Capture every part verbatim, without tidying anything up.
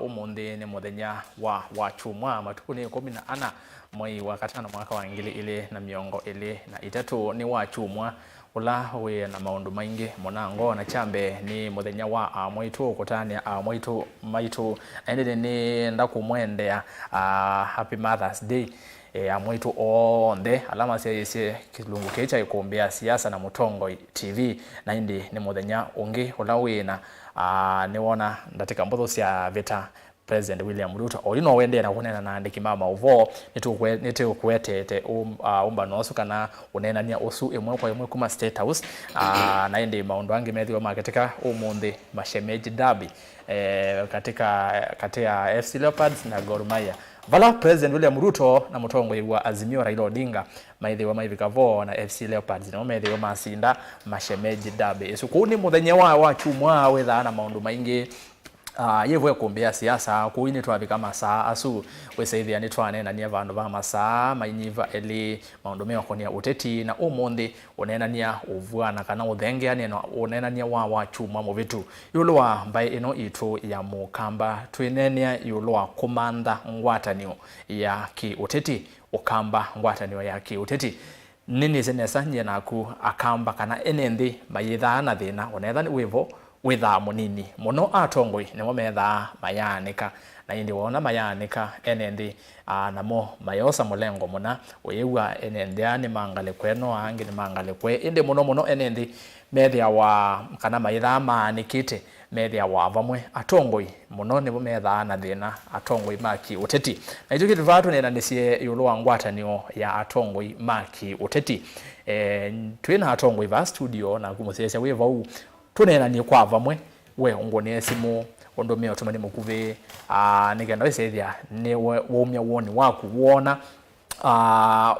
Ũmũnthĩ nĩ mũthenya wa, wa kyumwa, matukũ nĩ ĩkũmi na ana, mwei wa katano, mwaka wa ngili ilĩ na mĩongo ĩlĩ na itatũ. Nĩ wa kyumwa ũla wĩ na maũndũ maingĩ mũnango, na kya mbee nĩ mũthenya wa amwaitũ, kũtanĩa amwaitũ maitũ, na ĩndĩ nĩnĩenda kũmwendea, ah, happy Mother's Day. E, amwaitũ onthe ala masyaĩĩsye kĩlungu kĩĩ kya Ĩkũmbĩ ya Siasa na Mũtongoi T V, na ĩndĩ nĩ mũthenya ũngĩ ũla wĩna, ah, nĩwona ndatĩka mbũthũ sya vĩta President William Ruto. Oyu no wendee na kũneena na andĩki ma maũvoo, nĩtũkwe-, nĩtũkũetete ũm-, ah, ũmbano ũsu kana ũneenany'a ũsu ĩmwe kwa ĩmwe kuma State House, ah, na ĩndĩ maũndũ angĩ methĩwa makĩtĩka ũmũnthĩ, mashemeji derby, eh, katika, kati ya F C Leopards na Gor Mahia, vala President William Ruto na mũtongoi wa Azimio Raila Odinga maĩthĩwa maivika vo na F C Leopards nĩmo methĩwa masinda mashemeji derby ĩsu. Kũu nĩ mũthenya wa, wa kyumwa wĩthaa na maũndũ maingĩ. Ah, yĩvo Ĩkũmbĩ ya Siasa, kũu nĩtwavika masaa asu, wĩsaĩthĩa nĩtwaneenanie vandũ va masaa mainyiva elĩ, maũndũ meũkonĩa ũteti, na ũmũnthĩ ũneenany'a ũvw'ana kana ũthengeanĩo na ũneenany'a wa, wa kyumwa mũvĩtu ĩũlũ wa mbaĩ ĩno itũ ya Mũkamba. Twĩneenea ĩũlũ wa kũmantha ngwatanĩo ya kĩ-ũteti, Ũkamba ngwatanĩo ya kĩ-ũteti. Nĩnĩsĩ nesa nyie naku Akamba kana ene nthĩ mayĩthaa na thĩna, onetha nĩ wĩvo wĩthaa mũnini mũno. Atongoi nĩmo methaa mayaanĩka, na ĩndĩ woona mayaanĩka, ene nthĩ, aa, namo mayosa mũlengo mũna. Ũyĩw'a ene nthĩ aa nĩ mangalĩkwe, no angĩ nĩ mangalĩkwe, ĩndĩ mũno mũno ene nthĩ methĩawa kana mayĩthaa maanĩkĩte, methĩawa vamwe. Atongoi mũno nĩvo methaa na thĩna, atongoi ma kĩ-ũteti. Na ithyĩ kĩtũ vaa tũneenanĩsye ĩũlũ wa ngwatanĩo ya atongoi ma kĩ-ũteti. E, twĩ na atongoi vaa studio, naku mũsyaĩĩsya wĩ vau, tũneenanie kwa vamwe. We ũngũnĩe simũ, ũndũmĩe ũtũmani mũkuvĩ, aa, nĩ kenda wĩsyaĩthya nĩ we waumya woni waku, wona, aa,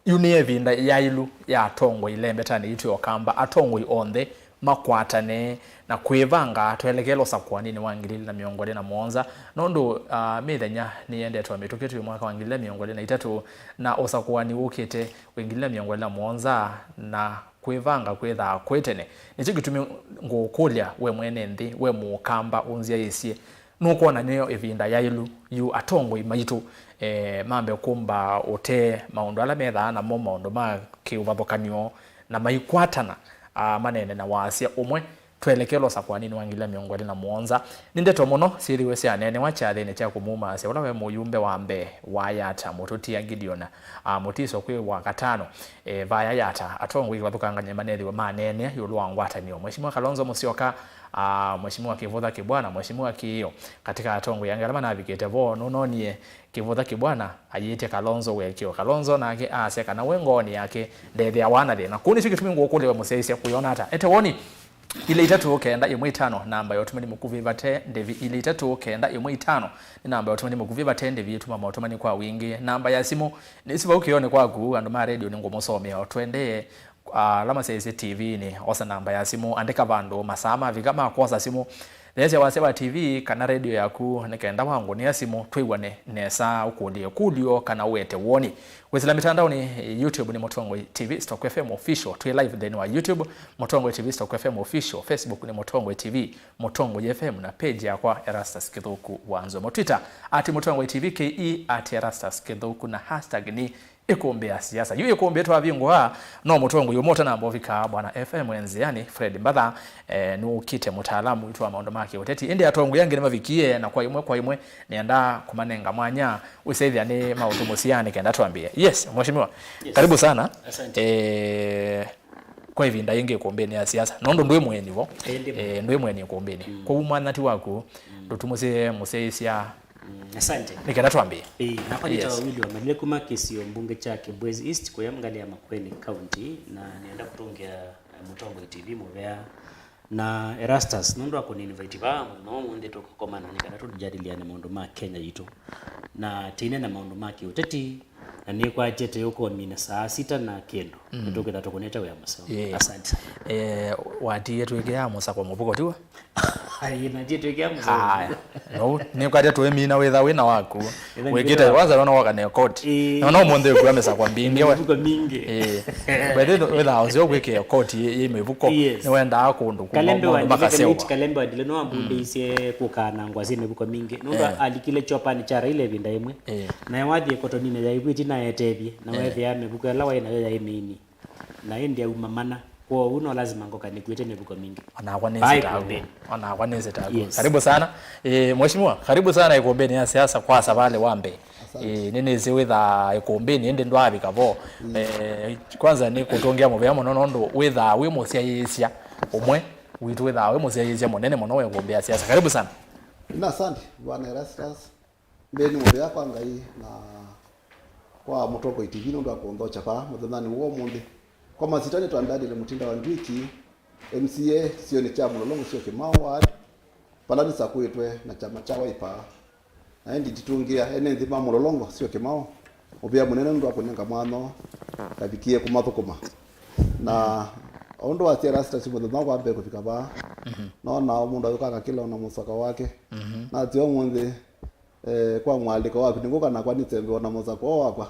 yu nĩ ĩvinda yaĩlu ya atongoi lembetanĩ yitũ ya Ũkamba, atongoi onthe makwatane na kwĩvanga twelekele ũsakũaninĩ wa ngili ilĩ na mĩongo ĩlĩ na mũonza, nũndũ, ah, mĩthenya nĩyendetwe mĩtũkĩ twĩ mwaka wa ngili ilĩ na mĩongo ĩlĩ na itatũ, na ũsakũani wũkĩte wĩ ngili ilĩ na mĩongo ĩlĩ na mũonza, na kwĩvanga kwĩthaa kwĩ tene. Nĩkyo kĩtumi ngũũkũlya we mwene nthĩ, we Mũkamba ũnzyaĩĩsye, nũkwona nĩyo ĩvinda yaĩlu yu atongoi maitũ, eh, mambe kũmba ũtee maũndũ ala methaa namo, maũndũ ma kĩũvathũkany'o, na maikwatana, ah, maneene na wasya ũmwe, twelekele ũsakũaninĩ wa ngili ilĩ na mĩongo ĩlĩ na mũonza. Nĩ ndeto mũno syĩthĩwe syaneenewa kyathĩnĩ kya kũmumaasya ũla we mũyumbe wa mbee wa Yatta, Mũtũtia Gideon, ah, Mutiso kwĩ Wakatano. Eh, vaya Yatta, atongoi kĩvathũkangany'a manethĩwe maneenea ĩũlũ wa ngwatanĩo. Mheshimiwa Kalonzo Musyoka, ah, Mheshimiwa Kivutha Kibwana, Mheshimiwa Kiio, katika atongoi angĩ ala manavikĩte vo, nũnonie Kivutha Kibwana ayĩtya Kalonzo wekĩo. Kalonzo nake aasya kana we ngoonĩ yake ndethĩawa na thĩna. Kũu nĩkyo kĩtumi ngũkũlya we mũsyaĩĩsya, kũyona ata? Ete woni, ilĩ itatũ kenda ĩmwe itano, namba ya ũtũmani mũkuvĩ vate ndĩvi. Ilĩ itatũ kenda ĩmwe itano nĩ namba ya ũtũmani mũkuvĩ vate ndĩvi. Tũma maũtũmani kwa wingĩ. Namba ya simũ nĩsi vau kĩonĩ kwaku. Andũ ma redio nĩngũmũsomea o tũendee. Ah, ala masyaĩĩsye T V-inĩ, osa namba ya simũ, andĩka vandũ, masaa mavika ma kwosa simũ. Theesya wasya wa T V kana redio yaku nĩ kenda wangũnĩa simũ, twĩw'ane nesa, ũkũlye ĩkũlyo kana ũete woni. Kwĩsĩla mĩtandaonĩ, YouTube nĩ Mũtongoi T V stroke F M Official. Twĩ live nthĩnĩ wa YouTube, Mũtongoi T V stroke F M Official. Facebook nĩ Mũtongoi T V, Mũtongoi F M, na page yakwa Erastus Kĩthũku wa Nzomo. Twitter, at Mũtongoi T V K E, at Erastus Kĩthũku, na hashtag nĩ Ĩkũmbĩ ya Siasa. Yu ĩkũmbĩ twavingũa, no mũtongoi ũmwe ũtanamba ũvika, Bwana F M Nzĩanĩ, Fred Mbatha, eh, nũkĩte, mũtaalamu witũ wa maũndũ ma kĩũteti. Ĩndĩ atongoi angĩ nĩmavikie, na kwa ĩmwe kwa ĩmwe nĩenda kũmanenga mwanya, wĩsĩthĩa nĩ maũtũmũsya nĩ kenda twambĩe. Yes, mheshimiwa. Yes. Karibu sana. Asante. Eh, kwa ĩvinda yĩngĩ ĩkũmbĩnĩ ya siasa, nũndũ ndwĩ mũeni vo. Ĩndĩ. Eh, ndwĩ mũeni ĩkũmbĩnĩ. Mm. Kwoou mwanati waku, mm, ndũtũmũsye mũsyaĩĩsya. Mm, asante. Nĩ kenda twambĩe. Ĩĩ, nakwa nĩtawa, yes, Willy Wamalile kuma kĩsio mbunge kya Kibwezi East, kũya ngalĩ ya Makueni County, na nĩenda kũtũngĩa, eh, Mũtongoi T V mũvea. Na Erastus, nũndũ wa kũninvite vaa mũthenya wa ũmũnthĩ tũkakomana nĩ kana tũjadiliane maũndũ ma Kenya yitũ. Na tĩnena maũndũ ma kĩũteti, na nĩkwatĩte ũkomina saa sita na kĩndũ. Mm. Nĩtũkĩtha tũkũnĩte wĩa mũseo. Yeah. Asante. Eh, watie twĩkĩaa mũsako mũvuko, tiw'o? Ai, na ndiĩ twĩkĩa mũseo. Aya. No, nĩkwatya twĩmina wĩtha wĩna waku. Wĩkĩte kwanza nona wakane koti. Ĩĩ. Nona ũmũnthĩ ũkua mĩsakwa mbingĩ we. Mĩvuko mingĩ. Ĩĩ. Wethe wĩtha ũsio kwĩkĩa koti yĩ mĩvuko. Yes. Nĩwendaa kũndũ kuma Kalembe maũndũ wa Ndile, makaseũva. Kalembe wa Ndile no ambundĩisye kũkanangwa syĩ mĩvuko mingĩ. Nũndũ alikile kyopani kya Raila ĩvinda ĩmwe. Ĩĩ. Naye wathi ĩkotonine ya ĩvu ĩtina etethye, na wethĩa mĩvuko ĩla waĩ nayo yaĩ mĩini. Na ĩndĩ auma mana. Kwoou no lazima ngoka nĩkuĩte mĩvuko mingĩ. Onakwa nĩsĩ taguo. Onakwa nĩsĩ taguo. Yes. Karibu sana. Eh, mheshimiwa, karibu sana ikumbini ya siasa kwa savali wa mbee. Asante. Eh, nĩnĩsĩ wĩtha ikumbini ĩndĩ ndwavika vo. Eh, kwanza nĩ kũtũngĩa mũvea mũno nũndũ wĩtha wĩ mũsyaĩĩsya ũmwe witũ, wĩtha wĩ mũsyaĩĩsya mũnene mũno wa ikumbi ya siasa. Karibu sana. Na asante, Bwana Erastus. Mbee nĩ mũvea kwa Ngai na kwa Mũtongoi T V nũndũ wa kũnthokya vaa mũthenyanĩ wa ũmũnthĩ. Kwa masitwa nĩtwa Daniel Mutinda wa Ndwiki, M C A kĩsionĩ kya Mũlolongo, Syokimau ward, vala nĩsakũĩtwe na kyama kya Wiper. Na ĩndĩ nditũngĩa ene nthĩ ma Mũlolongo, Syokimau, mũvea mũnene nũndũ wa kũnenga mwanya kavikie kũmathũkũma. Na ũndũ wa Erastus mũthenya wa mbee kũvika vaa, nona mũndũ ayũkanga kĩla ona mũsaka wake. Na atĩ ũmũnthĩ Eh, kwa mwalĩko waku, nĩngũka nakwa nĩtembewa na mũsako wakwa.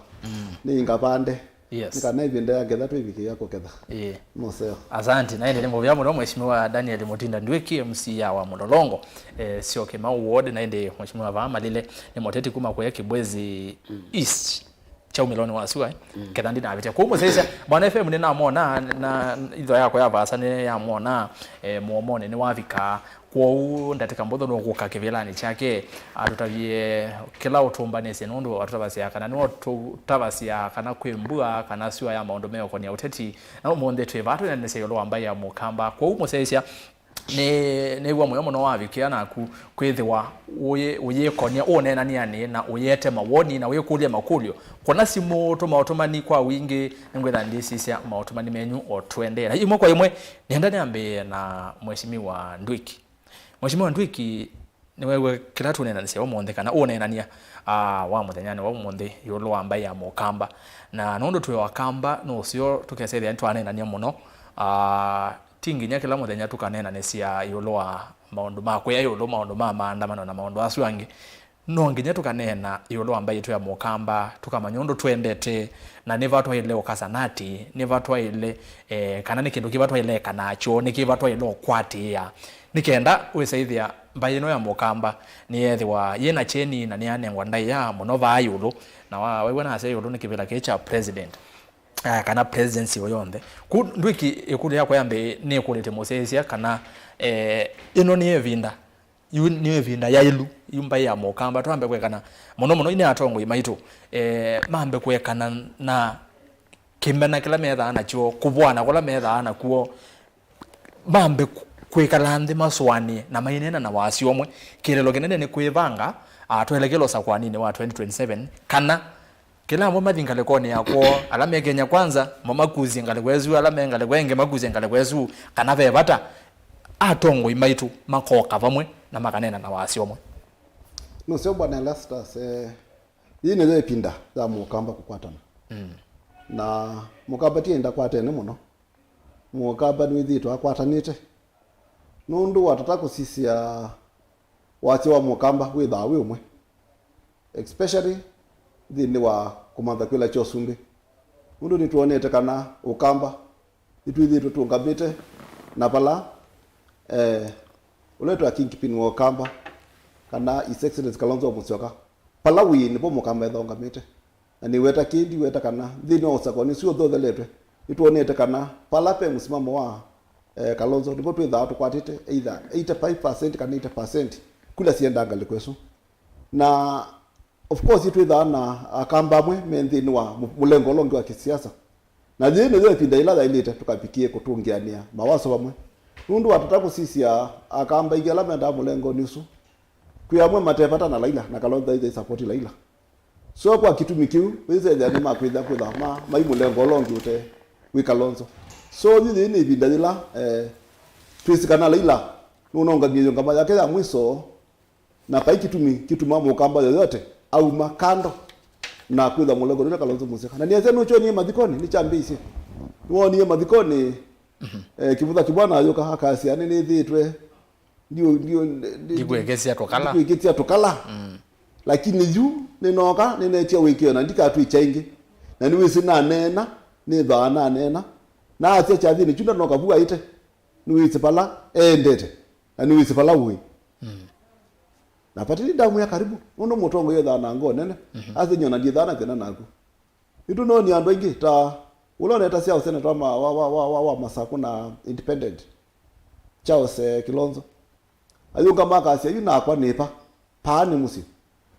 Nĩ ingavande. Yes. Nĩ kana ĩvinda ya ngetha twĩvikĩĩa kũketha. Ĩĩ. Mũseo. Asante. Na ĩndĩ nĩ mũvea mũno Mheshimiwa Daniel Mutinda Ndwiki, M C A wa Mũlolongo, eh, Syokimau ward, na ĩndĩ Mheshimiwa vaa malile nĩ mũteti kuma kũya Kibwezi East. Kyaumĩlonĩ wa sua, eh? Ketha ndinavĩtya kũu mũsyaĩĩsya. Bwana F M nĩnamwona, na itho yakwa ya vaasa nĩyamwona, eh, mũomonĩ nĩwavika. Kwoou ndatĩka mbũthũ nũkũka kĩvĩlanĩ kyake, atũtavye kĩla ũtũmbanĩsye, nũndũ atũtavasya kana nĩwe ũtũtavasya kana kwĩ mbua kana syũa ya maũndũ meũkonia ũteti. Na ũmũnthĩ twĩ vaa twĩnenanĩsya ĩũlũ wa mbaĩ ya Mũkamba. Kwoou mũsyaĩĩsya, nĩ nĩw'a mũyo mũno wavikĩa naku kwĩthĩwa ũyĩ- ũyĩkonia, ũneenanĩanĩ na ũyĩete mawoni na ũyĩkũlya makũlyo. Kũna simũ, tũma ũtũmani kwa wingĩ, nĩngwĩtha ndĩsisya maũtũmani menyu o tũendee. Na ĩmwe kwa ĩmwe, nĩenda nĩambĩĩe na Mheshimiwa Ndwiki. Mheshimiwa Ndwiki, nĩweew'a kĩla tũneenanĩsya ũmũnthĩ kana ũneenany'a, ah, wa mũthenyanĩ wa ũmũnthĩ ĩũlũ wa mbaĩ ya Mũkamba. Na nũndũ twĩ Akamba, nũseo tũkesethĩa nĩtwaneenany'a mũno. Ah, ti nginya kĩla mũthenya tũkaneenanĩsya ĩũlũ wa maũndũ ma kũya ĩũlũ, maũndũ ma maandamano na maũndũ asu angĩ. No nginya tũkaneena ĩũlũ wa mbaĩ yitũ ya Mũkamba, tũkamanya ũndũ twendete, na nĩ va twaĩle ũkasa nati, nĩ va twaĩle, eh, kana nĩ kĩndũ kĩva twaĩle eka nakyo, nĩ kĩva twaĩle ũkwatĩĩa. Nĩ kenda wĩsaĩthĩa mbaĩ ĩno ya Mũkamba nĩyeethĩwa yĩ na kyeni na nĩyanengwa ndaĩa mũno vaa ĩũlũ, na wa- waĩw'a nasya ĩũlũ nĩ kĩvĩla kĩĩ kya president, ah, kana presidency o yonthe. Ku Ndwiki ĩkũlyo yakwa ya mbee nĩkũlĩtye mũsyaĩĩsya kana, eh, ĩno nĩ ĩvinda, yu nĩ ĩvinda yaĩlu, yu mbaĩ ya Mũkamba twambe kwekana mũno mũno ine atongoi maitũ, eh, mambe kwekana na kĩmena kĩla methaa nakyo, kũvũana kũla methaa nakw'o, mambe kũ- kwĩkala nthĩ masũanĩe na maineena na wasyo ũmwe. Kĩeleelo kĩnene nĩ kwĩvanga, ah, twelekele ũsakwaninĩ wa twenty twenty-seven, kana kĩla amwe mathi ngalĩkonĩ ya kwoo, ala me Kenya Kwanza, mo makusye ngalĩko ĩsu, ala me ngalĩko ĩngĩ makusye ngalĩko ĩsu, kana ve vata atongoi maitũ makoka vamwe na makaneena na wasyo ũmwe. Nũseo Bwana Erastus, eh, yĩĩ nĩyo ĩvinda ya Mũkamba kũkwatana. Na Mũkamba ti enda kwatene mũno. Mũkamba nĩwĩthĩĩtwe akwatanĩte. Nũndũ watata kũsisya wasyo wa Mũkamba wĩthaa wĩ ũmwe, especially nthĩnĩ wa kũmantha kwĩla kya ũsumbĩ. Nũndũ nĩtwonete kana Ũkamba nĩtwĩthĩĩtwe tũũngamĩte na vala, eh, ũla wĩtawa kingpin wa Ũkamba, kana His Excellency Kalonzo Musyoka, vala wĩ nĩvo Mũkamba ethongamĩte. Na nĩweta kĩĩ ndiweta kana nthĩnĩ wa ũsakũani ũsu ũthotheletwe, nĩtwonete kana vala ve mũsimamo wa, eh, Kalonzo, nĩvo twĩthaa tũkwatĩte either eighty-five percent kana eighty percent kula siendaa ngalĩko ĩsu. Na of course, twĩthaa na Akamba amwe me nthĩnĩ wa mũ- mũlengo ũla ũngĩ wa kĩsiasa. Na yĩĩ nĩyo ĩvinda yĩla yaĩlĩte tũkavikie kũtũngĩanĩa mawaso vamwe. Nũndũ watata kũsisya Akamba aingĩ ala mendaa mũlengonĩ ũsu, kwĩ amwe mate vata na Raila, na Kalonzo aithe isapoti Raila. So kwa kĩtumi kĩu, wĩsethĩa nĩmakwĩthĩa kwĩtha ma- mai mũlengo ũla ũngĩ ũte wĩ Kalonzo. So yu yĩĩ nĩ ĩvinda yĩla, eh, twĩsĩ kana Raila nũnongamie ĩũngama yake ya mwiso, na vai kĩtumi kĩtuma Mũkamba yoyote auma kando na kwĩtha mũlengo nĩla Kalonzo Musyoka. Na nĩasya nũkyonie mathikonĩ, nĩkyambĩĩsye. Nĩwonie mathikonĩ, eh, Kĩvũtha Kĩbwana ayũka akasya nĩnĩthĩĩtwe Ndiũ- ndiũ- ndi- ndi- Ndikwĩkĩsya tũkala. Ndikwĩkĩsya tũkala. Mm. Lakini yu nĩnooka, nĩnetie wĩkĩo na ndikatwĩkya ĩngĩ. Na nĩwĩsĩ naneena, nĩthaa naneena. Na asya kyathĩnĩ kyu ndanoka vu aĩte. Nĩwĩsĩ vala eendete, na nĩwĩsĩ vala ũĩ. Mm. Na patili ndamwĩa karibu, nũndũ mũtongoi ethaa na ngoo nene. Mhm. Asya nyona ndiethaa na thĩna naku. Nĩtũnoonie andũ aingĩ ta ũla ũnetasya ũseneta wa, ma- wa, wa, wa, wa, wa Masakũ na independent, Charles eh, Kilonzo. Ayũngama akasya, "Yu nakwa nĩ pa, paa nĩ mũsyĩ."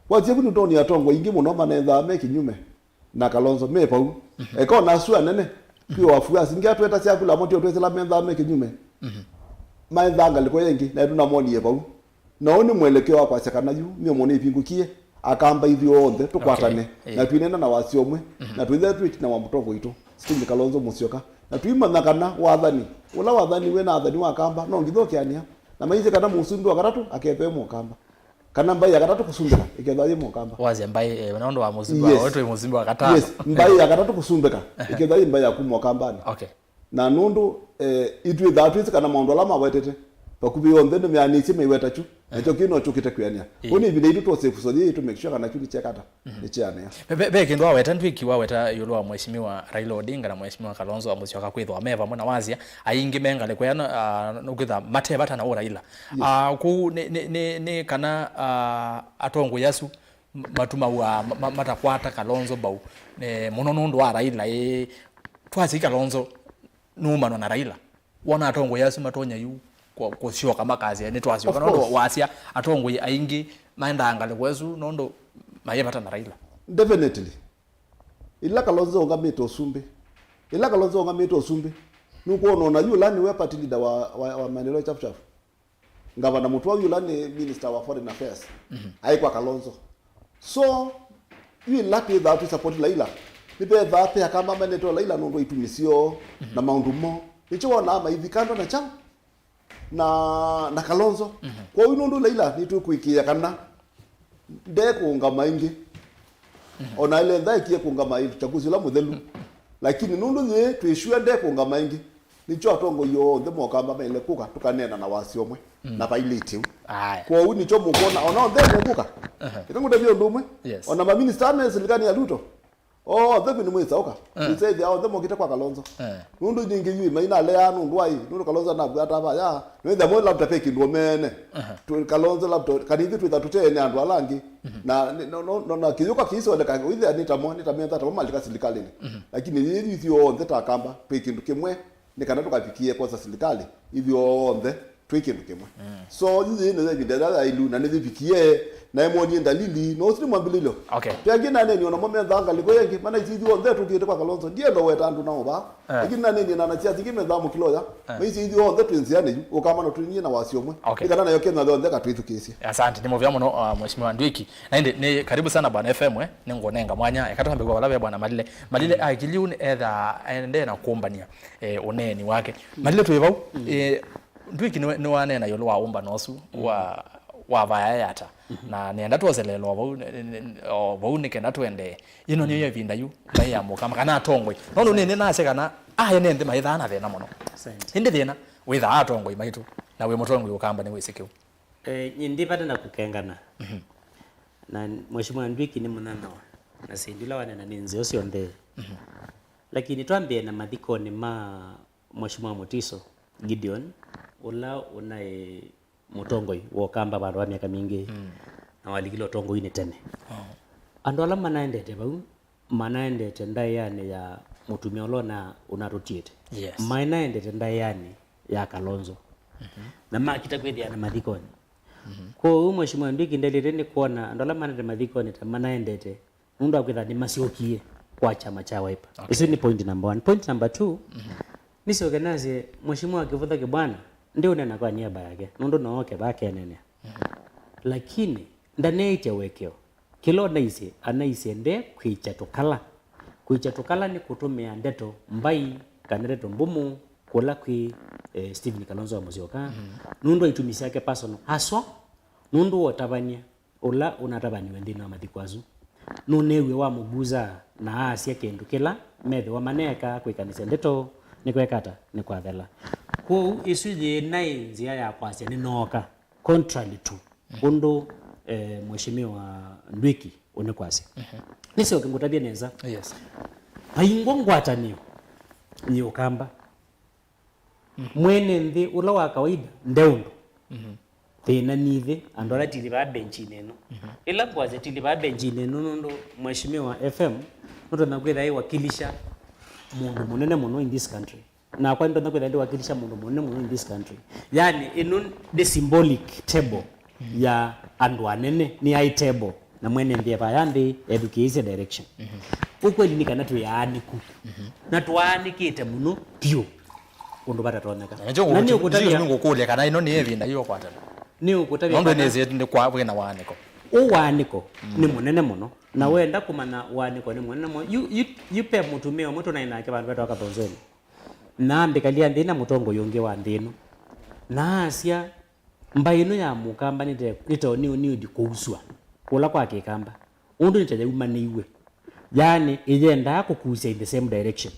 Wasya vu nĩtũnoonie atongoi aingĩ mũno manethaa me kĩnyume na Kalonzo me pau. Mhm. Eka ona asu anene, kwĩ wafuasi ngi atwetasya kula motio twesĩla methaa me kĩnyume. Mhm. Maethaa ngalĩko yengĩ, na tũnamonie pau. Na ũũ nĩ mwelekeo wa kwasya kana yu mĩomo nĩvingũkie, Akamba ithyonthe tũkwatane, okay, na twĩneena na wasya ũmwe, mhm, na twĩthĩa twĩ ĩtina wa mũtongoi witũ, Stephen Kalonzo Musyoka, na twĩmanya kana wathani, ũla wathani wĩ na athani wa Akamba, no nginya ũkeanĩa, na maisye kana mũsumbĩ wa katatũ akethĩwe Mũkamba, kana mbaĩ ya katatũ kũsumbĩka ĩkethĩwa yĩ Mũkamba. Wasya mbaĩ, eh, nũndũ wa mũsumbĩ wa, yes, wetu mũsumbĩ wa katano. Yes, mbaĩ ya katatũ kũsumbĩka ĩkethĩwa yĩ mbaĩ ya kuma Ũkambanĩ. Okay. Na nũndũ, eh, itwĩthaa twĩsĩ kana maũndũ ala mawetete vakuvĩ onthe nĩmeanĩsye maiweta kyu, nakyo kĩu no kyũkĩte kwĩanĩa. Ĩĩ. Ũu nĩ ĩvinda yitũ twose ĩvuso yĩĩ tũ make sure kana kyu nĩkyekata, mhm, nĩkyeanĩa. Ve, ve, ve kĩndũ waweta, Ndwiki waweta ĩũlũ wa Mheshimiwa Raila Odinga na Mheshimiwa Kalonzo wa Musyoka kwĩthwa me vamwe na wasya, aingĩ me ngalĩko ĩno, ah, nũkwĩtha mate vata na ũ Raila. Yes. Ah, kũu nĩ, nĩ, nĩ, nĩ kana, ah, atongoi asu matumaw'a ma- ma- matakwata Kalonzo mbau, eh, mũno nũndũ wa Raila, ĩ, twasya Kalonzo nũmanwa na Raila. Wona atongoi asu matonya yu kũ- kũsyoka makasya nĩtwasyoka. Of course. Nũndũ wasya atongoi aingĩ maendaa ngalĩko ĩsu nũndũ maĩ vata na Raila. Definitely. Ĩla Kalonzo ũngamĩte ũsumbĩ, ĩla Kalonzo ũngamĩte ũsumbĩ, nũkwona ona yu ũla nĩwe party leader wa, wa, wa Maendeleo Chafu Chafu. Ngavana Mũtwau ũla nĩ minister wa foreign affairs, mhm, aĩ kwa Kalonzo. So yu ĩla twĩthaa twĩ support Laila, nĩvethaa pe Akamba menete o Laila nũndũ wa itumi syoo, mhm, na maũndũ moo. Nĩkyo wonaa maithi kando na kyaũ na, na Kalonzo. Mhm. Kwoou nũndũ Laila nĩtũkwĩkĩĩa kana ndekũũngama ĩngĩ. Mhm. Ona ĩla nthaekie kũũngama ĩ uchaguzi ũla mũthelu. Lakini nũndũ yĩĩ twĩ sure ndekũũngama ĩngĩ, nĩkyo atongoi onthe ma Ũkamba maĩle kũka tũkaneena na wasya ũmwe, mm, na vailĩte ũu. Aya. Kwoou nĩkyo mũkwona, ona onthe mũkũka. Aha. Ĩka ngũtavye ũndũ ũmwe. Yes. Ona maminista me silikanĩ ya Ruto, onthe kwĩ nĩmwĩsaũka. Eh. Nĩsethĩa onthe mokĩte kwa Kalonzo. Eh. Nũndũ ningĩ yu mainaleaa nũndũ waĩ, nũndũ Kalonzo anavwata vaya, nĩwĩthĩa mo labda pe kĩndũ omene. Aha. Tu- Kalonzo labda, kana ithyĩ twĩtha tũteene andũ ala angĩ. Mhm. Na, no, no, no, na kĩyũka kĩisoneka, wĩthĩa nĩ tamo, nĩ tametha tamo malika silikalĩnĩ. Mhm. Lakini yĩĩ ithyĩ onthe ta Akamba, kwĩ kĩndũ kĩmwe, nĩ kana tũkavikie kwosa silikalĩ, ithyonthe twĩ kĩndũ kĩmwe. Mm. So, yu yĩĩ nĩyo ĩvinda ĩla yailu, na nĩyĩvikie, na ĩmwonie ndalili, no ũsu nĩ mwambĩlĩlyo. Okay. Pengĩ naneni ona mo methaa ngalĩko yengĩ, manaisye ithyonthe tũkĩte kwa Kalonzo, ndienda weta andũ nao vaa. Eh. Lakini naneni na anasiasa ingĩ methaa mũkĩloya, eh, maisye ithyonthe twĩ nzĩanĩ yu, ũkamana tũinyie na wasyo ũmwe. Okay. Nĩ kana nayo Kenya yonthe katwĩthukĩĩsye. Asante, nĩ mũvea mũno, uh, Mheshimiwa Ndwiki. Na ĩndĩ, nĩ karibu sana Bwana F M, eh, nĩ ngũnenga mwanya. Eka twambe kwa vala ve Bwana Malile. Malile, mm, akili yu etha aendee na kũmbania eh, ũneeni wake. Mm. Malile twĩ vau, mm, eh, Ndwiki nĩwe- nĩwaneena ĩũlũ wa ũmbano ũsu, mm, wa, wa vaya yata. Mhm. Na nĩenda twoseleele o vau, n- n- o vau nĩ kenda tũendee. Ĩno nĩyo ĩvinda yu, mbaĩ ya Mũkamba, kana atongoi. Nũndũ nĩ- nĩnasya kana aya nĩ nthĩ maĩthaa na thĩna mũno. Asante. Ĩndĩ thĩna, wĩthaa atongoi maitũ, na wĩ mũtongoi Ũkamba nĩ wĩsĩ kĩu. Eh, nyie ndi vata na kũkengana. Mhm. Na Mheshimiwa Ndwiki nĩ mũnyanyawa, na sindi ila wanena nĩ nzeo syonthe. Mhm. Lakini twambĩe na mathikonĩ ma Mheshimiwa Mutiso Gideon, ũla ũnaĩ mũtongoi wa Ũkamba vandũ va myaka mingĩ, mm, na walikile ũtongoinĩ tene. Oh. Andũ ala manaendete vau, manaendete ndaĩanĩ ya mũtumĩa ũla ũna- ũnatũtiĩte. Yes. Mainaendete ndaĩanĩ ya Kalonzo. Mhm. Na makita kwĩthĩana mathikonĩ. Mhm. Kwoou Mheshimiwa Ndwiki ndelĩte nĩ kwona andũ ala manaendete mathikonĩ ta manaendete nũndũ wa kwĩtha nĩmasyokie kwa kyama kya Wiper. Okay. Ĩsu nĩ point number one. Point number two, mhm, nĩsyoke nasye Mheshimiwa Kĩvũtha Kĩbwana, ndiũneena kwa niaba yake, nũndũ no oke vaa kenenea. Mhm. Lakini ndaneĩtye ũekeo. Kĩla ũnaisye, anaisye nde kwĩkya tũkala. Kwĩkya tũkala nĩ kũtũmĩa ndeto mbai kana ndeto mbũmũ kũla kwĩ, eh, Stephen Kalonzo wa Musyoka, mhm, nũndũ wa itumi syake personal. Haswa, nũndũ wa ũtavany'a ũla ũnatavaniwe nthĩnĩ wa mathiko asu. Nũneewie wamũvusa na aasya kĩndũ kĩla methĩwa maneeka kwĩkanĩsya ndeto nĩ kweka ata? Nĩ kwathela. Kwoou ĩsu yĩĩ naĩ nzĩa ya kwasya nĩnooka. contrary to ũndũ, eh, Mheshimiwa Ndwiki ũnĩkwasya. Nĩsyoke ngũtavye nesa. Yes. Vaingwa ngwatanĩo yĩ Ũkamba. Mwene nthĩ ũla wa kawaida nde ũndũ. Thĩna nĩ ithyĩ, andũ ala tili vaa benchinĩ ĩno. Ĩla ngwasya tili vaa benchinĩ ĩno, nũndũ Mheshimiwa F M nũtonya kwĩtha ĩwakilisha mũndũ mũnene mũno in this country. Nakwa nĩtonya kwĩtha ndĩwakilisha mũndũ mũnene mũno in this country. Yani, ĩno nĩ symbolic table ya andũ anene, nĩ high table, na mwene nthĩ e vaya nthĩ ethukĩĩsye direction. Ukweli nĩ kana twĩ aanĩku. Na twaanĩkĩte mũno vyũ ũndũ vatatonyeka. Na nĩkyo ngũkũtavya, nĩngũkũlya kana ĩno nĩ ĩvinda yĩũkwatana. Nĩũkũtavya nũndũ kana nĩsĩ nĩ kwa wĩna waanĩko. Ũũ waanĩko nĩ mũnene mũno, na wenda kũmanya waanĩko nĩ mũnene mũno, yu, yu, yu pe mũtumĩa ũmwe tũnaĩ nake vandũ vetawa Kathonzweni. Na ambĩkalya nthĩ na mũtongoi ũngĩ wa nthĩ ĩno. Na asya, mbaĩ ĩno ya Mũkamba nĩte-, nĩteo nĩũniũndi kũuswa kũla kwa Kĩkamba. Ũndũ nĩta yaumanĩiw'e. Yani, ĩyendaa kũkusya in the same direction.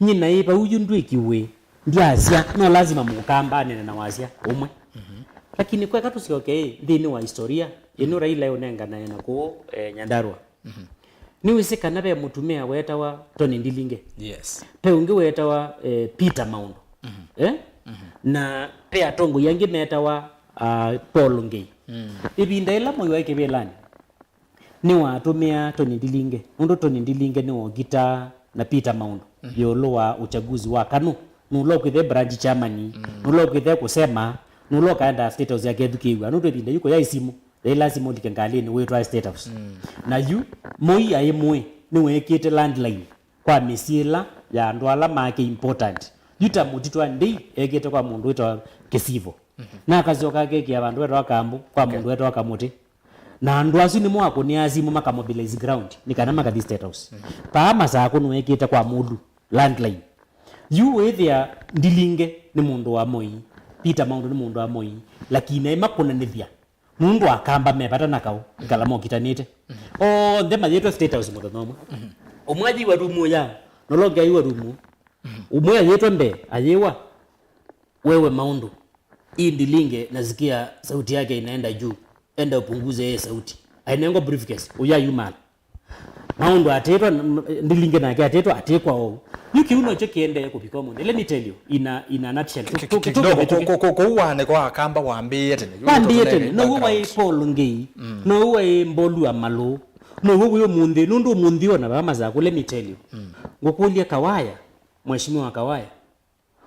Nyie naĩ vau yu ndwĩkiw'ĩ, ndyasya, no lazima Mũkamba anene na wasya ũmwe. Lakini kweka tũsyoke ĩ, nthĩnĩ wa historia, ĩno Raila ũnenganae na kũũ, eh, Nyandarua. Nĩwĩsĩ kana ve mũtumĩa weetawa Tony Ndilinge? Yes. Ve ũngĩ weetawa, eh, Peter Maũndũ. Eh? Na ve atongoi angĩ meetawa, ah, Paul Ngei. Ĩvinda ĩla Moi waĩ kĩvĩlanĩ, nĩwatũmĩa Tony Ndilinge, nũndũ Tony Ndilinge nĩwokita na Peter Maũndũ ĩũlũ wa uchaguzi wa KANU, nũla ũkwĩthe branch chairman, nũla ũkwĩthe kũsema, nũla ũkaenda State House akethukĩĩw'a, nũndũ ĩvinda yu kũyaĩ simũ, yaĩ lasima ũlike ngalĩnĩ wĩtwae State House. Na yu, Moi aĩ mũĩ, nĩweekĩte landline kwa mĩsyĩ ĩla ya andũ ala make important. Yu ta Mũtitwa Ndei ekĩte kwa mũndũ wĩtawa Kĩsivo. Na akasyoka akekĩa vandũ wetawa Kambu, kwa mũndũ wetawa Kamũtĩ. Na andũ asu nĩmo akũnĩaa simũ makamobilize ground, nĩ kana makathi State House. Paa Masakũ nĩwekĩte kwa Mũlu, landline. Yu wĩthĩa Ndilinge nĩ mũndũ wa Moi, Peter Maũndũ nĩ mũndũ wa Moi, lakini aĩ makũnanĩthya nũndũ Akamba me vata na kaũ, ĩkala mokitanĩte. Onthe mayĩtwa State House mũthenya ũmwe. Ũmwe ayĩwa rumu ya, na ũla ũngĩ ayĩwa rumu. Ũmwe ayĩtwa mbee, ayĩwa, wewe Maũndũ, hii Ndilinge nasikia sauti yake inaenda juu, enda upunguze yeye sauti. Ainengwa briefcase, ũyayumala. Maũndũ atĩtwa, Ndilinge nake atĩtwa, atĩkwa ũu. Yu kĩu nokyo kĩendee kũvika ũmũnthĩ. Let me tell you, in a, in a nutshell. Kũu waanĩko wa Akamba wambĩĩe tene. Wambĩĩe tene. Now'o waĩ Paul Ngei, now'o waĩ Mbolu wa Malũ, now'o wĩ ũmũnthĩ, nũndũ ũmũnthĩ ona vaa Masakũ, let me tell you. Ngũkũlye Kawaya, Mheshimiwa Kawaya,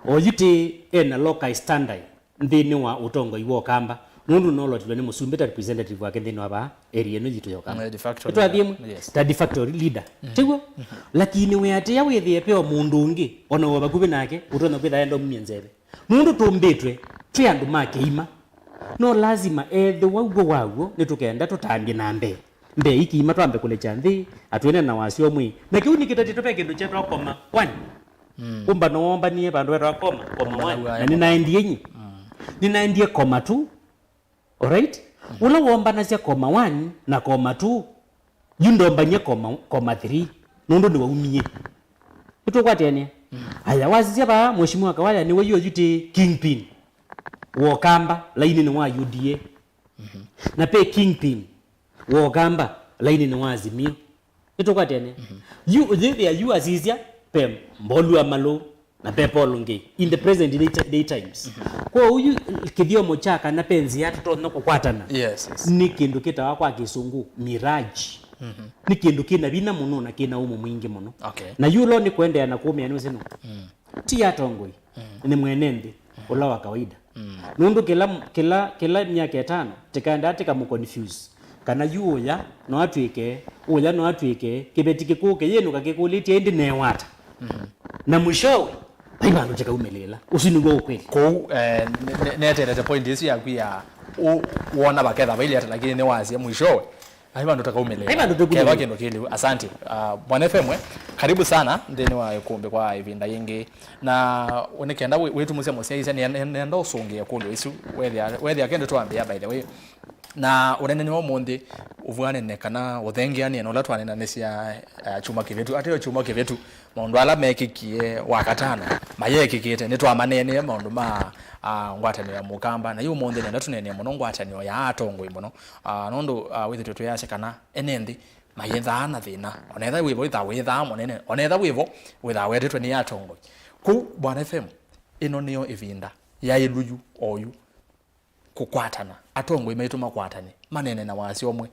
oyu tĩ ena local standard nthĩnĩ wa ũtongoi wa Ũkamba, nũndũ nolotilwe nĩ mũsumbĩ ta representative wake nthĩnĩ wa vaa area ĩno yitũ ya Ũkamba. Mm, de facto leader. Nĩtwathiĩ ĩmwe? Yes. Ta de facto leader. Tiguo? Lakini wĩatĩĩa wĩthĩe peo mũndũ ũngĩ, ona wĩ vakuvĩ nake, ũtonya kwĩtha enda ũmumye nzeve. Nũndũ tũmbĩtwe twĩ andũ ma kĩima. No lazima ethĩwa w'o wa w'o nĩtũkenda tũtambye na mbee. Mbee ĩ kĩima twambe kũlekya nthĩ, atwĩne na wasyo mwĩ. Na kĩu nĩkĩtatĩtwe ve kĩndũ kyetawa comma one. Ũmbano wombanie vandũ vetawa comma, comma one. Na nĩnaendie nyie. Nĩnaendie comma two. Alright? Ũla wombanasya comma one na comma two, yu ndombanie comma, comma three. Nũndũ nĩwaumie. Nĩtũkwatĩanĩa? Aya, wasisya vaa, Mheshimiwa Kawaya nĩwe yu oyu tĩ kingpin wa Ũkamba, laininĩ wa U D A. Na pe kingpin wa Ũkamba, laininĩ wa Azimio. Nĩtũkwatene? Yu, yĩthĩa yu asisya, pe Mbolu wa Malũ, na pe Paul Ngei. In the present day, day times. Kwoou yu kĩthyomo kya kana pe nzĩa tũtonya kũkwatana. Yes, yes. Nĩ kĩndũ kĩtawa kwa Kĩsũngũ, mirage. Nĩ kĩndũ kĩna vinya mũno na kĩna ũmũ mwingĩ mũno. Okay. Na yu lo nĩ kũendeea na kũũmĩa nĩ ũsĩ nũ. Ti atongoi, nĩ mwene nthĩ, ũla wa kawaida. Nũndũ kĩla, kĩla, kĩla myaka ĩtano, tĩkaendaa tĩkamũconfuse. Kana yu ũya no atw'ĩke, ũya no atw'ĩke, kĩveti kĩkũũ kĩyĩnũka kĩkũlĩtye, ĩndĩ neewata. Na mwishowe, vai vandũ tĩkaumĩlĩĩla. Ũsu nĩw'o ũkweli. Kwoou, eh, ne-, ne-, neteelete point ĩsu yaku ya ũ-, wona vaketha vailyata, lakini nĩwasya mwishowe, ai vandũ takaumĩlĩĩla. Ai vandũ tũkumĩlĩĩla. Keva kĩndũ kĩlĩu. Asante. Ah, Mwana F M, eh, karibu sana nthĩnĩ wa ĩkũmbĩ kwa ĩvinda yĩngĩ. Na nĩkenda wĩ-, wĩtumusya mũsyaĩĩsya, nĩ-, nĩ-, nĩenda ũsũngĩe kũlyo ĩsu. Wethĩa, wethĩa kĩndũ twambĩa, by the way. Na ũneenanĩ wa ũmũnthĩ ũvw'anene kana ũthengeanĩe na ũla twaneenanĩsya, eh, kyumwa kĩvĩtu. Ateo kyumwa kĩvĩtu, maũndũ ala mekĩkie Wakatano mayekĩkĩte, nĩtwamaneenee maũndũ ma, ah, ngwatanĩo ya Mũkamba. Na yu ũmũnthĩ nenda tũneenee mũno ngwatanĩo ya atongoi mũno, ah, nũndũ, ah, wĩthĩtwe twĩasya kana ene nthĩ mayĩthaa na thĩna. Onetha wĩvo wĩthaa wĩthaa mũnene, onetha wĩvo wĩthaa wetetwe nĩ atongoi. Kũu Bwana F M, ĩno nĩyo ĩvinda yaĩlu yu oyu kũkwatana, atongoi maitũ makwatane, maneene na wasya ũmwe,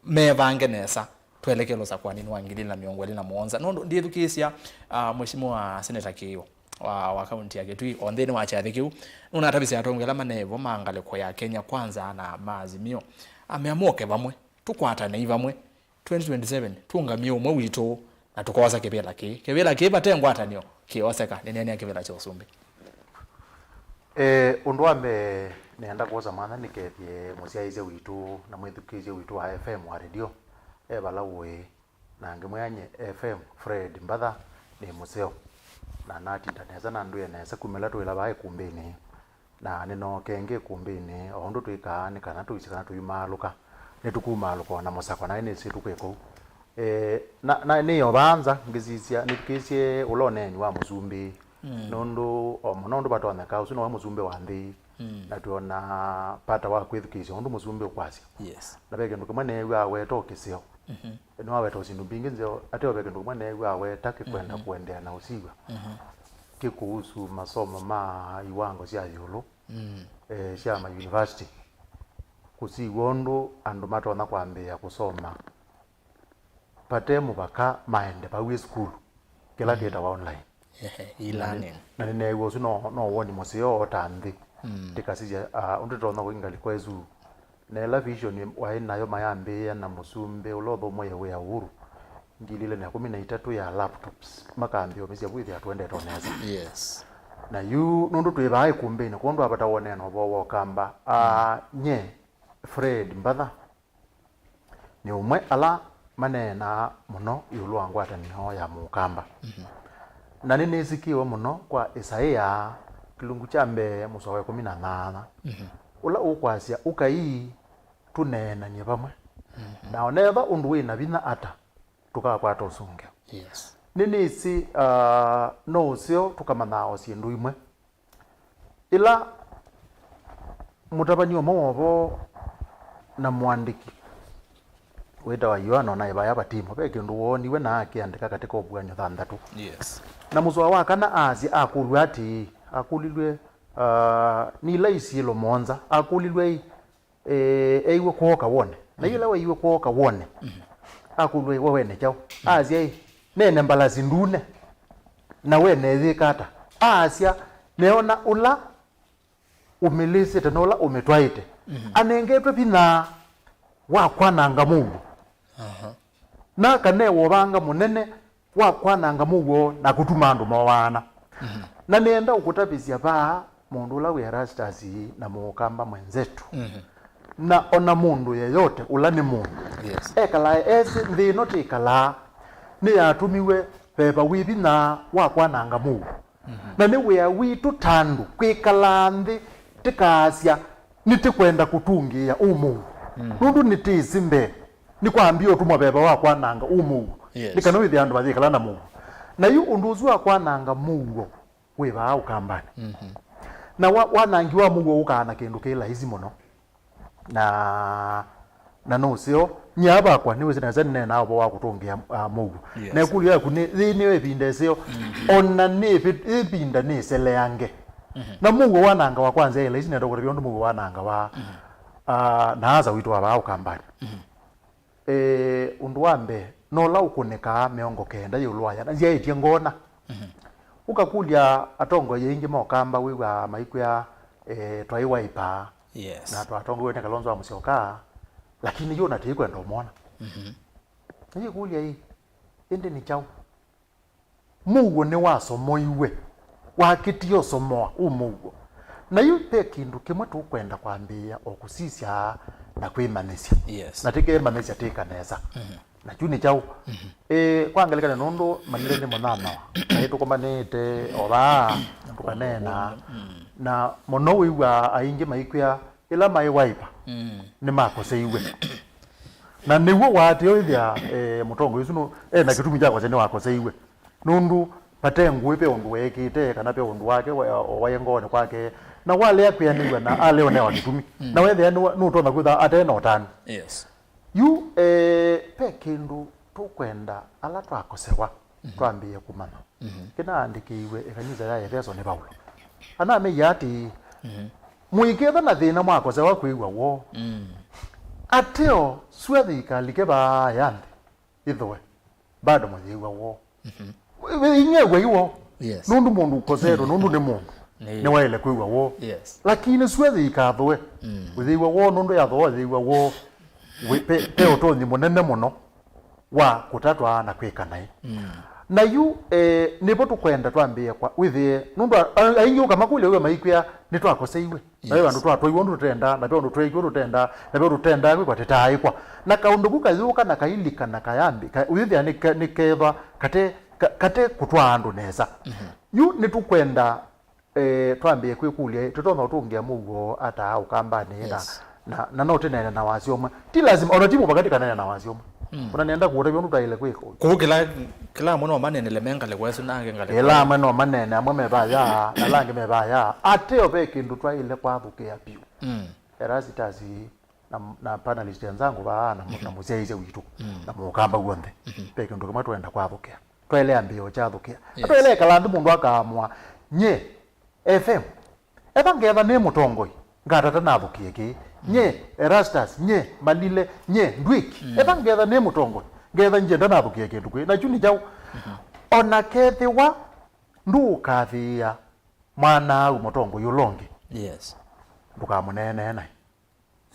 mevange nesa, twelekele ũsakũanĩnĩ wa ngili ilĩ na mĩongo ĩlĩ na mũonza. Nũndũ ndĩthukĩĩsya, ah, Mheshimiwa Senator Kĩĩo wa, wa kaunti ya Kitui, o nthĩnĩ wa kyathĩ kĩu, nũnatavisye atongoi ala manevo ma ngalĩko ya Kenya Kwanza na ma Azimio, amea moke vamwe, tũkwatanei vamwe, twenty twenty-seven, tũũngamie ũmwe witũ, na tũkoosa kĩvĩla kĩĩ. Kĩvĩla kĩĩ vate ngwatanĩo kĩoseka, nĩneenea kĩvĩla kya ũsumbĩ. Eh, ũndũ wa mbee, nĩenda kwosa mwanya nĩkethye mũsyaĩĩsya witũ na mwĩthukĩĩsya witũ wa F M wa redio e vala ũĩ, na ngĩmwĩa nye F M Fred Mbatha nĩ mũseo, na natinda nesa na ndwĩe nesa kumĩla twĩla vaa ĩkumbĩnĩ. Na nĩnooke ĩngĩ ĩkumbĩnĩ, o ũndũ twĩkaa, nĩ kana tũisye kana tũimaalũka, nĩtũkumaalũka o na mũsako, naĩ nĩsĩ tũkwĩka ũu. Eh, na, na nĩ o vaa nza, ngĩsisya, nĩthukĩĩsye ũla ũneeni wa mũsumbĩ, mm, nũndũ o mũno ũndũ vatonyeka, ũsu nowe mũsumbĩ wa nthĩ, mm, na twĩona vata wa kwĩthukĩĩsya ũndũ mũsumbĩ ũkwasya. Yes. Na ve kĩndũ kĩmwe neew'aa weta o kĩseo. Mhm. Nĩwaweta o syĩndũ mbingĩ nzeo, ateo ve kĩndũ kĩmwe neew'aa weta kĩkwenda, mhm, kũendeea na ũsiw'a. Mhm. Kĩkũhusu masomo ma iwango sya ĩũlũ, mm, eh, sya ma university. Kũsiw'a ũndũ andũ matonya kwambĩĩa kũsoma vate mũvaka maende vau ĩ sukulu, kĩla, mm, kĩtawa online. Ehe, e-learning. Na nĩ-, na nĩneew'a ũsu no, no woni mũseo o ta nthĩ. Mm. Tĩkasisya, ah, ũndũ tũtonya kũingalĩ kwa ĩsu. Na ĩla vision waĩ nayo mayambĩĩa na mũsumbĩ ũla ũthũmũie wĩa Uhuru, ngili ilĩ na ĩkũmi na itatũ ya laptops, makambĩĩa ũmĩsya vu ĩthĩa tũendete o nesa. Yes. Na yu nũndũ twĩ vaa ĩkumbĩnĩ, kwondũ wa vata wonea na ũvoo wa Ũkamba, ah, mm, nye Fred Mbatha, nĩ ũmwe ala maneenaa mũno ĩũlũ wa ngwatanĩo ya Mũkamba. Mhm. Na nĩnĩsikĩwe mũno kwa Ĩsaĩa kĩlungu kya mbee mũsoa wa ĩkũmi na nyanya, mhm, ũla ũkwasya, "Ũkai tũneenany'e vamwe." Mhm. Na onetha ũndũ wĩ na vinya ata, tũkakwata ũsũngĩo. Yes. Nĩnĩsĩ, ah, no ũseo tũkamanyaa o syĩndũ imwe. Ĩla mũtavany'a ũmwe wa ũvoo na mũandĩki wĩtawa Yoana Onaivaya Vatimo, ve kĩndũ wooniwe na akĩandĩka katĩ ka Ũvuan'yo thanthatũ. Yes. Na mũsoa wa kana aasya, akũlw'a atĩĩ, akũlilw'e, ah, nĩ ila isyĩlo mũonza, akũlilw'e-ĩ, eh, eiwe kwooka wone. Na yu ĩla weiwe kwooka wone, mhm, akũlw'a, "We wene kyaũ?" Aasya-ĩ, "Nene mbalasi ndune, na we neyĩka ata?" Aasya, "Neona ũla ũmĩlĩsĩte na ũla ũmĩtwaĩte, mhm, anengetwe vinya wa kwananga mũuo." Aha. Na akanewa ũvanga mũnene wa kwananga mũuo na kũtuma andũ moaana. Mhm. Na nĩenda ũkũtavĩsya vaa mũndũ ũla wĩ Erastus na Mũkamba mwenzetu. Mhm. Na ona mũndũ yeyote ũla nĩ mũndũ. Yes. Ekalae esĩ nthĩ ĩno tĩkalaa, nĩyatumiwe veva wĩ vinya wa kwananga mũuo. Mhm. Na nĩ wĩa witũ ta andũ kwĩkalaa nthĩ tĩkaasya, "Nĩtĩkwenda kũtũngĩĩa ũmũuo." Mhm. Nũndũ nĩtĩsĩ mbee nĩkwambie ũtũmwa veva wa kwananga ũmũuo. Yes. Nĩ kana wĩthĩe andũ mayĩkala na mũuo. Na yu ũndũ ũsu wa kwananga mũuo wĩ vaa Ũkambanĩ. Mhm. Na wa-, wanangi wa mũuo ũkaa na kĩndũ kĩ laisi mũno. Na, na nũseo, nyie vakwa nĩwĩsĩ nesa nĩneenaa ũvoo wa kũtũngĩa, ah, mũuo. Yes. Na ĩkũlyo yaku nĩ, yĩĩ nĩyo ĩvinda ĩseo. Mhm. Ona nĩ ĩvi-, ĩvinda nĩseleange. Mhm. Na mũuo wanangawa kwa nzĩa ĩ laisi, nenda kũtavya ũndũ mũuo wanangawa, mhm, ah, na asa witũ wa vaa Ũkambanĩ. Mhm. Eh, ũndũ wa mbee, nola ũkũnĩkaa mĩongo kenda ĩũlũ wa yana, nzyaĩtye ngona. Mhm. Ũkakũlya atongoi aingĩ ma Ũkamba wĩw'aa maikwĩa, eh, twaĩ Wiper. Yes. Na twatongoiwe nĩ Kalonzo wa Musyoka, lakini yu ona tĩkwenda ũmona. Mhm. Na yĩkũlya ĩ, ĩndĩ nĩ kyaũ? Mũuo nĩwasomoiwe, wakĩtie ũsomoa ũ mũuo. Na yu ve kĩndũ kĩmwe tũkwenda kwambĩĩa o kũsisya na kwĩmanyĩsya. Yes. Na tĩkeemanyĩsya tĩka nesa. Mhm. Na kyu nĩ kyaũ? Mhm. Ĩ, kwa ngelekany'o nũndũ manĩle nĩ mũnyanyawa. Na ĩtũkomanĩte o vaa, tũkaneena. Mm. Na mũno wĩw'aa aingĩ maikwĩa, ĩla maĩ Wiper, mm, nĩmakoseiwe. Na nĩw'o waatĩĩo ĩthĩa, eh, mũtongoi ũsu nũ-, e na kĩtumi kya kwasya nĩwakoseiwe. Nũndũ vate ngũĩ, ve ũndũ weekĩte, kana ve ũndũ wake wa-, waĩ ngoonĩ kwake, na walea kwĩanĩw'a na alea ũnewa kĩtumi. Mm. Na wethĩa nĩwa-, nũtonya kwĩtha ate na ũtanu. Yes. Yu, eh, ve kĩndũ tũkwenda ala twakosewa, mhm, twambĩĩe kũmanya. Mhm. Kĩnaandĩkĩiwe ĩkanisa ya Eveso nĩ Vaulo. Anameie atĩĩ, mhm, mũiketha na thĩna mwakosewa kwĩw'a woo. Mm. Ateo sua yĩikalike vaa ya nthĩ ĩthũe, bado mũyĩw'a woo. Mhm. Inyie w'o. Yes. Nũndũ mũndũ ũkosetwe, nũndũ nĩ mũndũ, nĩ, nĩwaĩle kwĩw'a woo. Yes. Lakini sua yĩikathũe. Mm. Ũyĩw'a woo, nũndũ yathũa ũyĩw'a woo, wĩ-, pe, pe ũtonyi mũnene mũno wa kũtatwa na kwĩka naĩ. Mm. Na yu, eh, nĩvo tũkwenda twambĩĩe kwa wĩthĩe, nũndũ a-, a-, aingĩ ũkamakũlya wĩwe maikwĩa, nĩtwakoseiwe. Na ve, yes, vandũ twatwaiwe ũndũ tũtenda, na ve ũndũ tweekiwe ũndũ tũtenda, na ve ũndũ tũtendaa kwĩkwa tĩtaaĩkwa. Na kaũndũ kau kayũka na kailika na kayambi, ka-, ũyĩthĩa nĩ ke-, nĩ kethwa kate, ka-, kate kũtwaa andũ nesa. Mhm. Yu nĩtũkwenda, eh, twambĩĩe kwĩkũlya, tũtonya ũtũngĩa mũuo ata Ũkambanĩ na, yes, na, na no tũneene na wasya ũmwe. Ti lazima, ona ti mũvaka tũkaneene na wasya ũmwe. Mm. Ona nĩenda kũũtavya ũndũ twaĩle kwĩka. Kũu kĩla, kĩla amwe no maneenele me ngalĩko ĩsu, na angĩ ngalĩko. Kĩla amwe no maneene, amwe me vaya, na ala angĩ me vaya. Ateo ve kĩndũ twaĩle kwathũkĩa vyũ. Mm. Erastus na, na panelist enzangu vaa na, mm-hmm, na mũsyaĩĩsya witũ, mm, na Mũkamba w'onthe. Mm-hmm. Ve kĩndũ kĩmwe twenda kwathũkĩa. Twaĩle ambĩĩa ũkyathũkĩa. Na, yes, twaĩle ĩkala nthĩ mũndũ akaamũa, nye F M, etha ngetha nĩ mũtongoi, ngatata nathũkĩe kĩĩ. Mm. Nye Erastus, nye Malile, nye Ndwĩki. Mm. Etha ngetha nĩ mũtongoi, ngetha ngyenda nathũkĩe kĩndũ kwĩ. Na kyu nĩ kyaũ? Mhm. Ona kethĩwa ndũũkathĩĩa mwana-a-au mũtongoi ũla ũngĩ, yes, ndũkamũneenee naĩ.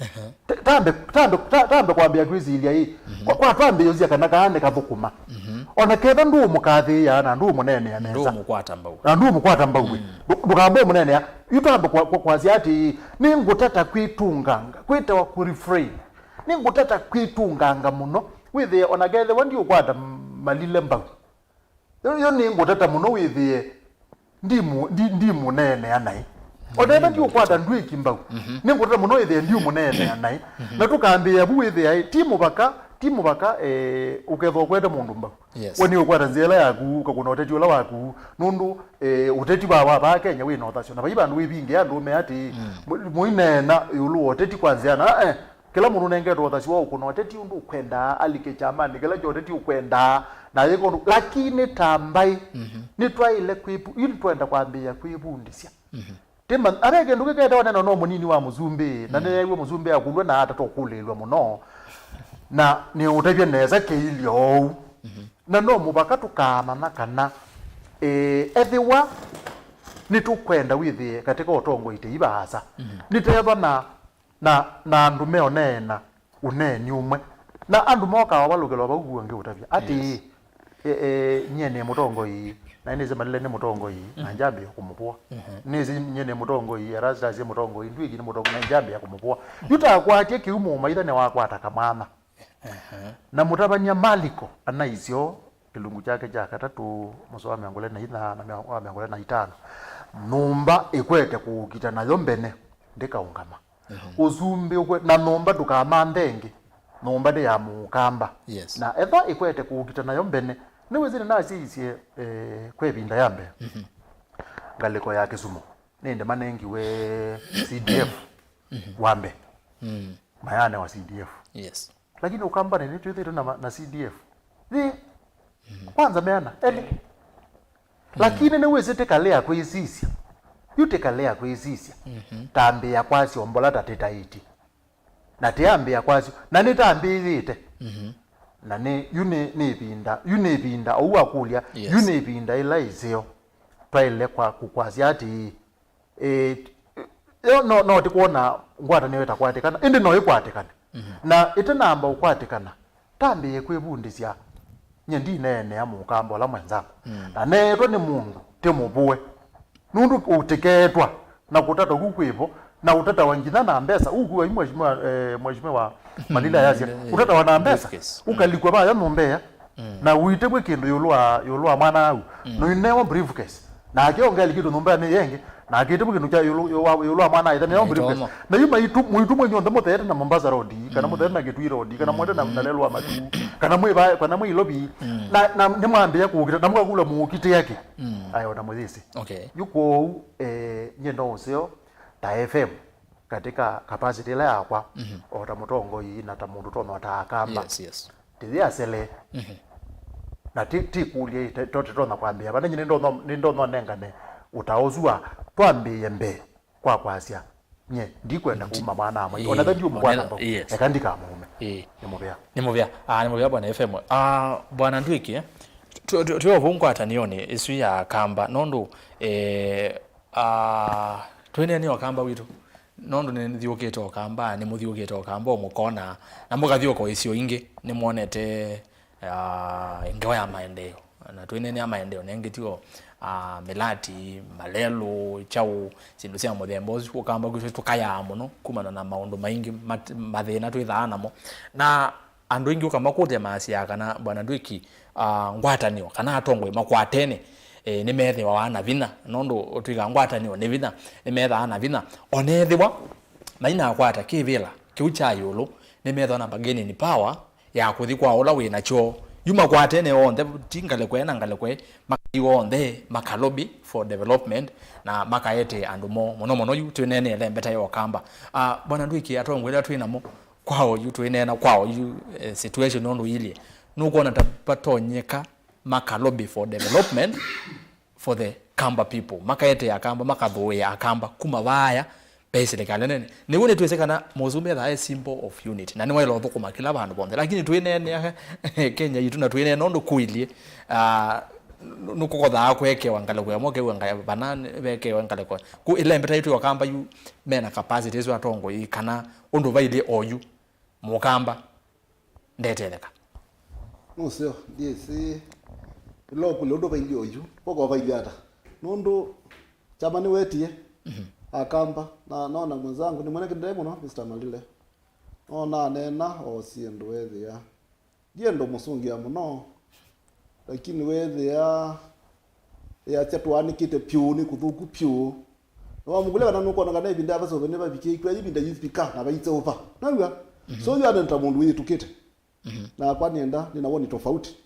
Ehe. Ta-, tambe, tambe, ta-, tambe kwambĩa kwĩsilya ĩ, mhm, kwa, kwa twambĩĩsya kana kaa nĩkathũkũma. Mhm. Ona ketha ndũũmũkathĩĩa na ndũũmũneenea nesa. Ndũũmũkwata mbau. Na ndũũmũkwata mbau. Mm. Ndũ-, ndũkamba ũmũneenea. Yu twambe kwa, kwa, kwasya atĩĩ, nĩngũtata kwĩtũnganga, kwĩtawa kũ refrain. Nĩngũtata kwĩtũnganga mũno. Wĩthĩe ona kethĩwa ndiũkwata Malile mbau, yo, yo nĩngũtata mũno wĩthĩe ndimũ-, ndi-, ndimũneenea naĩ. O na ethĩwa ndiũkwata Ndwĩki mbau, mhm, nĩngũtata mũno wĩthĩe ndiũmũneenea naĩ. Mhm. Na tũkambĩĩa vu wĩthĩaĩ, ti mũvaka, ti mũvaka, eh, ũkethwa ũkwete mũndũ mbau. Yes. We nĩũkwata nzĩa ĩla yaku, ũkakũna ũteti ũla waku, nũndũ, eh, ũteti wa, wa vaa Kenya wĩ na ũthasyo. Na vai vandũ wĩvingĩa andũ me atĩ, mm, mũ-, mũineena ĩũlũ wa ũteti kwa nzĩa na, eh, kĩla mũndũ ũnengetwe ũthasyo wa ũkũna ũteti ũndũ ũkwendaa, alike kyamanĩ kĩla kya ũteti ũkwendaa, na ayĩka ũndũ. Lakini ta mbaĩ, mhm, nĩtwaĩle kwĩvu-, yu nĩtwenda kwambĩĩa kwĩvundĩsya. Mhm. Tima, ave kĩndũ kĩketawa neno no mũnini wa mũsumbĩ, na, mm, nĩneew'e mũsumbĩ akũlw'a na atata ũkũlĩĩlw'a mũno, na nĩũtavye nesa kĩilye oou. Mhm. Na no mũvaka tũkaamanya kana, eh, ethĩwa nĩtũkwenda wĩthĩe katika ũtongoi tei vaasa, mhm, nĩtethwa na na, na andũ meũneena ũneeni ũmwe. Na andũ mokaa wavalũkĩlwa vau ũngĩ ũtavya atĩĩ, yes, e, e, nyie nĩ mũtongoi, na nĩsĩ Malile nĩ mũtongoi, na, mhm, njambĩĩa kũmũvũa. Mhm. Nĩsĩ nyie nĩ mũtongoi, Erastus nĩ mũtongoi, Ndwĩki nĩ mũtongoi, na njambĩĩa kũmũvũa. Yu takwatye kĩu mũmaitha nĩwakwata kamwana. Ehe. Na mũtavany'a Maliko anaisyo kĩlungu kyake kya katatũ, mũsoa wa mĩongo ĩlĩ na inya na mĩongo, wa mĩongo ĩlĩ na itano, nyũmba ĩkwete kũũkita nayo mbene ndĩkaũngama. Mhm. Ũsumbĩ ũkwe-, na nyũmba ndũkamanthe ĩngĩ, nyũmba nĩ ya Mũkamba. Yes. Na ethwa ĩkwete kũũkita nayo mbene, nĩwĩsĩ nĩnasyaisye, eh, kwa ĩvinda ya mbee. Mhm. Ngalĩko ya Kĩsumo, nĩndĩ manengiwe C D F, mhm, wa mbee. Mm. Mayanewa C D F. Yes. Lakini Ũkambanĩ nĩtwĩthĩtwe na ma-, na C D F. Yĩ. Mhm. Kwanza meana, elĩ. Mhm. Lakini nĩwĩsĩ tĩkalea kwĩsisya. Yu tĩkalea kwĩsisya. Mhm. Tambĩĩa kwasya ombola ta tĩtaĩtye. Na tĩambĩĩa kwasya, na nĩtambĩĩte. Mhm. Na nĩ, yu nĩ, nĩ ĩvinda, yu nĩ ĩvinda, ou wakũlya, yes, yu nĩ ĩvinda ĩla ĩseo. Twaĩle kwa, kũkwasya atĩĩ, Ĩĩ, yo no, no ti kwona ngwatanĩo ĩtakwatĩkana, ĩndĩ no ĩkwatĩkane. Mhm. Na ĩtanamba ũkwatĩkana, tambĩĩe kwĩvundĩsya, nyie ndineenea Mũkamba ũla mwenzangu. Mm. Na neetwe nĩ mũndũ, ti mũvũe. Nũndũ ũtĩkeetwa, na kũtata kũu kwĩvo, na ũtatawa nginya na mbesa. Ũu kuwa mheshimiwa, eh, mheshimiwa Malila yasya, mm, ũtatawa na mbesa, briefcase, mm, ũkalikwa vaya nyũmba ĩya, mm, na ũitĩvw'e kĩndũ ĩũlũ wa, ĩũlũ wa mwana au, mm, na ũinewa briefcase. Nake ongelikĩtwe nyũmbanĩ yengĩ, Na akĩte kĩndũ kya ĩũlũ, ĩũlũ wa, ĩũlũ wa mwana aitha nĩyo briefcase. Itomo. Na yu maitu, mũitu mwĩ nyonthe mũtheete na Mombasa Road, kana mũtheete na Kĩtui Road, kana mwende na, na Lelwa Matu, kana mwĩ va, kana mwĩ Ilovi. Na, na nĩmwambĩĩa kũũkita, na mũkakula mũũkitĩa kĩ? Ayo na mũyĩsĩ. Okay. Yu kwoou, eh, nyie no ũseo ta F M katika capacity ĩla yakwa, o ta mũtongoi na ta mũndũ ũtonya ta Akamba. Yes, yes. Tĩyĩ asele. Na ti, ti kũlya ĩ, te-, to tũtonya kwambĩa. Vana nyie nĩndonya, nĩndonya nengane ũtao ũsu wa twambĩĩe mbee kwa kwasya. Nye, ndikwenda kuuma mwana amwe. Ona ĩĩ, ethwa ndiũmũkwata mbau. Yes. Eka ndikamũume. Ĩĩ. Nĩ mũvea. Nĩ mũvea. Ah, nĩ mũvea, Bwana F M. Ah, Bwana Ndwiki, tũ-, tũ-, twĩ o vau ngwatanĩonĩ ĩsu ya Akamba, nũndũ, eh, ah, twĩneene o Akamba witũ. Nũndũ nĩthiũkĩte o Akamba, nĩmũthiũkĩte o Akamba, o mũkona, na mũkathiũka o isio ingĩ, nĩmwonete, ah, ngewa ya maendeeo. Na twĩneenea maendeeo nengĩ tyo, ah, mĩlati, malelũ, kyaũ, syĩndũ sya mũthemba ũsu, Ũkamba kwitũ tũkayaa mũno kumana na maũndũ maingĩ mat-, mathĩna twĩthaa namo. Na andũ aingĩ ũkamakũlya maasyaa kana, Bwana Ndwiki, ah, ngwatanĩo kana atongoi makwatene, eh, nĩmethĩawa na vinya, nũndũ twĩkaa ngwatanĩo nĩ vinya, nĩmethaa na vinya. Onethĩwa mainakwata kĩvĩla kĩu kya ĩũlũ, nĩmethĩawa na bargaining power ya kũthi kwa ũla wĩ nakyo. Yu makwatene onthe, ti ngalĩko ĩ na ngalĩko ĩ, makai onthe maka lobby for development na makaete andũ moo. Mũno mũno yu twĩneeneele mbeta ya Ũkamba. Ah, Bwana Ndwiki, atongoi ala twĩ namo kwa oyu, twĩneena kwa oyu, eh, situation nũndũ iilyĩ, nũkwona ta vatonyeka maka lobby for development for the Kamba people, makaete Akamba, makathũĩa Akamba kuma vaaya ve silikalĩ nene. Nĩw'o nĩtwĩsĩ kana mũsumbĩ ethaa e symbol of unity, na nĩwaĩle ũthũkũma kĩla vandũ vonthe. Lakini twĩneenea Kenya yitũ na twĩneena ũndũ kũilyĩ, ah, nũ-, nũkũkothaa kwekewa ngalĩko ĩmwe, kewa nga-, vana vekewa ngalĩko. Ku ĩla mbeta yitũ ya Ũkamba yu mena capacity ĩsu atongoi kana ũndũ vailyĩ oyu Mũkamba ndetetheka. Nũseo, ndyĩsĩ ĩla ũkũlya ũndũ vailyĩ oyu, kwoko vailyĩ ata? Nũndũ kyama nĩwetie Akamba, na nona mwenzangu nĩ mwene kĩndee mũno, Mister Malile. Nona aneena o syĩndũ ethĩa. Ndienda ũmũsũngĩa mũno, lakini weethĩa easya tũanĩkĩte pyũ, nĩ kũthũku pyũ. Na wamũkũlya kana nũkwona kana ĩvinda ya vasũve nĩvavikĩe, kwĩa ĩvinda yĩvika na vaiseuva. Naw'a? So yu anene ta mũndũ wĩyĩtũkĩte. Nakwa nĩenda, nĩna woni tofauti.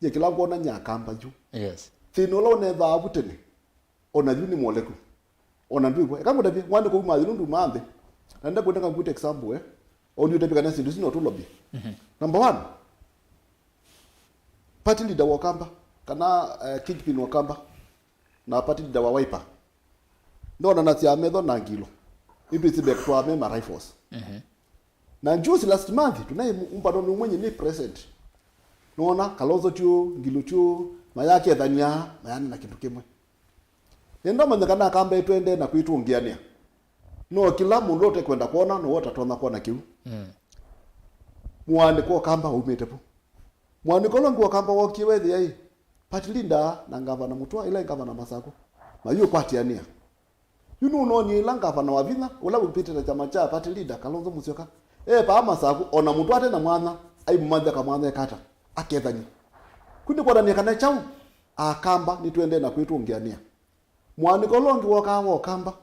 Ye kĩla ngwona nyakamba yu. Yes. Thĩna ũla ũnethaa avu tene, ona yu nĩ mwoleku. Ona ndwĩw'a. Eka ngũtavye, mwana kũu mathi nũndũ ma nthĩ. Na nenda kwenda ngakũta example, eh. Onyu ũtavye kana syĩndũ isu no tũlobby. Number one, party leader wa Ũkamba, kana, eh, kingpin wa Ũkamba, na party leader wa Wiper. Ndonanasya metho na Ngilo. Nĩtwĩsĩ mekũtwaa me ma rifles. Na juzi last month, tunaĩ mu-, umbano nĩ ũmwe nyie nĩ present. Nona, Kalonzo tyo, Ngilo tyo, mayakethania, mayana na kĩndũ kĩmwe. Nĩndamanya kana Akamba ĩtwendee na kwĩtũngĩanĩa. No kĩla mũndũ ũtekwenda kwona, no ũtatonya kwona kĩu. Mũandĩko wa Ũkamba waumĩte vu. Mũandĩko ũla ũngĩ wa Ũkamba wookie wethĩa ĩ, party leader na ngavana Mũtũa, ĩla ĩ ngavana Masakũ, mayĩũkwatĩanĩa. Yu nũnoonie ĩla ngavana wa vinya, ũla wĩvĩtĩte kyama kya party leader, Kalonzo Musyoka, e paa Masakũ, o na Mũtũa ate na mwanya, aimũmantha kamwanya ekata, akethany'a. Ku nĩ kwonany'a kana kyaũ, Akamba nĩtwendee na kwĩtũngĩanĩa. Mũandĩko ũla ũngĩ wokaa wa Ũkamba,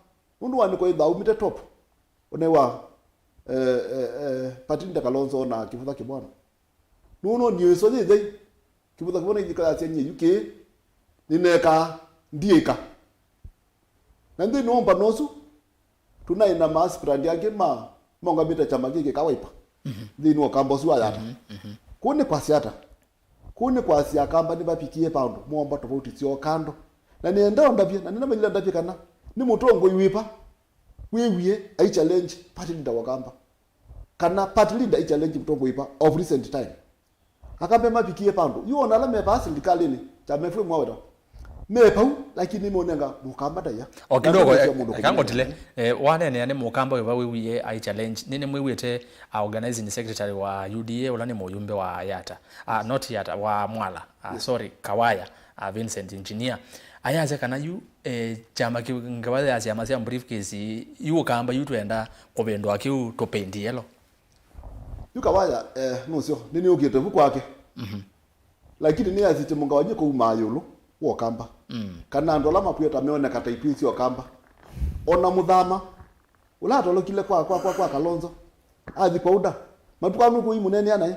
nũndũ ũandĩko ĩthaa umĩte top, ũnewa, eh, eh, eh, party leader Kalonzo na Kĩvũtha Kĩbono. Nũnoonie ĩso yĩthei, Kĩvũtha Kĩbono ĩthika yasya nyie yu kĩĩ, nĩneekaa, ndiĩka. Na nthĩnĩ wa ũmbano ũsu, tũnaĩ na ma aspirant angĩ ma, maũngamĩte kyama kĩĩ kĩka Wiper. Nthĩnĩ wa Ũkamba ũsu wa Yatta. Kũu nĩ kwasya ata? Kũu nĩ kwasya Akamba nĩvavikie vandũ moomba tofauti syoo kando. Na nĩenda ndavye, na nĩnamanyile ndavye kana nĩ mũtongoi wĩva wĩwie ai challenge party leader wa Kamba. Kana party leader ai challenge mũtongoi wĩva of recent time. Akamba mavikie vandũ. Yu ona ala me vaa silikalĩnĩ, kyama F M waweta. Me vau, lakini nĩmeũnenga Mũkamba ndaĩa. O kidogo, eh, kangotile, eh, waneenea nĩ Mũkamba wĩva wĩwie ai challenge. Nĩ, nĩmwĩw'ĩte, ah, organizing secretary wa U D A, ũla nĩ mũyumbe wa Yatta. Ah, not Yatta, wa Mwala. Ah, sorry, Kawaya, ah, Vincent Engineer. Ayasya kana yu, eh, kyama kĩu, ngewa ya syama sya briefcase, yu Ũkamba yu twenda kũvĩndũa kĩu tũpendi yellow. Yu Kawaya, eh, nũseo, nĩnĩũkĩte vu kwake. Lakini nĩasisye mũngawany'o kũu maa ĩũlũ. wa Ũkamba. Mm. Kana andũ ala makwĩta meoneka ta ikuũ sya Ũkamba. Ona Mũthama, ũla atolokile kwa, kwa, kwa, kwa Kalonzo, athi kwa UDA. Matukũ aa nũkũimũneenea naĩ,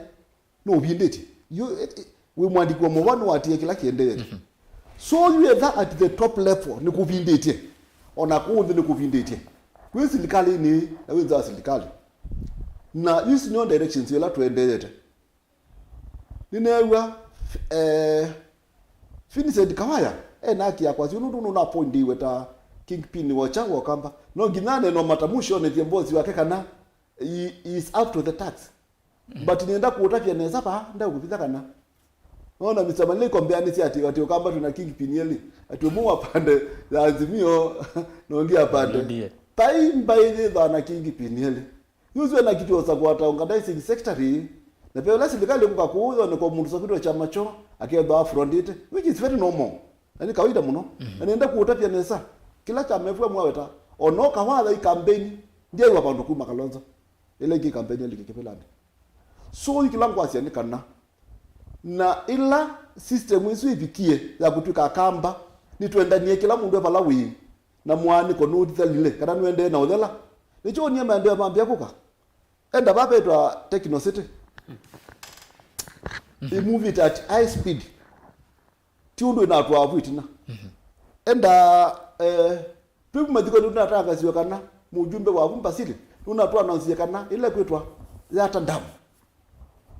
nũvindĩtye. Yu, eh, eh, wĩ mwandĩki wa mũvwa nĩwatie kĩla kĩendeete. Mhm. So yu etha at the top level nĩkũvindĩtye. Ona kũũ nthĩ nĩkũvindĩtye. Wĩ silikalĩnĩ, na wĩ nza wa silikalĩ. Na yu ici nĩo directions ila tũendeete. Nĩneew'a, eh, Vincent Kawaya ena haki ya kwasya nũndũ nũnapointiwe ta kingpin wa kyaũ wa Ũkamba. No nginya aneenwa matamushi onethye boss wake kana he is up to the task. Mm. But nĩenda kũũtavya nesa vaa, ndakũvitha kana. Nona Mister Malila ikombeanĩsya atĩ, atĩ Ũkamba twĩna kingpin elĩ, atĩ ũmwe wa pande ya Azimio na ũngĩ ya pande. U D A. Vai mbaĩ yĩthĩawa na kingpin elĩ. Yu ũsu ena kiti ũsa kwata organizing secretary, na ve ũla silikalĩ ĩkũka kũũ yone kwa mũndũ ũsa kwĩtwa kyama kyoo, akethwa afrondĩte, which is very normal. Na nĩ kawaida mũno. Mhm. Na nĩenda kũũtavya nesa, kĩla kyama F M waweta, ona ũkawatha ikampeni, ndyaĩwa vandũ kuma Kalonzo. Ĩla ĩngĩ ikampeni yalike kĩvĩlanĩ. So, yu kĩla ngwasya nĩ kana, na ĩla system ĩsu ĩvikie ya kũtw'ĩka Akamba, nĩtwendanie kĩla mũndũ e vala wĩ, na mũaanĩko nũthelile, kana nũendee na ũthela. Nĩkyo wonie maendeeo mambĩa kũka. Enda vaa vetwa Techno City. They move it at high speed. Ti ũndũ ĩnatwaa vu ĩtina. Mhm. Enda, eh, twĩ vu mathikonĩ nĩtũnatangasiwe kana mũjumbe wa vu Mbasili nũnatũanonsie kana ĩla ĩkwĩtwa Yatta Dam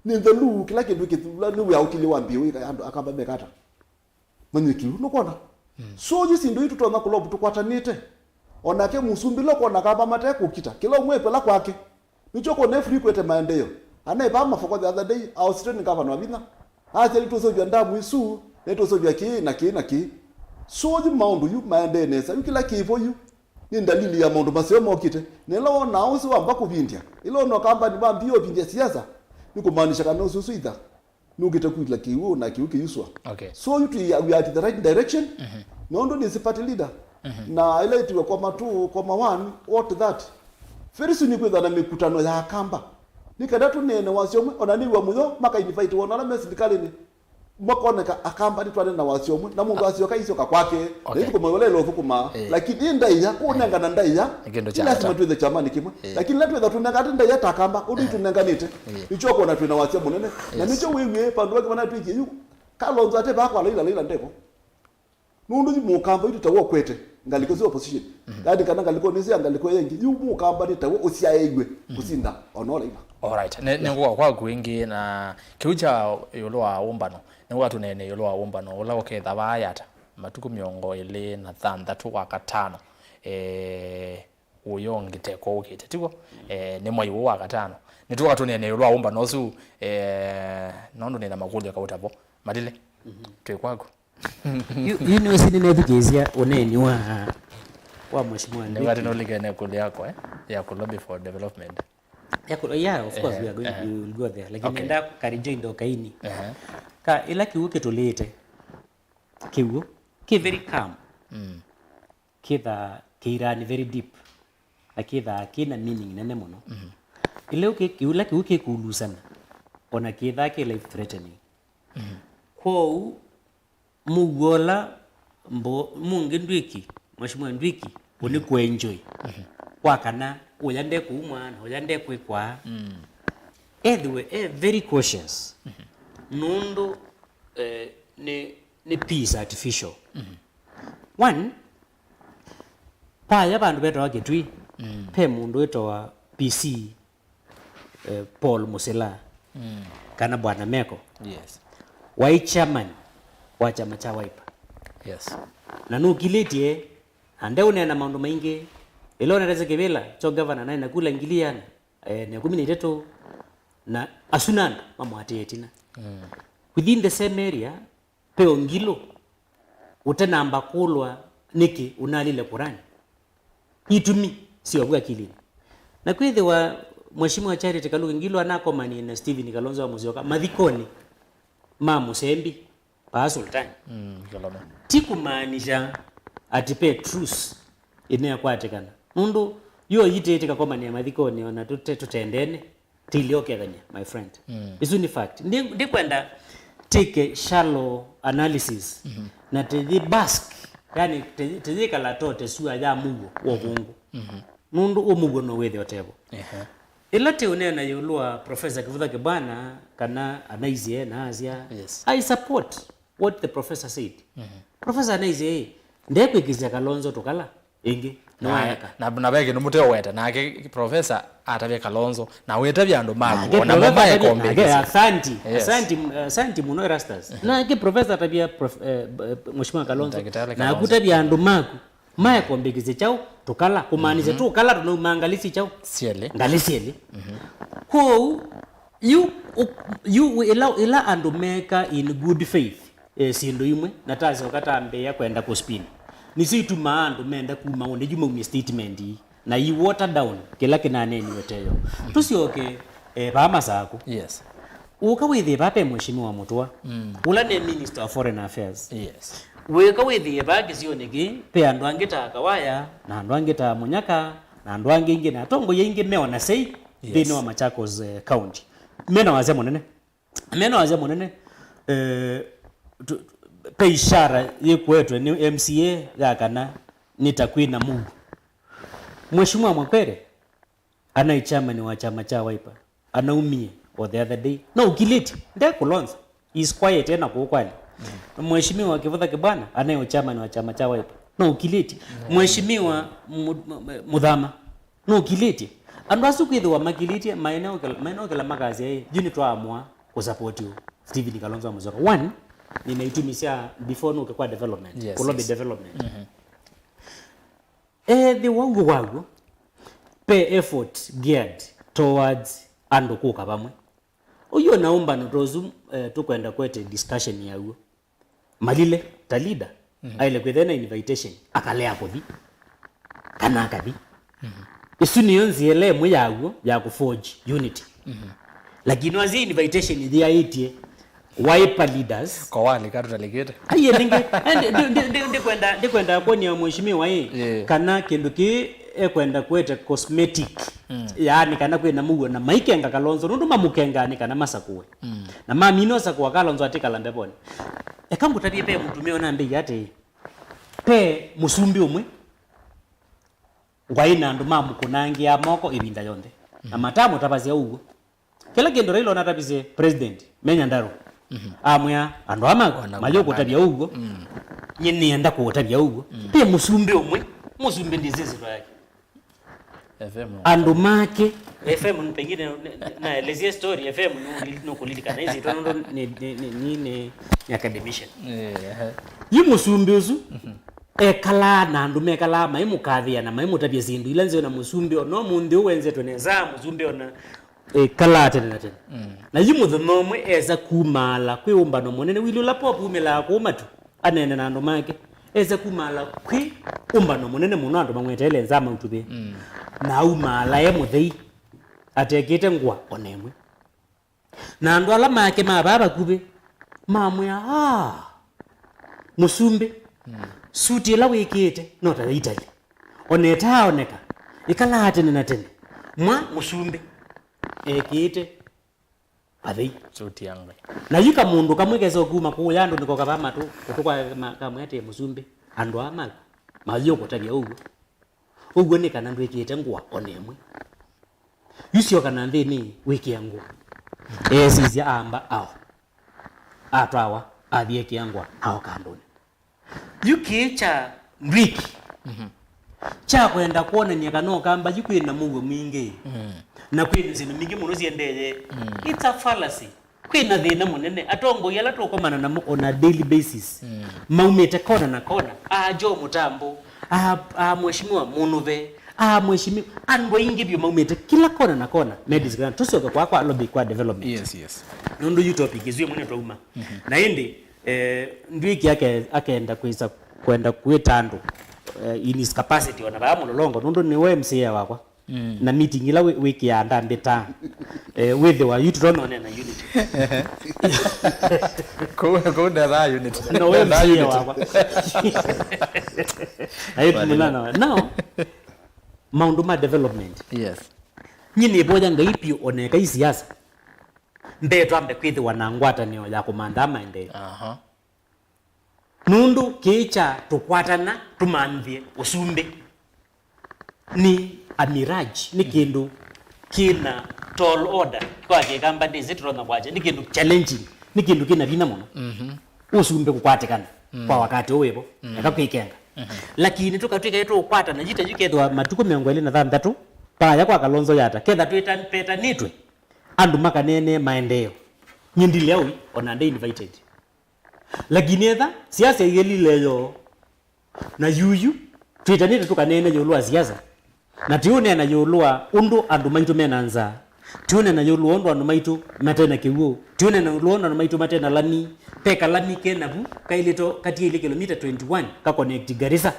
nĩ nthelu, kĩla kĩndũ kĩthula, nĩ wĩa ũkilye wambie wĩka andũ Akamba mekata. Manyie kĩu, nũkwona? Mm. So, yu syĩndũ ii tũtonya kũlovu tũkwatanĩte. O nake mũsumbĩ ũla ũkwona Akamba mate kũkita, kĩla ũmwe ekwela kwake. Nĩkyo ũkwona e free kwete maendeeo. Anaĩvaa mafoko the other day, a Australian governor wa vinya. Asya, "Nĩtũseũvya ndamu isu, nĩtũseũvya kĩĩ na kĩĩ na kĩĩ." So, yu maũndũ yu maendee nesa. Yu kĩla kĩvo yu nĩ ndalili ya maũndũ maseo mokĩte. Na ĩla wonaa ũsu wamba kũvindya, ĩla wona Ũkamba nĩwambie ũvindya siasa, nĩ kũmaanisha kana ũsu ũsu itha nũkĩte kwĩla kĩw'ũ na kĩw'ũ kĩyuswa. Okay. So yu twi, we are at the right direction. Mhm. Nũndũ nĩsĩ party leader. Mhm. Na ĩla ĩtiwe kwa matu, kwa mawani, what that? Very soon nĩkwĩthwa na mĩkutano ya Akamba. Nĩ kana tũneene wasya ũmwe, ona nĩw'a mũyo, makainvite wona ala me silikalĩnĩ. Makoneka Akamba nĩtwanena wasya ũmwe, na mũndũ asyoka isyoka kwake, na okay, ithukumo ĩla ĩla ũthũkũmaa. Eh. Lakini ĩ ndaĩa, kũnengana ndaĩa, nĩ kĩndũ kya lasima twĩthe kyamanĩ kĩmwe. Eh. Lakini ĩla twĩtha tũnengate ndaĩa ta Akamba, ũndũ itũnenganĩte. Eh. Nĩkyo kwona twĩna wasya mũnene. Na yes, nĩkyo wĩw'ĩe vandũ vangĩ vanatwĩkie yu, Kalonzo ate vaa kwa Laila, Laila ndevo. Nũndũ yu mũkamba yu tawe ũkwete ngalĩko sya opposition. Mhm. Yaani kana ngalĩko nĩsĩ ya ngalĩko yengi, yu mũkamba nĩ tawe ũsyaĩiwe kũsinda ona Laila. Alright. Ne, nĩngũka kwaku ĩngĩ na kĩu kya ĩũlũ wa ũmbano. Nĩwatũneene ĩũlũ wa ũmbano ũla ũketha vaa Yatta matukũ mĩongo ĩlĩ na thanthatũ wa katano. Eh, ũyo ngiteko ũkĩte, tiw'o? Eh, nĩ mwai ũũ wa katano. Nĩtũka tũneene ĩũlũ wa ũmbano ũsu, eh, nũndũ nĩna makũlyo kaũtavo. Malile, mhm, twĩ kwaku. Yu, yu nĩwĩsĩ nĩnethukĩĩsya ũneeni wa, wa Mheshimiwa Ndwiki. Nĩwatĩ nũlikene kũlĩ yakwa, eh? Ya kũ lobby for development. Ya kũ-, yeah, of course, eh, we are going, eh, we will go there. Lakini okay, nenda ka rejoin ndo kaini. Ehe. Ka ĩla kĩw'ũ kĩtũlĩte, kĩw'ũ kĩ very calm. Mm. Kĩthaa kĩiraa nĩ very deep, na kĩthaa kĩna meaning nene mũno. Mhm. Ĩla ũkĩ-, kĩw'ũ, ĩla kĩw'ũ kĩkũlusana, ona kĩthaa kĩ life threatening. Mhm. Kwoou, mũuo ũla mbo-, mũngĩ Ndwiki, Mheshimiwa Ndwiki, ũnĩ kũ enjoy. Mhm. Kwa kana, ũya ndekumwa, na ũya ndekwĩkwa. Mm. Ethĩwe e very cautious. Mhm. Nũndũ, eh, nĩ, nĩ peace artificial. Mhm. One, paya vandũ vetawa Kitui, mm, pe mũndũ wĩtawa P C, eh, Paul Musila, mm, kana Bwana Meko. Yes. Waĩ chairman wa kyama kya Wiper. Yes. Na nũkilĩtye, na ndeũneena maũndũ maingĩ. Ĩla ũnetesye kĩvĩla kyo gavana naĩ na kula ngili iana, eh, na ĩkũmi na itatũ, na asu na andũ mamũatĩĩe ĩtina. Mm. Within the same area, Peo Ngilũ ũtenamba kũlwa nĩkĩ ũnalile Kurani. Itumi syovw'a akilinĩ. Na kwĩthĩwa Mheshimiwa Charity Kaluki Ngilu anakomanie na Stephen Kalonzo wa Musyoka mathikonĩ ma mũsembi vaa Sultani. Mm, Kalonzo. Ti kũmaanisha ati pe truce ĩnekwatĩkana. Nũndũ yo yitĩĩtĩka komania mathikonĩ ona tũte-, tũtendene. Tĩilĩ ũkethany'a, my friend. Mm. Isu nĩ fact. Ndi-, ndikwenda take a shallow analysis. Mhm. na tĩyĩ bask, yani tĩ- tĩyĩkala tote sua ya mũuo wa ũvũngũ. Nũndũ ũmũuo no wĩthĩe ũtevo. Ehe. Ĩla tĩũneena ĩũlũ wa Professor Kĩvutha Kĩbwana, kana anaisye na asya, Yes. I support what the professor said. Professor anaisye, "Ndekwĩkĩsya Kalonzo tũkala ĩngĩ, na nĩwaeka." Na, na ve kĩndũ mũteũweta, nake professor atavya Kalonzo, na wĩtavya andũ maku, Nake ona mo professor atavya- maekũmbĩkĩsya. nake, asanti, Yes. asanti, asanti mũno Erastus. Nake professor atavya prof- eh, b- eh, Mheshimiwa Kalonzo, Ndakĩtalĩ na Kalonzo. akutavya andũ maku, maekũmbĩkĩsya kyaũ tũkala, kũmaanisya tũkala tũnauma ngalĩ syĩ kyaũ? Syelĩ. Ngalĩ syelĩ. Kwoou, yu, ũ- yu ĩla, ĩla andũ meka in good faith, eh, syĩndũ imwe, na tasyoka tambĩĩa kwenda kũspin, nĩsyo itumaa andũ menda kuma ũnĩ yu maumie statement ii, na i water down kĩla kĩnaneeniwe teyo. Tũsyoke, eh, vaa Masakũ. Yes. Ũka wĩthĩe vate Mheshimiwa Mũtũa, Mm. ũla nĩ Minister of Foreign Affairs. Yes. Wĩka wĩthĩe vaa kĩsionĩ kĩĩ, ve andũ angĩ ta Kawaya, na andũ angĩ ta Mũnyaka, na andũ angĩ ingĩ, na atongoi aingĩ meona sei Yes. nthĩnĩ wa Machakos, eh, County. Mena wasya mũnene. Mena wasya mũnene. Eh, tu- ve ishara yĩkũetwe nĩ M C A ya kana nĩ ta kwĩna mũuo. Mheshimiwa Makwere, anaĩ chairman wa kyama kya Wiper, anaumie o the other day. No ũkilĩtye, ndekũlonza. He's quiet, ena kũũ kwali. Mheshimiwa Kĩvutha Kĩbwana, anaĩ o chairman wa kyama kya Wiper. No ũkilĩtye. Mheshimiwa Mu- Mu- Muthama, no ũkilĩtye. Andũ asu kwĩthĩwa makilĩtye, maeneo kĩla, maeneo kĩla makasya, "Ĩ, yu nĩtwaamũa kũsupport Stephen Kalonzo wa Musyoka." One, nina itumi sya before nũke kwa development, Yes, kũlobby yes. development. Ethĩwa w'o waw'o, ve effort geared towards andũ kũka vamwe. Ũyũ na ũmbano ta ũsu, eh, tũkwenda kwete discussion yaw'o. Malile, ta leader, aĩle kwĩthĩa na invitation, akalea kũthi. Kana akathi. Ĩsu nĩyo nzĩa ĩla ĩmwe yaw'o ya kũforge unity. Lakini wasya invitation ĩyĩaĩtye Wiper leaders. Kowalika tũtalikĩte. Aiye nĩngĩ, eh, ndi- ndi- ndi- ndi- ndikwenda, ndikwenda kuonia mheshimiwa ĩ, Yeah. kana kĩndũ kĩĩ ekwenda kũete cosmetic. Mm. Yaani kana kwĩna mũuo na maikenga Kalonzo, nũndũ mamũkengaa nĩ kana masakũe. Mm. Na mamina ũsakũa Kalonzo atikala mbevonĩ. Eka ngũtavye ve mũtumĩa ũnambĩie atĩĩ, ve mũsumbĩ ũmwe ngwaĩ na andũ mamũkũnangĩaa moko ĩvinda yonthe. Na matamũtavasya ũw'o. Kĩla kĩndũ Raila onatavisye President me Nyandarua, amwĩa, "Andũ aa maku mayũkũtavya ũw'o, nyie nĩenda kũũtavya ũw'o." Ve mũsumbĩ ũmwe, mũsumbĩ ndĩsĩ ĩsyĩtwa yake. F M. Andũ make. F M pengine naelezia story, F M nũkũlilikana ĩsyĩtwa nũndũ nĩ, nĩ, nĩ, nĩ, nĩ, nĩ academician. Eh, ehe. Yu mũsumbĩ ũsu ekalaa na andũ mekalaa maimũkathĩa na maimũtavya syĩndũ ila nzeo na mũsumbĩ ona ũmũnthĩ ũũ wenzetwe nesa, mũsumbĩ ona ekalaa tene na tene. Mm. Na yu mũthenya ũmwe esa kumaala kwĩ ũmbano mũnene, wili ũla Pope umĩlaa kũu matu, aneene na andũ make. Esa kumaala kwĩ ũmbano mũnene mũno, andũ mamweteele nza mautuvĩ. Mm. Na aumaala e mũthei, atekĩte ngũa o na ĩmwe. Na andũ ala make ma vaa vakuvĩ mamwĩa, "Aa, mũsumbĩ, suti ĩla wĩkĩĩte no ta ya Italy. O na ĩtaaoneka, ĩkalaa tene na tene. Mwa mũsumbĩ ekĩĩte athei." Suti ya Ngai. Na yu kamũndũ kamwe kesa kuma kũũya andũ nĩko kavaa matũ, kũtũ kwa ma- kamwĩa atĩ, "Mũsumbĩ, andũ aa maku mayũkũtavya ũw'o. Ũw'o nĩ kana ndwĩkĩĩte ngũa o na ĩmwe. Yu syoka na nthĩnĩ wĩkĩe ngũa." Eesisya amba ao. Atwawa, athi ekĩa ngũa, aoka andũnĩ. Yu kĩĩ kya Ndwiki, kya kwenda kwonany'a kana Ũkamba yu kwĩna mũuo mwingĩ, na kwĩna syĩndũ mbingĩ mũno syendee, it's a fallacy. Kwĩna thĩna mũnene. Atongoi ala tũkomana namo on a daily basis, maumĩte kona na kona. Aa Joe Mũtambo, aa, aa Mheshimiwa Mũnuve, aa Mheshimiwa, andũ aingĩ vyũ maumĩte kila kona na kona, me disgruntled. Tũsyoke kwa, kwa lobby kwa development. Yes, yes. Nũndũ yu topic ĩsu ĩmwe nĩtwauma. Na ĩndĩ, eh, Ndwiki ake- akenda kwĩsa kwenda kwĩta andũ, eh, in his capacity ona vaa Mũlolongo, nũndũ nĩwe M C A wakwa. Na meeting ila wĩ- wĩkĩaa ndambĩtaa, eh, wĩthĩwa yu tũtononea na unity. Kũu, kũu ndethaa unity. No we Ndethaa M C A unity. Wakwa. Aitũmĩla na we. Now, maũndũ ma development. Yes. Nyie nĩvoya Ngai piũ oneka i siasa. Mbee twambe kwĩthĩwa na ngwatanĩo ya kũmanthaa maendeeo. Aha. Nũndũ kĩĩ kya tũkwatana tũmanthĩe ũsumbĩ nĩ a mirage, nĩ kĩndũ kĩna tall order. Kwa Kĩkamba ndĩsĩ tũtonya kwakya, nĩ kĩndũ challenging, nĩ kĩndũ kĩna vinya mũno. Ũsumbĩ kũkwatĩkana kwa wakati ũũ wĩvo, eka kwĩkenga. Lakini tũkatw'ĩka ĩtũũkwatana, yita yu kethĩwa matukũ mĩongo ĩlĩ na thanthatũ, paya kwa Kalonzo yata, ketha twĩta-, petanĩtwe, andũ makaneenee maendeeo. Nyie ndilea ũi, ona nde invited. Lakini etha siasa iyĩlile yoo, na yuyu, twĩtanĩte tũkaneene ĩũlũ wa siasa, na tiũneena ĩũlũ wa ũndũ andũ maitũ mena nzaa, tiũneena ĩũlũ wa ũndũ andũ maitũ mate na kĩw'ũ, tiũneena ĩũlũ wa ũndũ andũ maitũ mate na lami. Pe kalami ke navu kailĩto katiĩlye kilomita twenty-one ka connect Garissa.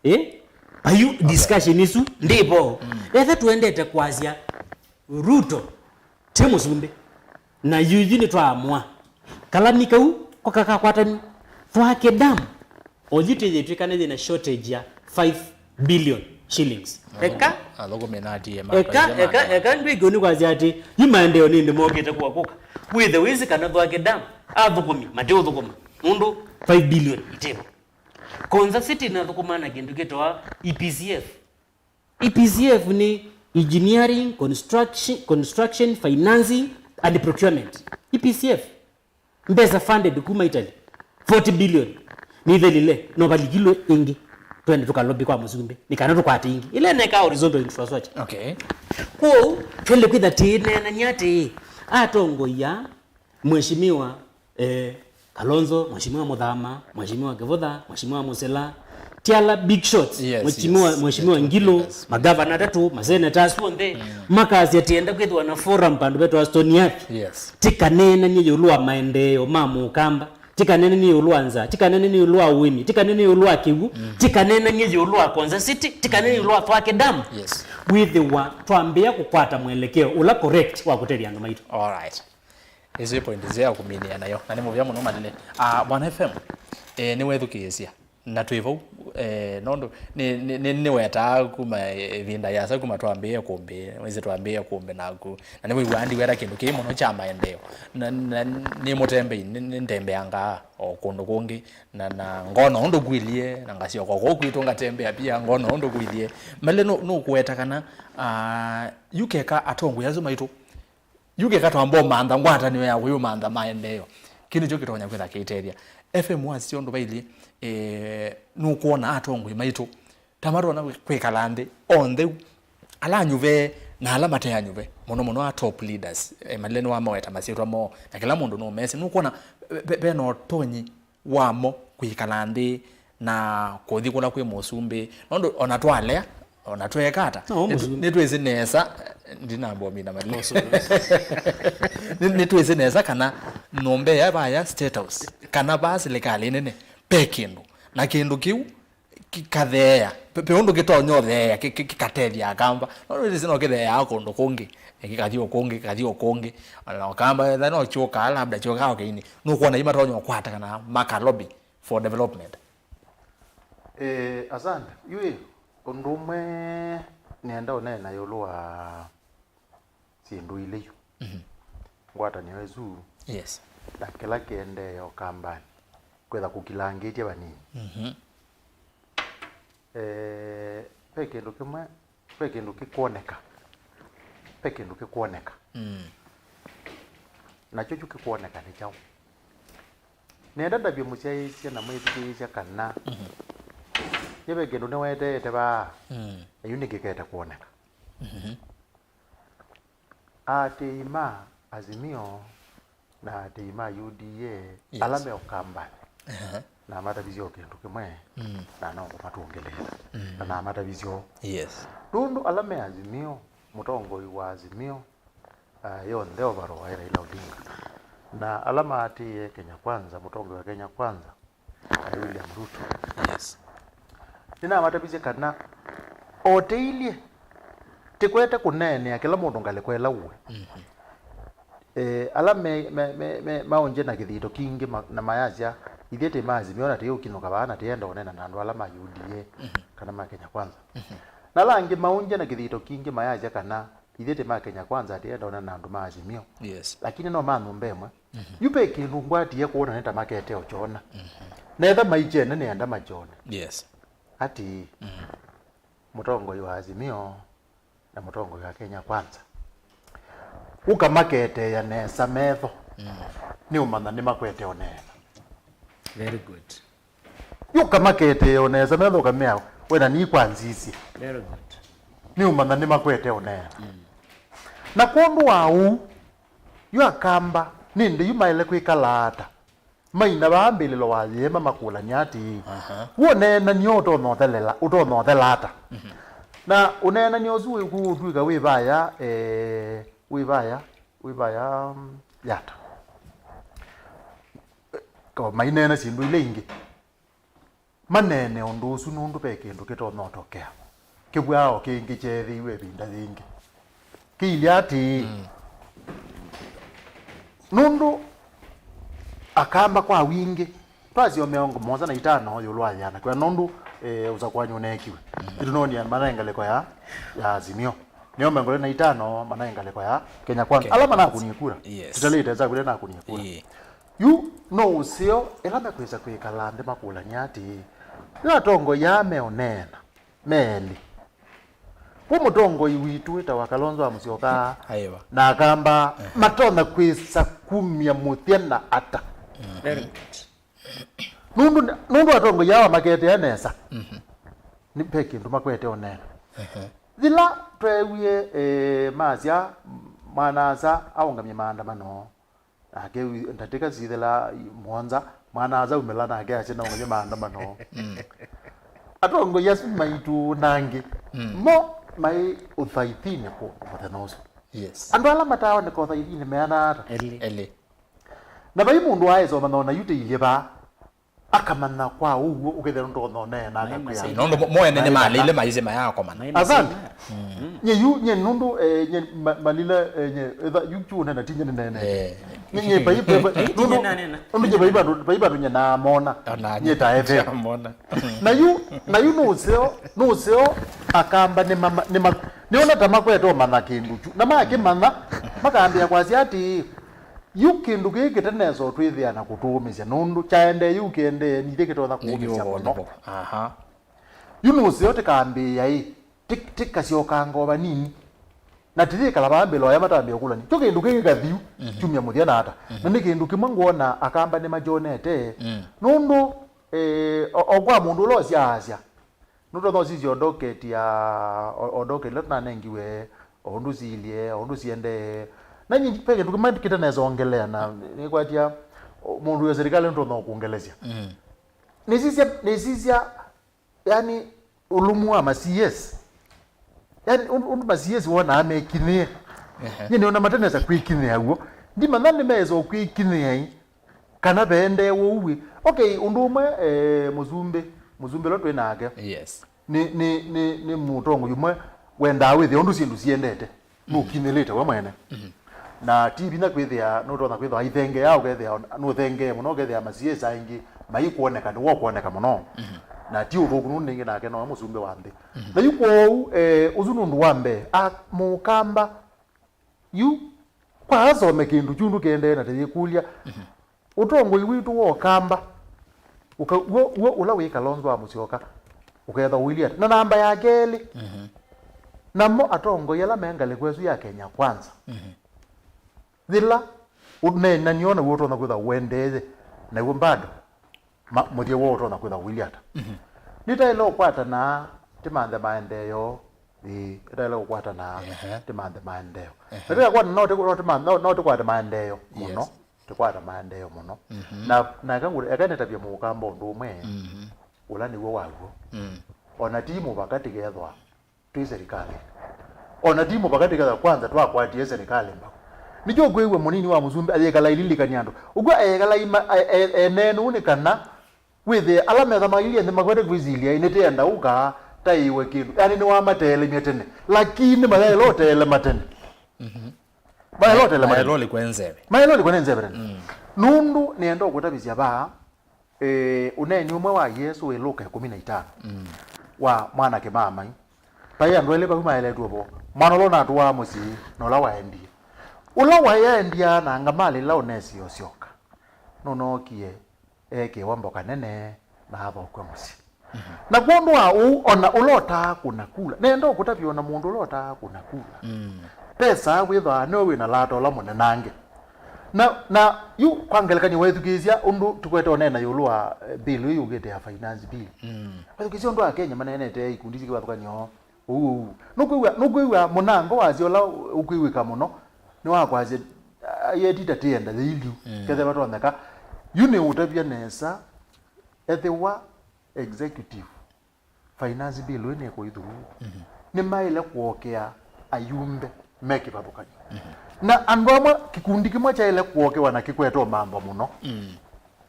Eh? Ayu discussion isu ndĩvo. Etha tuendete kwasya Ruto ti mũsumbĩ, na yuyu nĩtwaamũa kalami kau ko kakakwatani Thwake Dam, oyu tĩyĩtwĩkana yĩna shortage ya five billion shillings. Eka, athũkũmi na T M eka, eka, eka ndwĩkĩo nĩ kwasya atĩ yu maendeeo nĩndĩ mokĩte kwa kũka. Wĩthe wĩsĩ kana Thwake Dam athũkũmi matiũthũkũma nũndũ five billion itĩvo. Konza City nathũkũmaa na kĩndũ kĩtawa E P C F. E P C F nĩ Engineering, Construction, Construction, Financing and Procurement. E P C F. Mbesa funded kuma Italy. Forty billion. Nĩthelile, no valikilwe ĩngĩ. Twende tũkalobi kwa mũsumbĩ. Nĩ kana tũkwate ĩngĩ. Ĩla neka horizontal infrastructure. Okay. Kwoou, twende kwĩtha tĩneenania atĩ, atongoia Mheshimiwa, eh, Kalonzo, Mheshimiwa Muthama, Mheshimiwa Kivutha, Mheshimiwa Musila, ti ala big shots, yes, Mheshimiwa, yes, Mheshimiwa Ngilu, magavana atatũ, masenators onthe, makasya tienda kwĩthĩwa na forum pandũ vetwa Stony Art. Yes. Tikaneenanie ĩũlũ wa maendeeo ma Mũkamba, tikaneenanie ĩũlũ wa nzaa, tikaneenanie ĩũlũ wa ũĩmi, tikaneenanie ĩũlũ wa kĩw'ũ, tikaneenanie ĩũlũ wa Konza City, tikaneenanie ĩũlũ wa Thwake Dam. Yes. Wĩthĩwa twambĩĩa kũkwata mwelekeo ũla correct wa kũtethya andũ maitũ. All right. Ĩsu ĩ point nzeo ya kũminĩa nayo, na nĩ mũvea mũno Malile. Ah, Bwana F M, eh, nĩwethukĩĩsya, na twĩ vau, eh, nũndũ nĩ, nĩ, nĩ, nĩwetaa kuma ĩvinda yasa kuma twambĩĩe kũmbĩ, wĩsĩ twambĩĩe kũmbĩ naku, na nĩwĩw'aa ndiweta kĩndũ kĩĩ mũno kya maendeeo, na, na nĩ mũtembei, nĩ, nĩ ntembeangaa o kũndũ kũngĩ, na, na ngona ũndũ kũilyĩ, na ngasyoka kũu kwitũ ngatembea pia, ngona ũndũ kũilyĩ. Malile nũ, nũkũweta kana, ah, yu keka atongoi asu maitũ, yu keka twamba ũmantha ngwatanĩo ya kũyũmantha maendeeo. Kĩu nĩkyo kĩtonya kwĩtha kĩitethya. F M wasisya ũndũ vailyĩ, eh, nũkwona atongoi maitũ ta matonya kwĩ-, kwĩkala nthĩ onthe, ala anyuve na ala mate anyuve, mũno mũno a top leaders, eh, Malile nĩwamaweta masyĩtwa moo, na kĩla mũndũ nũmesĩ. Nũkwona ve, ve, vena ũtonyi wamo kwĩkala nthĩ na kũthi kũla kwĩ mũsumbĩ, nũndũ ona twalea, ona tweeka ata, no, nĩtwĩsĩ nesa, ndinamba ũmina Malile. Nĩ, nĩtwĩsĩ nesa kana nyũmba ĩya vaya State House, kana vaa silikalĩ nene, ve kĩndũ, na kĩndũ kĩu kĩkatheea, ve, ve ũndũ kĩtonya ũtheea, kĩ-, kĩ-, kĩkatethya Akamba. No nĩtwĩsĩ no kĩtheeaa kũndũ kũngĩ, kĩkathi o kũngĩ, kĩkathi o kũngĩ. Ona Akamba, etha no kyũkaa, labda kyũkaa ũkĩinĩ. Nũkwona imatonya ũkwata kana makalobi for development. Eh, asante. Yu ĩ, ũndũ ũmwe nĩenda ũneena ĩũlũ wa syĩndũ ilĩ yu. Mhm. Ngwatanĩo ĩsu, yes, na kĩla kĩendee Ũkambanĩ, kwĩtha kũkilangĩtye vanini. Mhm. Eh, ve kĩndũ kĩmwe, ve kĩndũ kĩkwoneka, ve kĩndũ kĩkwoneka. Mm. Nakyo kyu kĩkwoneka nĩ kyaũ? Nenda ndavye mũsyaĩĩsya na mwĩthukĩĩsya kana, mhm, ye ve kĩndũ nĩweteete vaa, mm, na yu nĩkĩkete kwoneka. Mhm. Aatĩĩi ma Azimio na aatĩĩi ma U D A, yes, ala me Ũkambanĩ, aha, namatavisye o kĩndũ kĩmwe, mm, na no kũmatũngĩlĩĩla. Mm. Na namatavisye o. Yes. Nũndũ ala me Azimio, mũtongoi wa Azimio, ah, yonthe overall aĩ Raila Odinga. Na ala maatĩĩe Kenya Kwanza, mũtongoi wa Kenya Kwanza, na William Ruto. Yes. Nĩnamatavisye kana o tĩilye, tĩkwete kũneenea kĩla mũndũ ngalĩko ĩla ũĩ. Mhm. Eh, ala me, me, me, me, maũngye na kĩthito kingĩ ma, na mayasya, "Ithyĩ tĩ ma Azimio na tĩũkinũka vaa na tĩenda ũneena na andũ ala ma U D A, mhm, kana ma Kenya Kwanza." Mhm. Na ala angĩ maũngye na kĩthito kingĩ mayasya kana, "Ithyĩ tĩ ma Kenya Kwanza, tĩenda ũneena na andũ ma Azimio." Yes. Lakini no ma nyũmba ĩmwe. Mhm. Yu ve kĩndũ ngwatie kwona nĩ ta makete ũkyona. Mhm. Netha maikyene nĩenda makyone. Yes. Ati, mm, mũtongoi wa Azimio na mũtongoi wa Kenya Kwanza. Ũka maketeea nesa metho. Mm. Nĩũmanya nĩmakwete o nesa. Very good. Ũka maketeea o nesa metho ũkamea, "We na ni kwa nzisi." Very good. Nĩũmanya nĩmakwete o nesa. Mm. Na kwondũ wa ũu, yu Akamba, nĩndĩ yu maĩle kwĩkala ata? Maina vaa mbĩlĩlo wa yĩema makũlany'a atĩĩ, aha, wĩ ũneenany'a ũtonya ũthelela, ũtonya ũthela ata? Mhm. Na ũneenany'a ũsu wĩ kũtw'ĩka wĩ vaya, eh, wĩ vaya, wĩ vaya, mm, yata? Ko maineena syĩndũ ila ingĩ. Maneene ũndũ ũsu nũndũ ve kĩndũ kĩtonya ũtokea. Kĩw'aa o kĩngĩ kyeethĩiwe ĩvinda yĩngĩ. Kĩilye atĩĩ, mm, nũndũ Akamba kwa wingĩ, twasyo mĩongo mũonza na itano ĩũlũ wa yĩana kwĩa nũndũ, eh, ũsakũani ũneekiwe. Mm. Nĩtũnoonie manaĩ ngalĩko ya, ya Azimio. Nĩo mĩongo ĩlĩ na itano manaĩ ngalĩko ya Kenya Kwanza. Kenya Kwanza. Ala manakunie kura. Yes. Tũtalĩte nza kũla nakunie kura. Ĩĩ. Yu no ũseo ĩla mekwĩsa kwĩkala nthĩ makũlany'a atĩĩ, yu atongoi aa meũneena me elĩ. Wĩ mũtongoi witũ wĩtawa Kalonzo wa Musyoka, aiwa, na Akamba, ehe, matonya kwĩsa kumya mũthya na ata? Very good. Nũndũ, nũndũ atongoi aa maketea nesa. Mhm. Nĩ ve kĩndũ makwete ũneena. Ehe. Yĩla tweewie, eh, masya, mwana-a-asa aũngamye maandamano, nake wi-, ndatĩka syĩthela mũonza, mwana-a-asa aumĩla nake asya naũngamye maandamano. Mm. Atongoi asu maitũ nangĩ, mm, mo maĩ ũthaithinĩ kũ mũthenya ũsu. Yes. Andũ ala mataaoneka ũthaithinĩ meana ata? Elĩ. Elĩ. Na vai mũndũ waĩsoma nona yu tĩilye vaa. Akamanya kwa ũw'o ũkethĩa nũtonya ũneena. Maĩ akakwĩa. Maseini. Nũndũ mo-, mo ene nĩmalĩile maisye mayaakomana. Maĩ asante. Maseini. Mm. Nye yu, nye nũndũ, eh, nye ma-, malile, eh, nye, etha, yu kyu ũnena ti nye nĩnene. Eh. Nye, nye pai, pai, pai, nũndũ, nũndũ nye pai vandũ, pai vandũ nye naamona. Ona nye ta efe. Mona. Na yu, na yu nũseo, nũseo Akamba nĩ mama, nĩ ma-, nĩona ta makwete ũmanya kĩndũ kyu. Na makĩmanya, makambĩa kwasya atĩĩ, yu kĩndũ kĩĩ kĩtenesa ũtwĩthĩa na kũtũũmĩsya, nũndũ kyaendee yu kĩendee, nithyĩ kĩtonya kũũmĩsya mũno. Aha. Yu nũseo tĩkambĩĩa ĩ, tĩ-, tĩkasyokanga o vanini, na tĩyĩkala vaa mbĩla oya matambĩa kũlany'a. Kyo kĩndũ kĩĩ kĩkathiu, mhm, kyumya mũthya na ata. Mhm. Na nĩ kĩndũ kĩmwe ngwona Akamba nĩmakyonete, mm, nũndũ, eh, o, o kwa mũndũ ũla ũsyaasya, nũtonya ũsisya o docket ya, o, o docket ĩla tũnanengiwe, o ũndũ siilye, o ũndũ siendee. Na nyie ve kĩndũ kĩmwe kĩtanesa ongelea na nĩkwatya, o, mũndũ wĩ serikalĩ nũtonya kũngelesya. Mm. Nĩsisya, nĩsisya, yani, ũlũmu wa ma C S. Yani, ũndũ, ũndũ ma C S wonaa mekinyĩe. Ehe. Nyie nĩona matanesa kwĩkinyĩa w'o. Ndimanya nĩmesa kwĩkinyĩa ĩ, kana veendeewe ũu ĩ. Okay, ũndũ ũmwe, eh, mũsumbĩ, mũsumbĩ ũla twĩ nake. Yes. Nĩ, nĩ, nĩ, nĩ mũtongoi ũmwe wendaa wĩthĩa ũndũ syĩndũ siendete. Mhm. Nũkinyĩlĩte we mwene. Mhm. Na ti vinya kwĩthĩa, nũtonya kwĩthwa aithengeea, ũkethĩa on-, nũthengee mũno, ũkethĩa ma C S aingĩ maikwoneka, nĩwe ũkwoneka mũno. Mhm. Na ti ũthũku nũndũ nĩngĩ nake nowe mũsumbĩ wa nthĩ. Mhm. Na yu kwoou, eh, ũsu nĩ ũndũ wa mbee. A, Mũkamba, yu, kwa asome kĩndũ kyu ndũkĩendee na tĩyĩkũlya, mhm, ũtongoi witũ wa Ũkamba, ũka-, w'o, w'o ũla wĩ Kalonzo wa Musyoka, ũkethwa ũilyĩ ata? Na namba ya kelĩ, mhm, namo atongoi ala me ngalĩko ĩsu ya Kenya Kwanza, mhm, yĩla ũneenany'o naw'o ũtonya kwĩthwa ũendeeye, naw'o bado ma-, mũthya woo ũtonya kwĩthwa ũilyĩ ata? Mhm. Nĩtaĩle ũkwatana tĩmanthe maendeeo, ĩĩ, nĩtaĩle ũkwatana, ehe, tĩmanthe maendeeo. Ehe. Na tĩkakwatana no tĩkũ-, no tĩma-, no, no tĩkwate maendeeo mũno. Yes. Tĩkwata maendeeo mũno. Mhm. Na, na eka ngũ-, eka nĩtavye Mũkamba ũndũ ũmwe, mhm, ũla nĩw'o waw'o. Mm. O na ti mũvaka tĩkethwa twĩ serikalĩ. O na ti mũvaka tĩkethwa kwanza twakwatie serikalĩ mbau. Nĩkyo ũkwĩw'a mũnini wa mũsumbĩ ayĩkala ililikany'a andũ. Ũkw'a ayĩkala ima-, a-, e-, eneenũu nĩ kana wĩthĩe ala methamaĩlye nthĩ makwete kwĩsilya, ĩ, nĩtĩenda ũka taĩwe kĩndũ. Yaani nĩwamateelemya tene. Lakini mayaĩle ũteelema tene. Mhm. Mayaĩle ũteelema tene. Mayaĩle ũlikwe nzeve. Mayaĩle ũlikwe nĩ nzeve tene. Mm. Nũndũ nĩenda ũkũtavĩsya vaa, eh, ũneeni ũmwe wa Yesũ wĩ Luka ĩkũmi na itano, mm, wa mwanake maamai. Vai andũ elĩ vau maeletw'e vo, mwana ũla ũnatũaa mũsyĩ na ũla waendie. Ũla waĩ aendiaa na ngamalĩ ĩla ũnesie ũsyoka, nũnookie eekĩwa mboka nene, na athokw'a mũsyĩ. Na kwondũ wa ũu, ona ũla ũtaa kũna kula, nenda ũkũtavya ona mũndũ ũla ũtaa kũna kula, mm, pesa wĩthwaa nĩwe wĩna lata ũla mũnenange. Na, na yu kwa ngelekany'o, wethukĩĩsya ũndũ tũkwete ũneena ĩũlũ wa, eh, bill ĩĩ yũkĩte ya finance bill. Mm. Wethukĩĩsya ũndũ Akenya maneenete ikundi syĩ kĩvathũkany'o ũu ũu. Nũkwĩw'a, nũkwĩw'a mũnango wasyo ũla ũkwĩw'ĩka mũno nĩ wa kwasya, ah, yetita tĩenda yĩiliu, mm, kethĩwa tonyeka. Yu nĩũtavya nesa, ethĩwa executive finance bill ĩĩ nĩkũithurulwa, mhm, nĩmaĩle kũokea ayumbe me kĩvathũkany'o. Mhm. Na andũ amwe, kĩkundi kĩmwe kyaĩle kũokewa na kĩkwetwa mantha mũno, mm,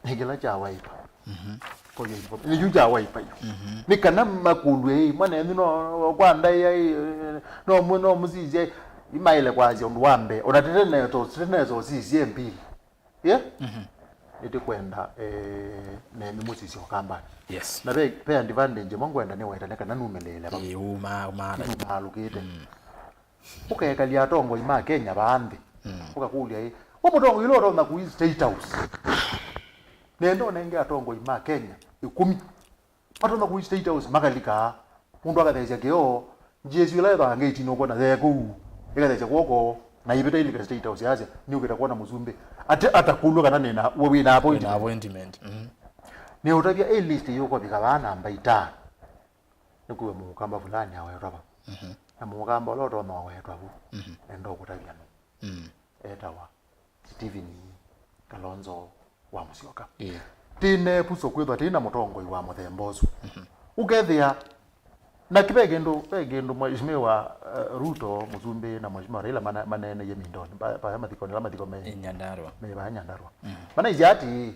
nĩ kĩla kya Wiper. Mhm. For your inform-, nĩ yu kya Wiper yu. Mhm. Nĩ kana makũlw'e, ĩ, mwanenyu no kwa ndaĩa, ĩ, no mũ-, no mũsisye, ĩ, maĩle kwasya ũndũ wa mbee. Ona tĩteneto, tĩteneto sisye mbili. Yeah? Mhm. Nĩtũkwenda, eh, nenyu mũsisye Ũkambanĩ. Yes. Na ve, ve advantage ĩmwe ngwenda nĩwetane kana numĩlĩĩle vau. Ĩĩ, uma, uma. Numaalũkĩte. Mm. Ũkekalya atongoi ma Kenya vaa nthĩ. Mm. Ũkakũlya, ĩ, we mũtongoi ũla ũtonya kũi State House, nenda ũnenge atongoi ma Kenya ĩkũmi. Matonya kũi State House makalikaa. Mũndũ akatheesya kĩoo, G S U ĩla ĩthaa ngetinĩ ũkwona yee kũu, ĩkatheesya kw'oko, na ĩvĩta ĩlika State House yasya, nĩũkĩte kwona mũsumbĩ. Ate atakũlw'a kana nĩna, we wĩna appointment. Wĩna appointment. Mhm. Nĩũtavya ĩ list ĩyũkũvika vaa namba itano. Nĩkwĩw'a mũkamba fulani awetwa vau. Mhm. Na mũkamba ũla ũtonya wetwa vu, mhm, nenda ũkũtavya nũ. Mm. Etawa Stephen Kalonzo wa Musyoka. Ĩĩ. Tĩ nepuso kwĩthwa tĩ na mũtongoi wa mũthemba ũsu. Mhm. Ũkethĩa, na kĩ ve kĩndũ, ve kĩndũ Mheshimiwa, eh, Ruto, Mũsumbĩ, na Mheshimiwa Raila mana-, maneeneie mindoni, pa-, paya mathikonĩ, la mathiko me, ĩ, Nyandarua, me vaya Nyandarua. Mhm. Manaisye ati,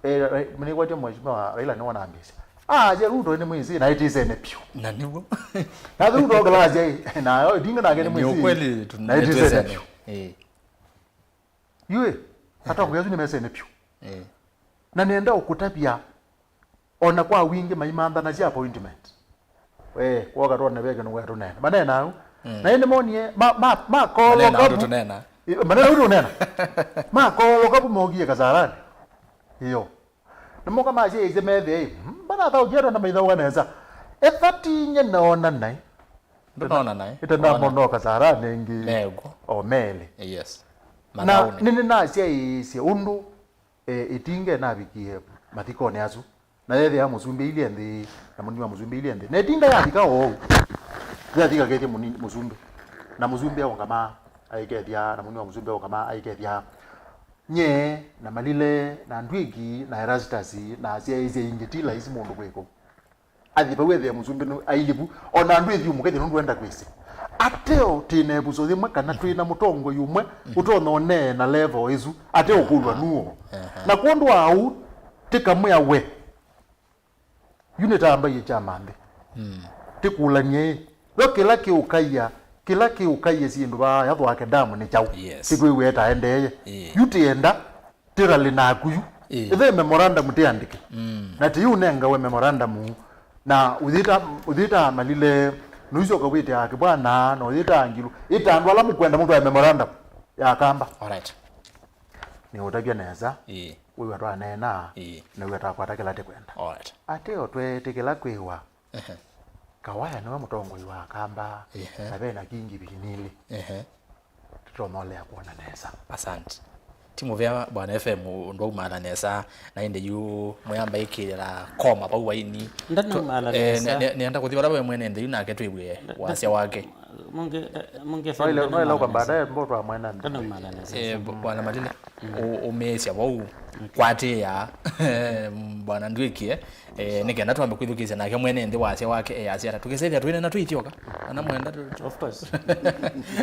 eh, Ra-, nĩkwatya Mheshimiwa Raila nĩwonambĩsya. Ah, je Ruto nĩ mwĩsĩ, na ĩtĩsene piũ. Na nĩw'o. Na Ruto okala aje, na Odinga nake nĩ mwĩsĩ. Ni ukweli tu-, na ĩtĩsene piũ. Eh. Yue, atongoĩ asu nĩmesene piũ. Eh. Na nenda ũkũtavya, ona kwa wingĩ maimanthanasya appointment. We, kwoka twone ve kĩndũ ngwenda tũneena. Maneenaa ũu. Mm. Na ĩndĩ monie, ma, ma, makooloka. Maneenaa ũu vu. Tũneena. Ĩ, maneenaa ũu tũneena. Makooloka vu mokie Kasarani. Ĩyo. Nĩmoka masyaĩĩsye methĩa, ĩ, mbanathaũkia andũ na maithaũka nesa. Etha tinye naona naĩ. Ndũnaona naĩ? Ĩte ndamona Kasarani ĩngĩ. Mekw'o. O melĩ. Yes. Na mathaũnĩ. Nĩnĩnasyaĩĩsye ũndũ, e, ĩtinga ĩnavikie mathikonĩ asu. Na yethĩa mũsumbĩ ilye nthĩ, na mũnini wa mũsumbĩ ilye nthĩ. Na ĩtinga yavika oou. Yathi ĩkakethya mũnini mũsumbĩ. Na mũsumbĩ aũngama aikethya, na mũnini wa mũsumbĩ aũngama aikethya. Nye, na Malile, na Ndwiki, na Erastus, na asyaĩĩsye ingĩ ti laisi mũndũ kwĩkũ. Athi vau ethĩa mũsumbĩ nũ-, ailyĩ vu, ona andũ ĩthi ũmũkethya nũndũ enda kwĩsĩ. Ateo twĩ na ĩvuso yĩmwe kana twĩ na mũtongoi ũmwe ũtonya ũneena level ĩsu, ateo kũlwa nuo. Aha. Na kwondũ wa ũu, tĩkamwĩa we, yu nĩtambaie kyama nthĩ. Mm. Tĩkũlany'e ĩ, yo kĩla kĩũkaia, kĩla kĩũkaie syĩndũ vaa yathwake damu nĩ kyaũ? Yes. Tĩkwĩw'e taendeeye. Ĩĩ. Yu tĩenda tĩralĩ naku yu. Ĩĩ. Ĩthe memorandum tĩandĩke. Mm. Na tĩyĩũnengawe memorandum. Na ũyĩta, ũyĩta Malile, nũisyoka wĩte Akibwana, na ũyĩta Ngilu. Ĩta andũ ala mũkwenda mũtwae memorandum ya Kamba. All right. Nĩũtavya nesa. Ĩĩ. Wĩw'a twaneena. Ĩĩ. Na wĩw'a twakwata kĩla tĩkwenda. All right. Ateo tweetĩkĩla kwĩwa. Ehe. Kawaya nĩwe mũtongoi wa Kamba, ehe, na ve na Kingi Vilinili. Ehe. Tũtonya ũlea kwona nesa. Asante. Ti mũvea Bwana F M ũndũ aumaala nesa, na ĩndĩ yu mwĩamba ĩkĩĩla koma vau waini. Ndanaumala nesa. Nĩ-, nĩ-, nĩenda kũthi vala we mwene nthĩ yu nake twĩw'e wasya wake. Mũngĩ, eh, mũngĩ F M. Noile, noile ndanaumala kwa nesa. Baadaye mbo twa mwene nthĩ. Ndanaumala nesa. Eh, b-, Bwana Malile, mm, ũ-, ũmĩĩsya vau, okay, kwatĩĩa Bwana Ndwĩkie. Eh, nĩ kenda twambe kwĩthukĩĩsya nake mwene nthĩ wasya wake, eh, asya ata. Tũkĩsethĩa twĩnena twĩityoka. Ana mwenda tũ-, of course.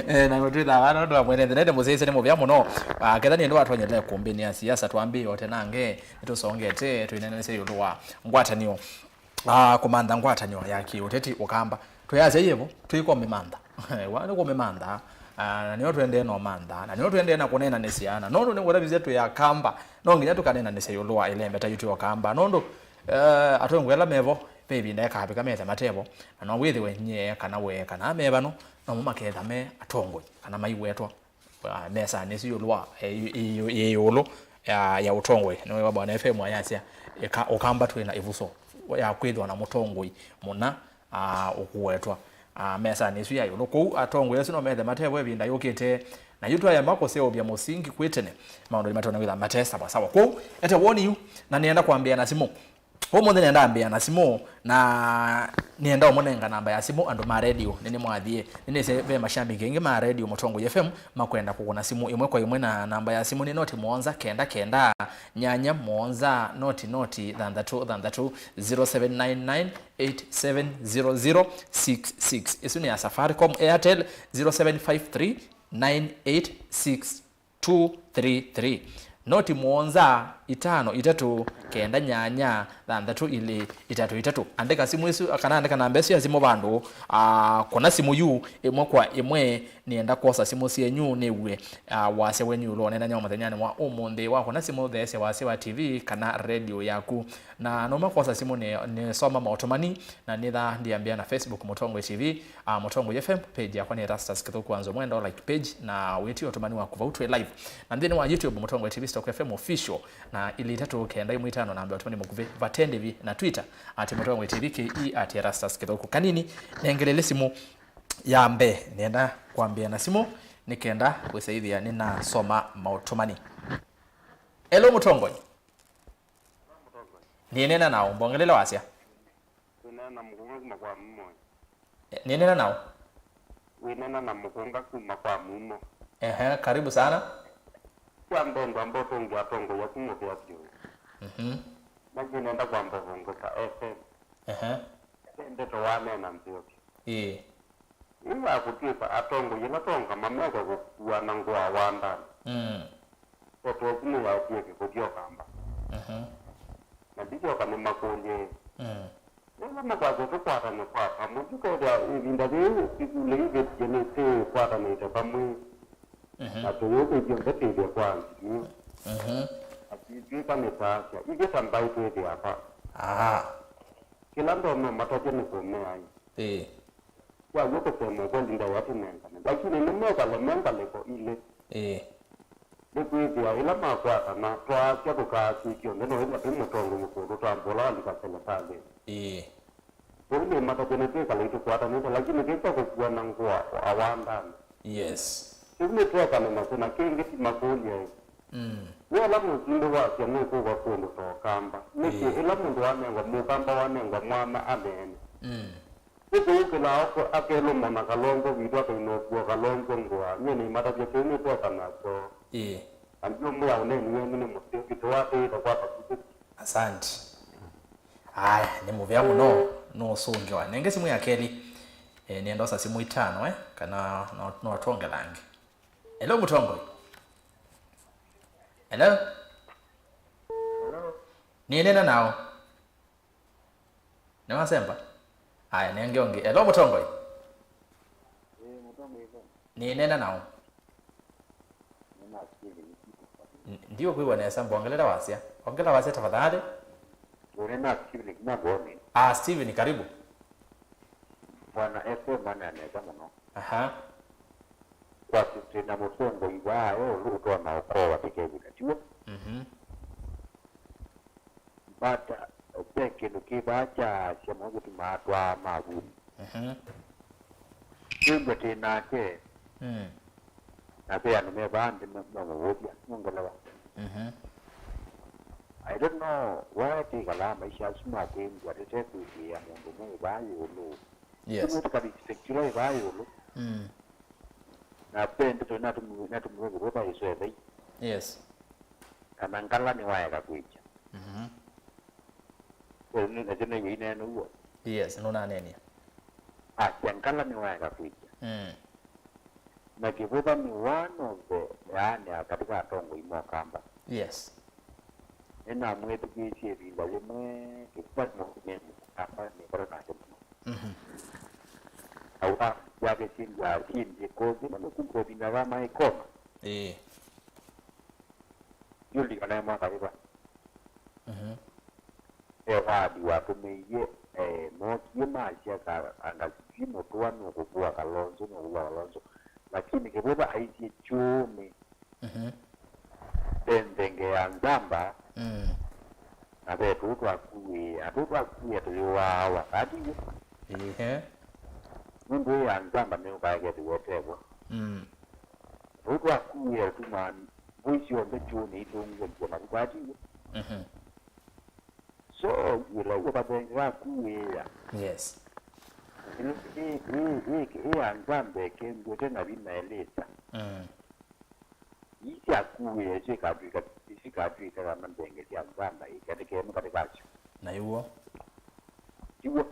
Eh, na twĩthaa vana nũndũ wa mwene nthĩ. Nende mũsyaĩĩsya nĩ mũvea mũno. Ah, ketha nĩ ũndũ watonyete kũmbĩnĩa siasa twambĩĩe o tene nange, nĩtũsongete twĩnenanĩsya ĩũlũ wa ngwatanĩo. Ah, kũmantha ngwatanĩo ya kĩũteti Ũkamba. Twĩasya yĩvo, twĩkũmĩmantha. Wa nĩ kũmĩmantha. Ah, na nĩyo tũendee na ũmantha. Na nĩyo tũendee na kũnenanĩsya. Na nũndũ nĩngũtavisye twĩ Akamba, no nginya tũkanenanĩsya ĩũlũ wa ĩlembeta yitũ ya Ũkamba. Nũndũ, eh, atongoi ala mevo, ve ĩvinda ĩkavika methe matevo. Na no wĩthĩwe nyie kana we kana me vano, namo maketha me atongoi, kana maiwetwa, ah, mesanĩ ĩsu ĩũlũ wa, eh, ĩ-, ĩ-, ĩ-, ĩũlũ. ya, ya ũtongoi. Nĩwĩwa Bwana F M ayasya, eka, Ũkamba twĩ na ĩvuso ya kwĩthwa na mũtongoi mũna, ah, ũkũwetwa, ah, mesanĩ ĩsu ya ĩũlũ. Kwoou atongoi asu no methe matevo ĩvinda yũkĩte, na yu twayamba kũseũvya mũsingi kwĩ tene, maũndũ nĩmatonya kwĩtha mate sawa sawa. Kwoou ete woni yu, na nĩenda kwambĩa na simũ. Ũmũnthĩ nĩenda ambĩa na simũ, na nĩenda ũmũnenga namba ya simũ andũ ma redio. Nĩnĩmwathie, nĩnĩsĩ ve mashabiki aingĩ ma redio Mũtongoi F M makwenda kũkũna simũ ĩmwe kwa ĩmwe, na namba ya simũ nĩ noti mũonza kenda kenda nyanya mũonza noti noti thanthatũ thanthatũ, zero seven nine nine eight seven zero zero six six. Ĩsu nĩ ya Safaricom, Airtel, zero seven five three nine eight six two three three. Noti mũonza itano itatũ kenda nyanya thanthatũ ilĩ itatũ itatũ. Andĩka simũ ĩsu, kana andĩka namba ĩsu ya simũ vandũ, ah, kũna simũ yu ĩmwe kwa ĩmwe. Nĩenda kwosa simũ syenyu nĩw'e, ah, wasya wenyu ĩũlũ wa ũneenany'a wa mũthenyanĩ wa ũmũnthĩ. Wakũna simũ, theesya wasya wa T V kana redio yaku. Na nũma kwosa simũ nĩ, nĩsoma maũtũmani, na nĩtha ndiambĩa na Facebook Mũtongoi T V, ah, Mũtongoi F M, page yakwa nĩ Erastus Kĩthũku Wanzũ Mwenda, like page, na wĩtie ũtũmani waku vau twĩ live. Na nthĩnĩ wa YouTube, Mũtongoi T V stroke F M official, na ilĩ itatũ kenda ĩmwe itano namba ya ũtũmani mũkuvĩ, vate ndĩvi, na Twitter, at Mũtongoi T V K E, at Erastus Kĩthũku. Kanini, nengelele simũ ya mbee, nĩenda kwambĩa na simũ, nĩ kenda kwĩsaĩthĩa nĩnasoma maũtũmani. Hello, Mũtongoi. Nĩnena naũ, mbongelele wasya. Wĩneena na mũkũnga kuma kwa mumo. Eh, nĩnena naũ? Wĩneena na mũkũnga kuma kwa mumo. Ehe, karibu sana. Kwa mbee ngwamba ũtũngĩa atongoi aku mũvea vyũ. Mhm. Na nĩnenda kwamba ũvongoka F M. Ehe. Ve ndeto waneena nzeo vyũ. Ĩĩ. Yu ya kũtw'ĩka atongoi ĩla twaũngama meke kũkuana ngũa wandanĩ. Mm. Ndeto ĩsu nĩyaetie kĩkũthi Ũkamba. Mhm. Na ndisyoka nĩmakũlye, mm, nĩla makwasya tũkwatane kwa vamwe, tũkethĩa ĩvinda yĩĩ ĩkũlyo yu vĩtie nĩtwĩkwatanĩte vamwe, mhm, na tũyũka ithyonthe twĩthĩe kwa nthimũ. Mhm. Atitw'ĩka nĩtaasya, ithyĩ ta mbaĩ twĩthĩa va? Aha. Kĩla ndonya matatya nĩ kũmea ĩ. Ĩĩ. Kwa w'o kũsema ũkweli ndaĩa tũnengane. Lakini nĩmekale me ngalĩko ilĩ. Ĩĩ. Nĩkwĩthĩa ĩla makwatana, twaasya tũkaasya kyonthe no ĩla twĩ mũtongoi mũkũũ tũtambũla alika selekalĩ. Ĩĩ. Kwoou nĩmatatya nĩtwĩkale itũkwatanĩte, lakini kĩu kya kũkuana ngũa awandanĩ. Yes. Kĩu nĩtwekane nakyo, na kĩngĩ ti makũlya ĩ. Mm. Nĩ ala mũsumbĩ wasya nũkũka kũndũ ta Ũkamba. Nĩkĩ, ĩĩ, ĩla mũndũ wanengwa, mũkamba wanengwa mwana aneene? Mm. Nĩkũũkĩla akelũmana kalonzo witũ akainũkua kalonzo ngũa, nyie nĩimatatya kĩu nĩtweka nakyo. Ĩĩ. Na ndiũmwĩa ũneeni wenyu nĩ mũseo, kĩtũ watĩĩte kwa vakuvĩ. Asante. Aya, nĩ mũvea mũno, nũũsũngĩwa. Nenge simũ ya kelĩ. Eh, nĩenda osa simũ itano, eh, kana no, no twongelange. Hello, Mũtongoi. Hello? Hello? Nĩnena nao. Nĩwasemba? Aya, nenge ũngĩ. Hello, Mũtongoi. Eh, Mũtongoi, Mũtongoi. Nĩnena nao. Nĩna Steven. N-, ndiũkwĩw'a nesa, mbongelele wasya. Ongela wasya tafadhali. Nĩna Steven kuma Ngome. Ah, Steven, karibu. Bwana F M ananesa mũno. Aha. Kwa sisi na mũsongo ivaa ĩũlũ ũtonya ũkoa tikevika tiw'o. Mhm. But, uh, ve kĩndũ kĩ vaa kyaasya mũno kĩtumaa twaa mavuni. Mhm. Twĩw'a twĩ nake. Mm. Na ve andũ me vaa nthĩ me-, mamũvũthya, nũngelewa. Mhm. I don't know why twĩkalaa maisha asu ma kwĩw'a tũtekwĩtĩĩa mũndũ ũmwe vaa ĩũlũ. Yes. Tũmwe tũkarespect ũla wĩ vaa ĩũlũ. Mm. Na ve ndeto natũmiwe, natũmiwe kũvũtha ĩsu ethei. Yes. Kana ngala nĩwaeka kwĩkya. Mhm. Ĩsu nĩ, nasyo nĩw'o ineena ũw'o. Yes, nũnanenia. Asya ngala nĩwaeka kwĩkya. Mm. Na kĩvũtha nĩ one of the, yaani, katika atongoi ma Ũkamba. Yes. Nĩnamwĩthukĩĩsye ĩvinda yĩmwe, kĩvũtha nĩ mũkamba nĩkala nake mũno. Mhm. Aua yake syĩndũ asyĩndĩ kothi na nĩkumbuka ĩvinda ya maikoma. Ĩĩ. Ndiũlikana nĩ mwaka wĩva. Mhm. Evathi watũmĩie, eh, mookie masya ka, anga sijui mũtũa nũkũvua Kalonzo, nũkũvua Kalonzo. Lakini kĩvũtha aisye kyũũnĩ. Mhm. Ve nthenge ya nzamba, mm, na ve tũu twa kuĩĩa. Tũu twa kuĩĩa tũyũaa ava, kati w'o? Ĩĩ. Nũndũ ĩ ya nzamba nĩyũkaa ĩkethĩwa ĩte vo. Mm. Tũu twa kuĩĩa tũtumaa mbũi syonthe kyũũnĩ itũngw'a nzĩa na tũkati w'o. Mhm. So, yĩla wĩ kathenge ka kuĩĩa. Yes. Ĩ, ĩ, ĩ, ĩ, ĩ ya nzamba ĩkendw'e ĩte na vinya ĩlĩta. Mm. Ii sya kuĩĩa isu ikatw'ĩka, isu ikatw'ĩka kana nthenge sya nzamba ĩ katĩ kemũ katĩ kasyo. Na iw'o. Tiw'o?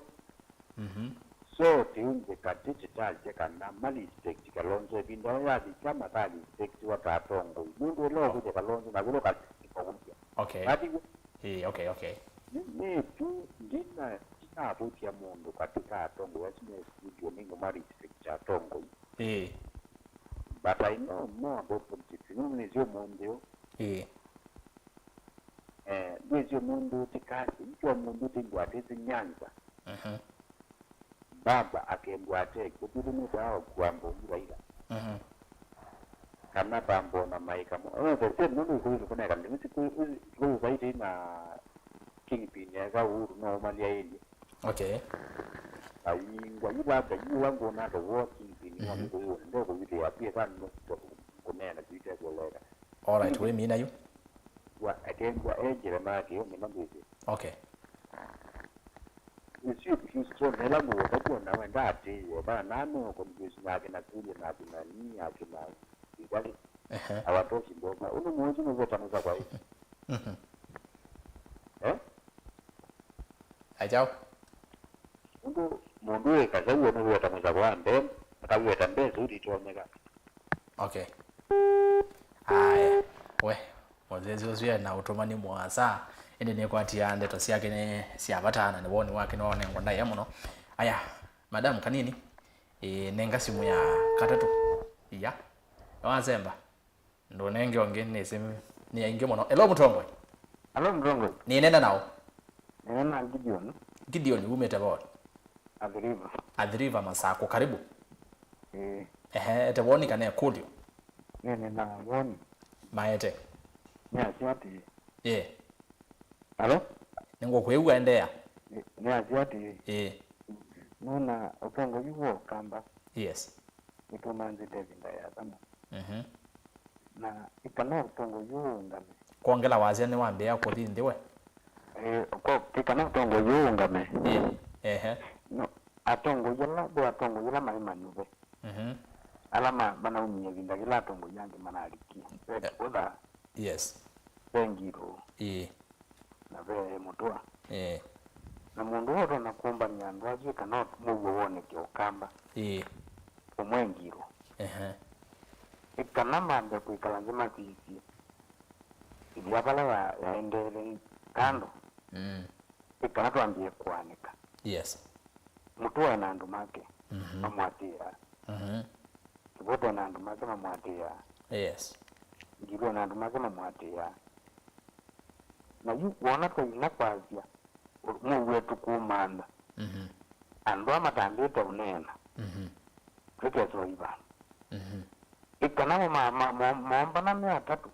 Mhm. So, tĩũngĩ katĩ tĩtasya kana ma respect Kalonzo ĩvinda yĩla yavika maka respectiwa ta atongoi. Nũndũ ĩla ũkũtya Kalonzo na vĩla ũkatĩka kũkũtya. Okay. Katiw'o? Ĩĩ, okay, okay. Nĩ, nĩ tu, ndina, ndinavũtya mũndũ katĩ ka atongoi asu me studio, nĩngũma respect atongoi. Ĩĩ. But I know more about politics. Nũndũ nĩsĩ ũmũnthĩ ũũ. Ĩĩ. Eh, nĩsĩ ũmũnthĩ ũũ ti kasi, nĩsĩ ũmũnthĩ ũũ ti ngwatĩsĩ Nyanza. Mhm. Baba akembwa ate, kũtũtũ nĩtawa kũamba ũmũ Raila. Mhm. Kana bambo na maika mo. Eh, the same, nũndũ ĩkũyũ nĩkũneka, ndĩmĩsĩ kũyũ, kũyũ vaitĩ na kingpin eka Uhuru no ũmalya ĩlĩ. Okay. Ayingwa, yu labda, yu wangu na the war kingpin, mhm, wangu kũyũ, ndo kũyũ ya pia kana no kũneena kuite kueleka. All right, we mina yu. Wa, akembwa enjere make, yo mina mbĩsĩ. Okay. Nĩsyo kĩsyo nela mũwota kuona wenda atĩĩe, kana nano confusion yake na kulia na akina nini, akina Igali. Ehe. Hawatoshi mboga. Unu mwoji nũveta mũsa kwa hiyo. Mhm. Eh? Ajaũ. Mũndũ, mũndũ wĩ kasau nũveta mũsa kwa mbee, akaweta mbee sudi tonyeka. Okay. Aya. We. Mũthĩnzi ũsu e na ũtũmani mũasa, ĩndĩ nĩkwatia ndeto syake nĩ sya vata na nĩ woni wake nĩwaonengwa ndaĩa mũno. Aya, madam kanini, ĩ, nenga simũ ya katatũ. Iya. Nĩwasemba. Ndũnenge ũngĩ nĩsĩ nĩ aingĩ mũno. Hello, mũtongoi. Hello, mũtongoi. Nĩnena nao. Nĩnena Gideon. Gideon, umĩte vo? Athi River. Athi River, Masako, karibu. Ĩĩ. Ehe, ete woni kana ĩkũlyo? Nĩ, nĩ na woni. Maete. Nĩasya atĩĩ. Ĩĩ. Alo? Nĩngũkwĩw'a, endeea. Nĩ, nĩasya atĩĩ. Ĩĩ. Nũna ũtongoi wa Ũkamba. Yes. Nĩtũmanthĩte ĩvinda yĩasa mũno. Mhm. Na ĩkana ũtongoi ũũ ũũngame. Kwongela wasya nĩwambĩĩa kũthi nthĩ we? Eh, ko, ĩkana ũtongoi ũũ ũũngame. Ĩĩ, ehe. No, atongoi ala, ve atongoi ala maĩ manyuve. Mhm. Ala ma, manaumie ĩvinda yĩla atongoi angĩ manalikie. Ve, eh, Kĩvũtha. Yes. Ve Ngirũ. Ĩĩ. Na ve Mũtũa. Ĩĩ. Na mũndũ ũla ũtonya kũmbany'a andũ asu ĩkana mũuo woneke Ũkamba. Ĩĩ. Ũmwe Ngirũ. Ehe. Ĩkana mambe kwĩkala nthĩ masisye ĩvia vala ya, yaendeele kando. Mm. Ĩkana twambie kũanĩka. Yes. Mũtũa e na andũ make, mhm, mamũatĩĩaa. Mhm. Kĩvũtha e na andũ make mamũatĩĩaa. Yes. Ngirũ e na andũ make mamũatĩĩaa. Na yu wona twaina kwasya, mũuo tũkũmantha. Mhm. Andũ aa matambĩte ũneena. Mhm. Twĩkesa ũiva. Mhm. Ĩkana mo ma, ma, mo, moombana me atatũ.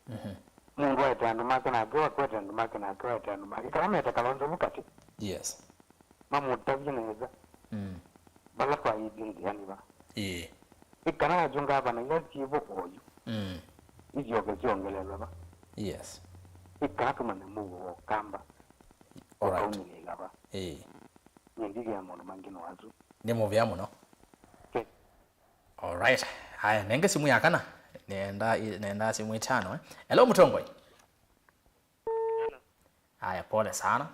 Mhm. Mũndũ aete andũ make, nake akwete andũ make, nake aete andũ make. Ĩkana mete Kalonzo vu katĩ. Yes. Mamũtavye nesa. Mm. Vala twaĩtye nzĩanĩ va. Ĩĩ. Ĩkana akyũngaa vana ila syĩvo oyu. Mm. Isyoke syongelelwe va. Yes. Ĩkana tũmanye mũuo wa Ũkamba. All right. Ũkaumĩlĩĩla va. Ĩĩ. Nyie ndithĩa maũndũ mangĩ no asu. Nĩ mũvea mũno. Ke- All right. Haya, nenge simu ya kana. Nenda, nenda simu itano, eh. Hello, mũtongoi. Hello. Haya, pole sana.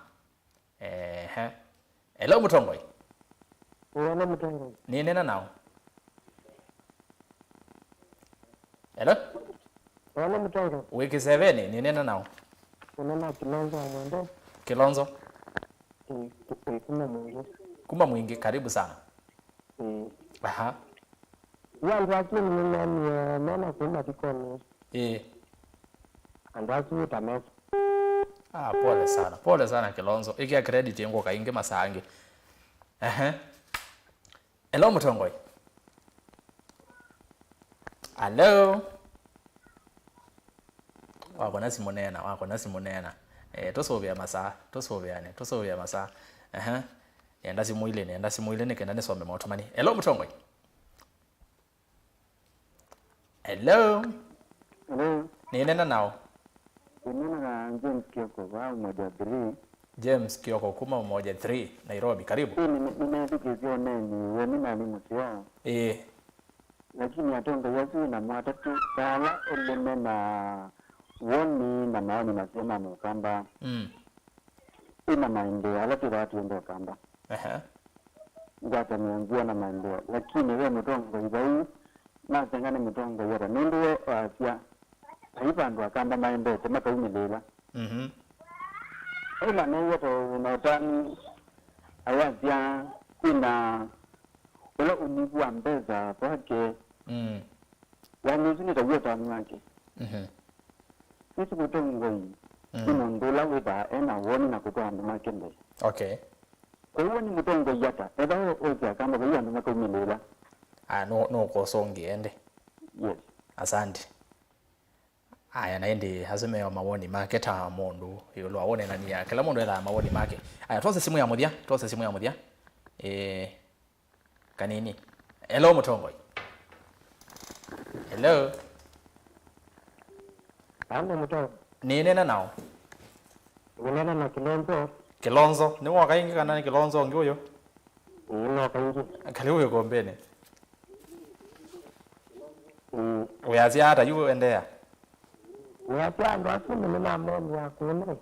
Ehe. Hello, mũtongoi. Hello, mũtongoi. Nĩnena nao. Hello? Hello, mũtongoi. Wĩ kĩsevenĩ, nĩnena nao. Ũnena Kilonzo wa Mwende. Kilonzo. Ĩ, ĩ, kuma Mwingi. Kuma Mwingi, karibu sana. Ĩĩ. Aha. Yu andũ asu nĩmemie mena kũu mathikonĩ. Ĩĩ. Andũ asu wĩta mesa. Ah, pole sana. Pole sana, Kilonzo. Ĩkĩa credit ĩngũka ingĩ masaa angĩ. Ehe. Hello, mũtongoi. Hello? Wakona simũ neena, wakona simũ neena. Eh, tũsũvĩa masaa, tũsũvĩane, tũsũvĩa masaa. Ehe. Nĩenda simũ ilĩ, nĩenda simũ ilĩ nĩ kenda nĩsome maũtũmani. Hello, mũtongoi. Hello. Hello. Nĩnena nao. Nĩnena na James Kioko wa Umoja three. James Kioko kuma Umoja three, Nairobi. Karibu. Ĩĩ, nĩ- nĩnethukĩĩsye ũneeni wenu na nĩ mũseo. Ĩĩ. Lakini atongoi asu wĩ namo atatũ, ta ala elĩ me na woni na maoni maseo ma mũkamba. Mm. Ĩna maendeeo ala twĩthaa twĩenda ũkamba. Ehe. Ngwatanĩo nzeo na maendeeo, lakini ve mũtongoi vau nasenga nĩ mũtongoi ata, nũndũ we wasya, vai vandũ akamba maendete makaumĩlĩĩla. Mhm. Ĩla neew'a ta wĩ na ũtanu, ayasya kwĩna ũla ũnyivu wa mbesa kwake. Mm. Yaani, ũsu nĩ taw'o ũtanu wake. Mhm. Sisi mũtongoi nĩ Mm. mũndũ ũla wĩthaa e na woni na kũtwaa andũ make mbee. Okay. Kwoou nĩ mũtongoi ata? Ethĩwa wosya kamba vai andũ makaumĩlĩĩla. Aya, no, no kũsũngĩa ĩndĩ. Yes. Asante. Aya, na ĩndĩ asu meo mawoni make ta mũndũ ĩũlũ wa wonenania. Kĩla mũndũ ethaa mawoni make. Aya, twose simũ ya mũthya, twose simũ ya mũthya. Eh, kanini. Hello, mũtongoi. Hello. Hello, mũtongoi. Nĩnena nao. Nĩnena na Kilonzo. Kilonzo. Nĩ woka ĩngĩ kana nĩ Kilonzo ũngĩ ũyũ? Ĩĩ, noka ĩngĩ. Karibu ĩkũmbĩnĩ. Mm. Wĩasya ata yu endeea? Nĩasya andũ asu nĩmamemia kũnĩ.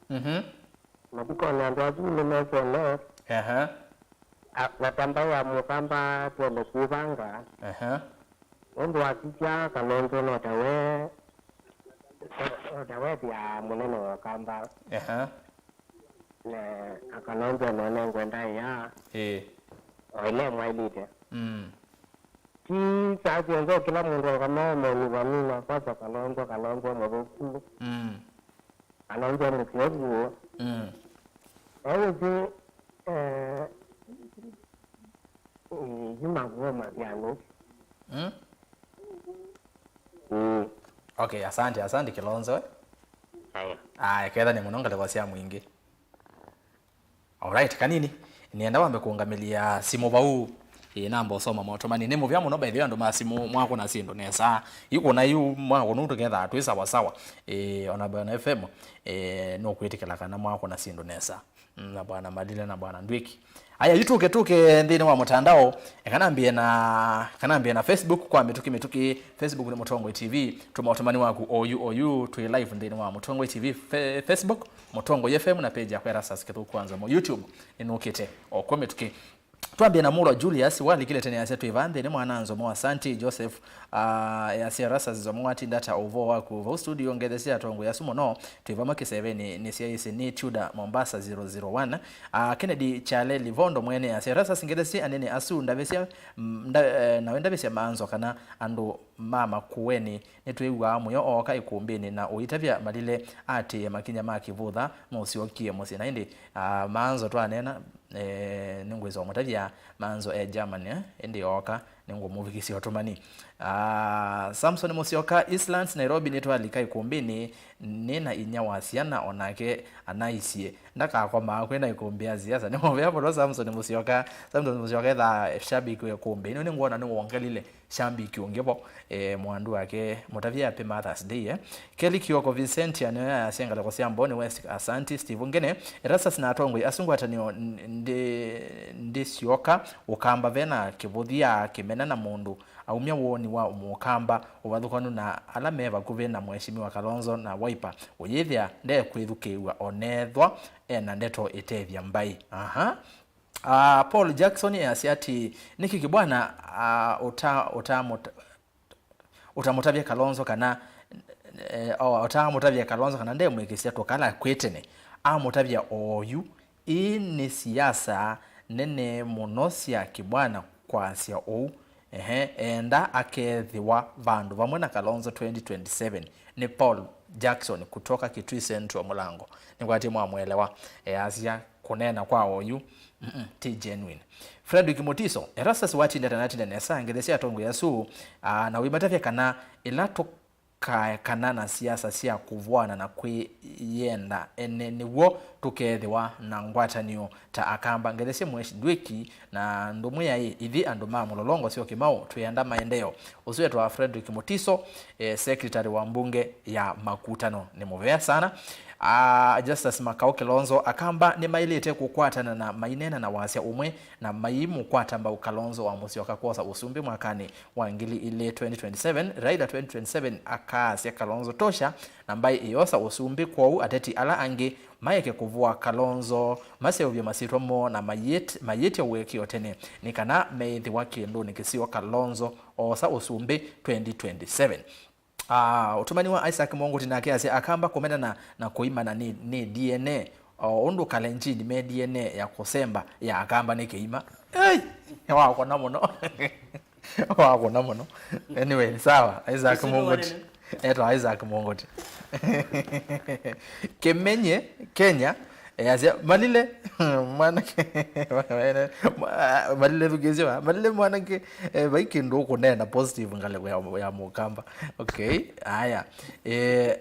Mhm. Mathikonĩ andũ asu nĩmekene. Ehe. A- na ta mbaĩ ya mũkamba twende kũvanga. Ehe. Nũndũ wasisya Kalonzo no tawe, no tawe thĩa mũnene wa ũkamba. Ehe. Na Kalonzo none ngwenda ya. Ĩĩ. O ĩla mwailĩte. Mm. Ti saa syonthe kĩla mũndũ angama moni vanini na kwasya Kalonzo, Kalonzo mũthũku. Mm. Kalonzo mũseo vyũ. Mm. Ewĩsĩ, eh, eh, yu mavuo mathianũ. Mm. Mm. Okay, asante, asante Kilonzo, eh? Aya. Aya, kethani mũno ngalĩko sya mwingĩ. Alright, kanini. Nĩenda wambe kũngamĩlya simũ vau. Ĩĩ, namba ũsoma maũtũmani. Nĩ mũvea mũno by the way andũ ma simũ mwakũna syĩndũ nesa. Ikũna yu mwakũna tũkethaa twĩ sawa sawa. Ĩĩ, ona Bwana F M, ĩĩ, nũkwĩtĩkĩla kana mwakũna syĩndũ nesa. Mm, na Bwana Malile na Bwana Ndwiki. Aya, yu tũke, tũke nthĩnĩ wa mũtandao. E, kana mbie na, kana mbie na Facebook kwa Mĩtũkĩ Mĩtũkĩ. Facebook nĩ Mũtongoi T V. Tũma ũtũmani waku oyu, oyu. Twĩ live nthĩnĩ wa Mũtongoi T V Fe-, Facebook, Mũtongoi F M na page yakwa Erastus Kĩthũku wa Nzomo. YouTube nĩnũkĩte o kwa Mĩtũkĩ. Twambie na Mũlwa Julius, walikile tene asya twĩ vaa nthĩnĩ mwana Nzomo. Asanti Joseph. Ah, yasya Erastus Nzomo watinda ta ũvoo waku vau studio, ngethesya atongoi asu mũno. Twĩ vamwe kĩsevenĩ, nĩsyaĩĩsye nĩ Tudor Mombasa zero zero one. Ah, Kennedy Chale Livondo mwene asya Erastus ngethesye anene asu ndavĩsya, mm, nda-, eh, nawe ndavĩsya manzo kana andũ ma Makueni. Nĩtwĩw'aa mũyo ooka ĩkũmbĩnĩ na ũitavya Malile atĩĩe makinya ma kĩvũtha, nũsyokie mũsyĩ. Na ĩndĩ, ah, Manzo twaneena, eh, nĩngwĩsa ũmũtavya Manzo e Germany, eh, ĩndĩ ooka nĩngũmũvikĩsya ũtũmani. Ah, Samson Mũsyoka, Eastlands, Nairobi, nĩtwalika ĩkũmbĩnĩ, nĩ na inyia wa syana, o nake anaisye ndakakomaa kwĩ na ĩkũmbĩ ya siasa. Nĩ mũvea mũno Samson Mũsyoka. Samson Mũsyoka ethaa shabiki wa ĩkũmbĩ. Ĩno nĩngwona nĩwongelile shambiki ũngĩ vo, eh, mwandu wake mũtavya happy Mother's Day, eh. Kelly Kioko Vincent, aneo ya syengaleko sya Mboni West, asanti. Steve Ngene, Erastus na atongoi asu ngwatanĩo n-, ndi, ndisyoka ũkamba vena kĩvũthya kĩmena na mũndũ aumya woni wa mũkamba ũvathũkanu na ala me vakuvĩ na Mheshimiwa Kalonzo na Wiper, ũyĩthĩa ndekwĩthukĩĩw'a onethwa ena ndeto ĩtethya mbaĩ. Aha. Ah, Paul Jackson easya atĩ, nĩkĩ Kibwana, ah, ũta-, ũtamũta-, ũtamũtavya Kalonzo kana, eh, oh, ũtamũtavya Kalonzo kana ndemwĩkĩsya tũkala kwĩ tene? Amũtavya oyu. Ii nĩ siasa nene mũno sya Kibwana kwasya ũu. Ehe, enda akethĩwa vandũ vamwe na Kalonzo twenty twenty-seven. Nĩ Paul Jackson kutoka Kitui Central Mulango. Nĩngwatie mwamwelewa. Easya kũneena kwa oyu, mm-mm, ti genuine. Fredrick Mutiso, Erastus watinda tanatinda nesa, ngethesya atongoi asu, ah, na wĩmatavya kana ĩla tũ-, tũkaekana na siasa sya kũvũana na kwĩyenda ene nĩw'o tũkeethĩwa na ngwatanĩo ta Akamba. Ngethesye Mweshi Ndwĩki na ndũmũ yaĩ, ithyĩ andũ ma Mũlolongo Syokimau twĩenda maendeeo. Ũsu etwa Frederick Mutiso, eh, secretary wa mbunge ya Makutano. Nĩ mũvea sana. Ah, Justus Makau Kilonzo, Akamba nĩmaĩlĩte kũkwatana na maineena na wasya ũmwe na maiimũkwata mbau Kalonzo wa Musyoka kwosa ũsumbĩ mwakanĩ wa ngili ilĩ twenty twenty-seven. Raila twenty twenty-seven akaasya Kalonzo tosha na mbaĩ ĩyosa ũsumbĩ, kwoou ateti ala angĩ maeke kũvũa Kalonzo, maseũvye masyĩtwa moo na mayĩt-, mayĩtya ũekeo tene nĩ kana meĩthĩwa kĩndũnĩ kĩseo Kalonzo oosa ũsumbĩ twenty twenty-seven. Ah, ũtũmani wa Isaac Mwongoti nake asya, Akamba kũmenana na kũimana nĩ, nĩ D N A, o ũndũ Kalenjin me D N A ya kũsemba ya Akamba nĩ kĩima. Ei! Wakũna mũno. Wakũna mũno. Anyway, sawa. Isaac Mwongoti. Etwa Isaac Mwongoti. Kĩmenye, Kenya, Easya, Malile, mwanake, Malile thukĩĩsya, Malile mwanake, eh, vai kĩndũ ũkũneena positive ngalĩko ya, ya Mũkamba. Okay, aya. Eh,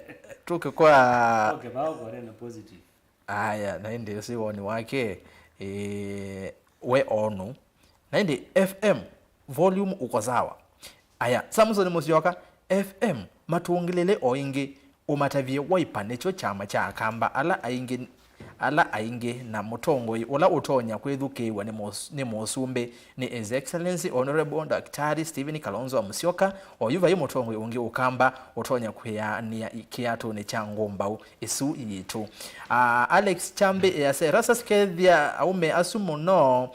tũke kwa Okay, bao kũneena positive. Aya, na ĩndĩ ũsu woni wake, eh, we onu. Na ĩndĩ F M, volume uko sawa. Aya, Samson Musyoka, F M, matũngĩlĩle o ĩngĩ, ũmatavye Wiper nĩkyo kyama kya Akamba ala aingĩ, ala aingĩ, na mũtongoi ũla ũtonya kwĩthukĩĩw'a nĩ mũs-, nĩ mũsumbĩ nĩ His Excellency Honorable Daktari Stephen Kalonzo wa Musyoka, oyu vai mũtongoi ũngĩ Ũkamba ũtonya kwĩanĩa i-, kĩatũnĩ kya ngũmbaũ ĩsu yitũ. Ah, Alex Chambi easya, Erastus kethya aume asu mũno,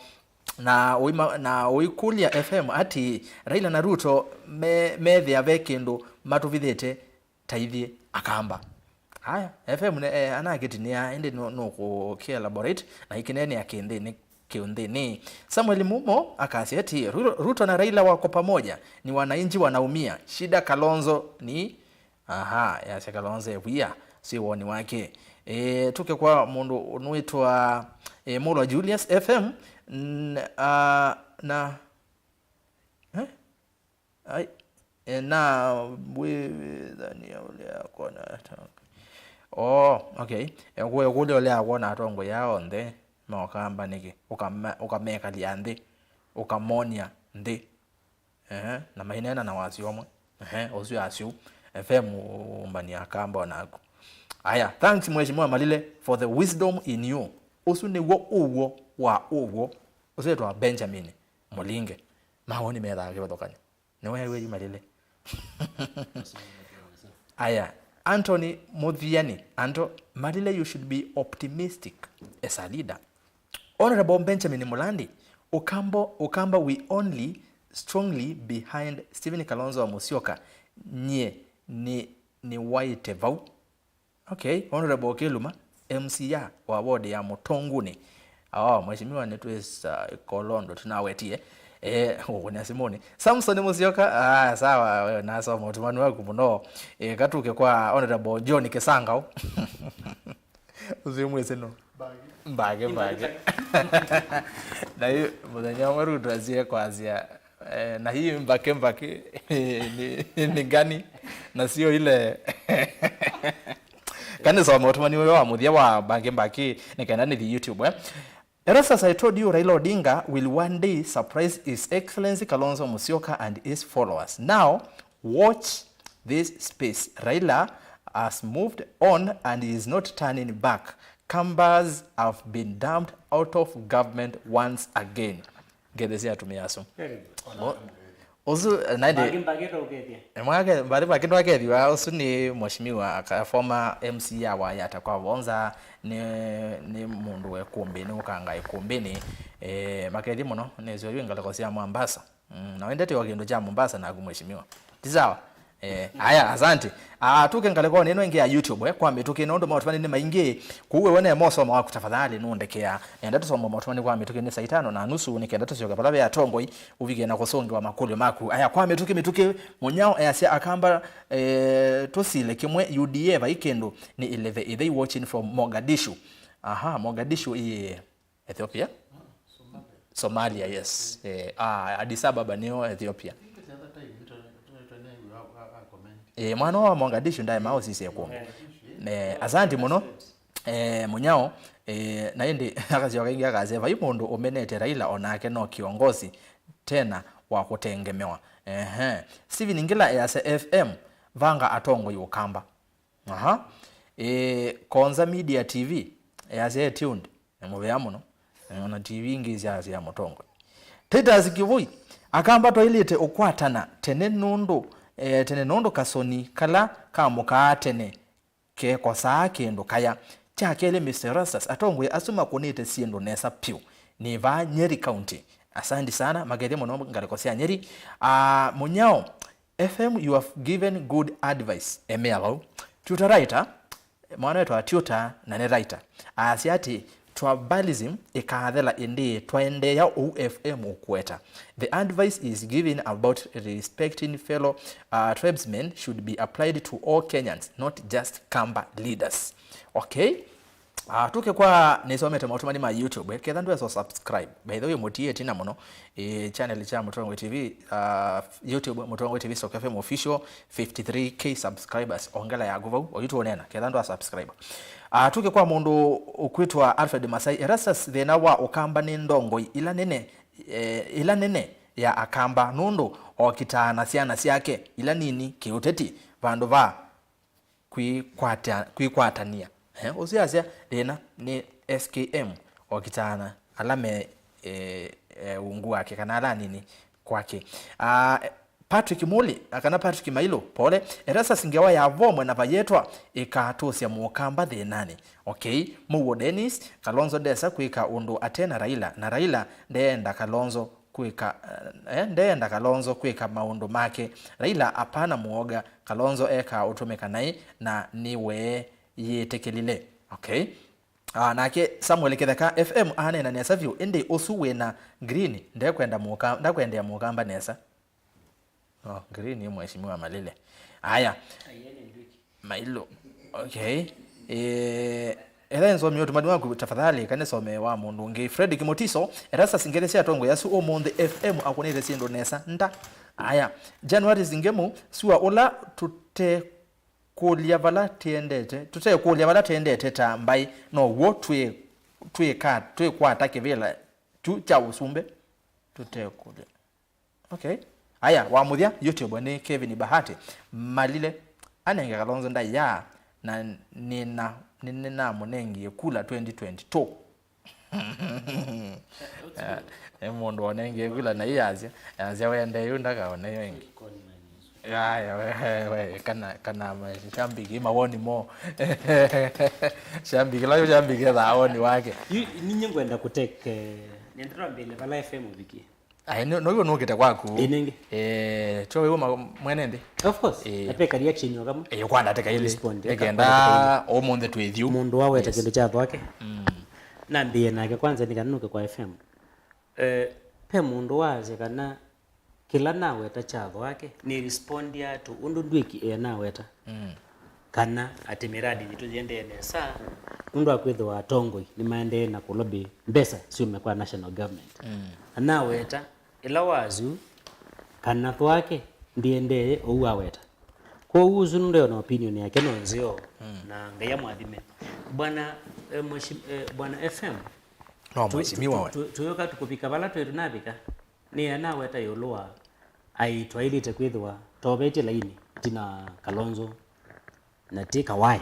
na ũima-, na ũikũlya F M atĩ Raila na Ruto me-, methĩa ve kĩndũ matũvithĩte ta ithyĩ Akamba. Aya, F M ne, eh, anakĩtinĩa, ĩndĩ nũ-, nũkũkĩ elaborate na ikĩneenea kĩnthĩnĩ, kĩũnthĩnĩ. Samuel Mumo akasya atĩ, "Ru-, Ruto na Raila wako pamoja, ni wananchi wanaumia. Shida Kalonzo ni." Aha, yasya Kalonzo ewia, si woni wake. Eh, tũke kwa mũndũ ũnwĩtwa, eh, Mulwa Julius F M, n-, ah, na, eh? Ai, e, na wĩw'ĩthany'a ũlea kwona atongoi. Oh, okay. Ekũĩa kũlya ũlea kwona atongoi aa onthe ma Ũkamba nĩkĩ? Ũkama-, ũkamekalya nthĩ, ũkamonia nthĩ. Ehe, na maineena na wasyo ũmwe. Ehe, ũsu asyo. F M ũmbani Akamba onaku. Aya, thanks Mheshimiwa Malile for the wisdom in you. Ũsu nĩw'o ũw'o wa ũw'o. Ũsu wĩtwa Benjamin Mũlinge. Mawoni methaa kĩvathũkany'o. Nĩweew'a yu Malile. Aya, Anthony Muthiani, Anto, Malile, you should be optimistic as a leader. Honorable Benjamin Mulandi, Ukambo, Ukamba, we only strongly behind Stephen Kalonzo wa Musyoka. Nyie ni, ni waite vau. Okay, Honorable Kiluma, M C A wa ward ya Mũtonguni. Oh, mheshimiwa nĩtwĩsa Kolondo tũnawetie. Eh, ũkũnĩa simũnĩ. Samson Musyoka, ah, sawa, we nasoma ũtũmani waku mũno. Eh, katũke kwa Honorable John Kisangao. Ũsu mwĩsĩ no? Mbage, mbage. Na yu mũthenya ũmwe Ruto asie kwasya Eh, na hii mbake mbake ni, ni gani? Na sio ile. Kanisoma ũtũmani ũyũ wa mũthya wa mbake mbake, nĩ kenda nĩthi YouTube, eh. Erastus, I told you Raila Odinga will one day surprise His Excellency Kalonzo Musyoka and his followers. Now, watch this space. Raila has moved on and is not turning back. Kambas have been dumped out of government once again. Ngethe sya atumĩa asu. Very good. Mo-, ũsu, eh, naende Mbagi, mbagi tũkethie. Mwake, mbari makĩndũ akethiwa, ũsu nĩ mheshimiwa, aka-, former M C A wa Yatta kwa Vonza, nĩ, nĩ mũndũ we kũmbĩ, nĩ ũkanga ĩkũmbĩnĩ. Eh, makethie mũno, nĩsyo yu ngalĩko sya Mombasa. Mm, na wendete o kĩndũ kya Mombasa naku mheshimiwa. Ti sawa? Eh, aya, asante. Ah, tũke ngalĩkonĩ ĩno ĩngĩ ya YouTube, eh, kwa mĩtũkĩ, nũndũ maũtũmani nĩ maingĩ. Kũu wewe ne mosoma waku, tafadhali nũndekea. Nenda tũsoma maũtũmani kwa mĩtũkĩ nĩ saa itano na nusu, nĩ kenda tũsyoke vala ve atongoi, ũvike na kũsũngĩwa makũlyo maku. Aya, kwa mĩtũkĩ, mĩtũkĩ, Mũnyao easya Akamba, eh, tũsile kĩmwe U D A vai kĩndũ, nĩ Ileve Ithei watching from Mogadishu. Aha, Mogadishu ĩĩ Ethiopia? Somalia, yes. Eh, ah, Addis Ababa nĩyo Ethiopia. I think the other time, nĩtwa-, nĩtwa-, nĩtwa-, nĩtwa-, a, a, a comment. Eh, mwana wa Mogadishu ndaema ũsisye kw'o. Eh, asanti mũno. Eh, Mũnyao, eh, na ĩndĩ akasyoka ĩngĩ akasya, "Vai mũndũ ũmenete Raila, onake no kĩongosi tena wa kũtengemewa." Ehe. Steven Ngila easya, "F M, vanga atongoi Ũkamba." Aha. Eh, Konza Media T V easya, "E tuned." Nĩ mũvea mũno. Eh, ona T V ingĩ sya, sya mũtongoi. Titus Kivui, "Akamba twailĩte ũkwatana tene nũndũ, eh, tene nũndũ kasoni kala kamũkaa tene kekosaa kĩndũ kaya." Kya kelĩ, Mister Erastus, atongoi asu makũnĩte syĩndũ nesa pyũ. Nĩ vaa Nyeri County. Asanti sana, makethye mũno ngalĩko sya Nyeri. Ah, Mũnyao, F M, you have given good advice. Emea vau. Tutor writer, mwana wetu wa tutor na nĩ writer. Aasya atĩ, "Tribalism ĩkaathela ĩndĩ twaendeea ũu F M ũkũeta. The advice is given about respecting fellow, uh, tribesmen should be applied to all Kenyans, not just Kamba leaders." Okay? Ah, tuke kwa nĩsomete maũtũmani ma YouTube, eh, ketha ndwesa subscribe. By the way, mũtie tina mũno. Eh, channel cha Mũtongoi T V, ah, YouTube, Mũtongoi T V Stock F M Official, fifty-three K subscribers. Ongela yaku vau, oyu tuonena, ketha ndwa subscribe. Ah, tuke kwa mũndũ ũkwĩtwa Alfred Masai. Erastus, thĩna wa Ũkamba nĩ ndongoi ila nene, eh, ila nene ya Akamba, nũndũ okitaa na syana syake ila nini kĩũteti, vandũ va kwĩkwata-, kwĩkwatania. Eh, ũsu asya thĩna nĩ S K M okitaana ala me, eh, eh, ungu wake, kana ala anini kwake. Ah, Patrick Muli, kana Patrick Mailo, pole. Erastus, ngewa ya vomwe na vayetwa ĩkatũsya Mũkamba thĩnanĩ. Okay, Mũuo Dennis, Kalonzo ndesa kwĩka ũndũ atena Raila, na Raila ndeenda Kalonzo kwĩka, eh, ndeenda Kalonzo kwĩka maũndũ make. Raila apana mũoga, Kalonzo ekaa ũtũmĩka naĩ na nĩweeyĩtĩkĩlile. Okay. Ah, nake Samuel Kĩtheka, F M aneena nesa vyũ, ĩndĩ ũsu wĩna green ndekwenda mũka-, ndakwendea Mũkamba nesa. Oh, green ĩ mheshimiwa Malile. Aya. Mailo. Okay. Eh, ela nzomie ũtũmani waku tafadhali, kana some wa mũndũ ũngĩ. Fredrick Mutiso, Erastus, ngethi sya atongoi asu ũmũnthĩ F M akũnĩte syĩndũ nesa nda. Aya. January Zingemu, sua ũla tũtekũlya vala tĩendete, tũtekũlya vala tĩendete ta mbaĩ, no w'o twĩ, twĩka, twĩkwata kĩvĩla kyu kya ũsumbĩ. Tũtekũlya. Okay. Aya, wa mũthya, YouTube nĩ Kevin Bahati. Malile, anenge Kalonzo ndaĩa, na nĩna, nĩ-, nĩnamũnengie kula twenty twenty-two. Eh, nĩ mũndũ wonengie kula na iyasya, yasya wende yu ndakaone yo ĩngĩ. Aya, we, we, we, kana, kana mashabiki, mawoni mo. Shabiki, la shabiki, thaa woni wake. Yu, ninyi ngwenda kuteke, nenda twambĩle vala F M ũvikie. Ai, no, no, nũkĩte kwaku. Ĩ, nĩngĩ. Eh, tyo wĩw'o ma-, mwene nthĩ? Of course. Eh. Napeka reaction o kamwe. Eh, kwandatĩka ile. Respond. Ekenda ũmũnthĩ twĩthiu. Mũndũ waweta kĩndũ kya thwake. Mm. Nambĩe nake kwanza nĩ kana nũke kwa F M. Eh, pe mũndũ waasya kana kĩla naweta kya thwake, nĩ respondia tu ũndũ ndwĩki, eh, naweta. Mm. Kana atĩ mĩradi yitũ yĩendee nesa, nũndũ wa kwĩthĩwa atongoi nĩmaendee na kũlobby mbesa syume kwa national government. Mm. Na naweta ĩla wasu kana thwake ndĩendee ũu aweta. Kwoou ũsu nũndũ ona opinion yake no nzeo, mm, na Ngai amwathime. Bwana, eh, mheshim-, eh, Bwana F M, no tu-, mheshimiwa tu-, we. Tu-, tuyũka tũkũvika vala twĩ tũnavika. Nĩ anaweta ĩũlũ wa aĩ twaĩlĩte kwĩthĩwa tovetye laini ĩtina wa Kalonzo na ti Kawai.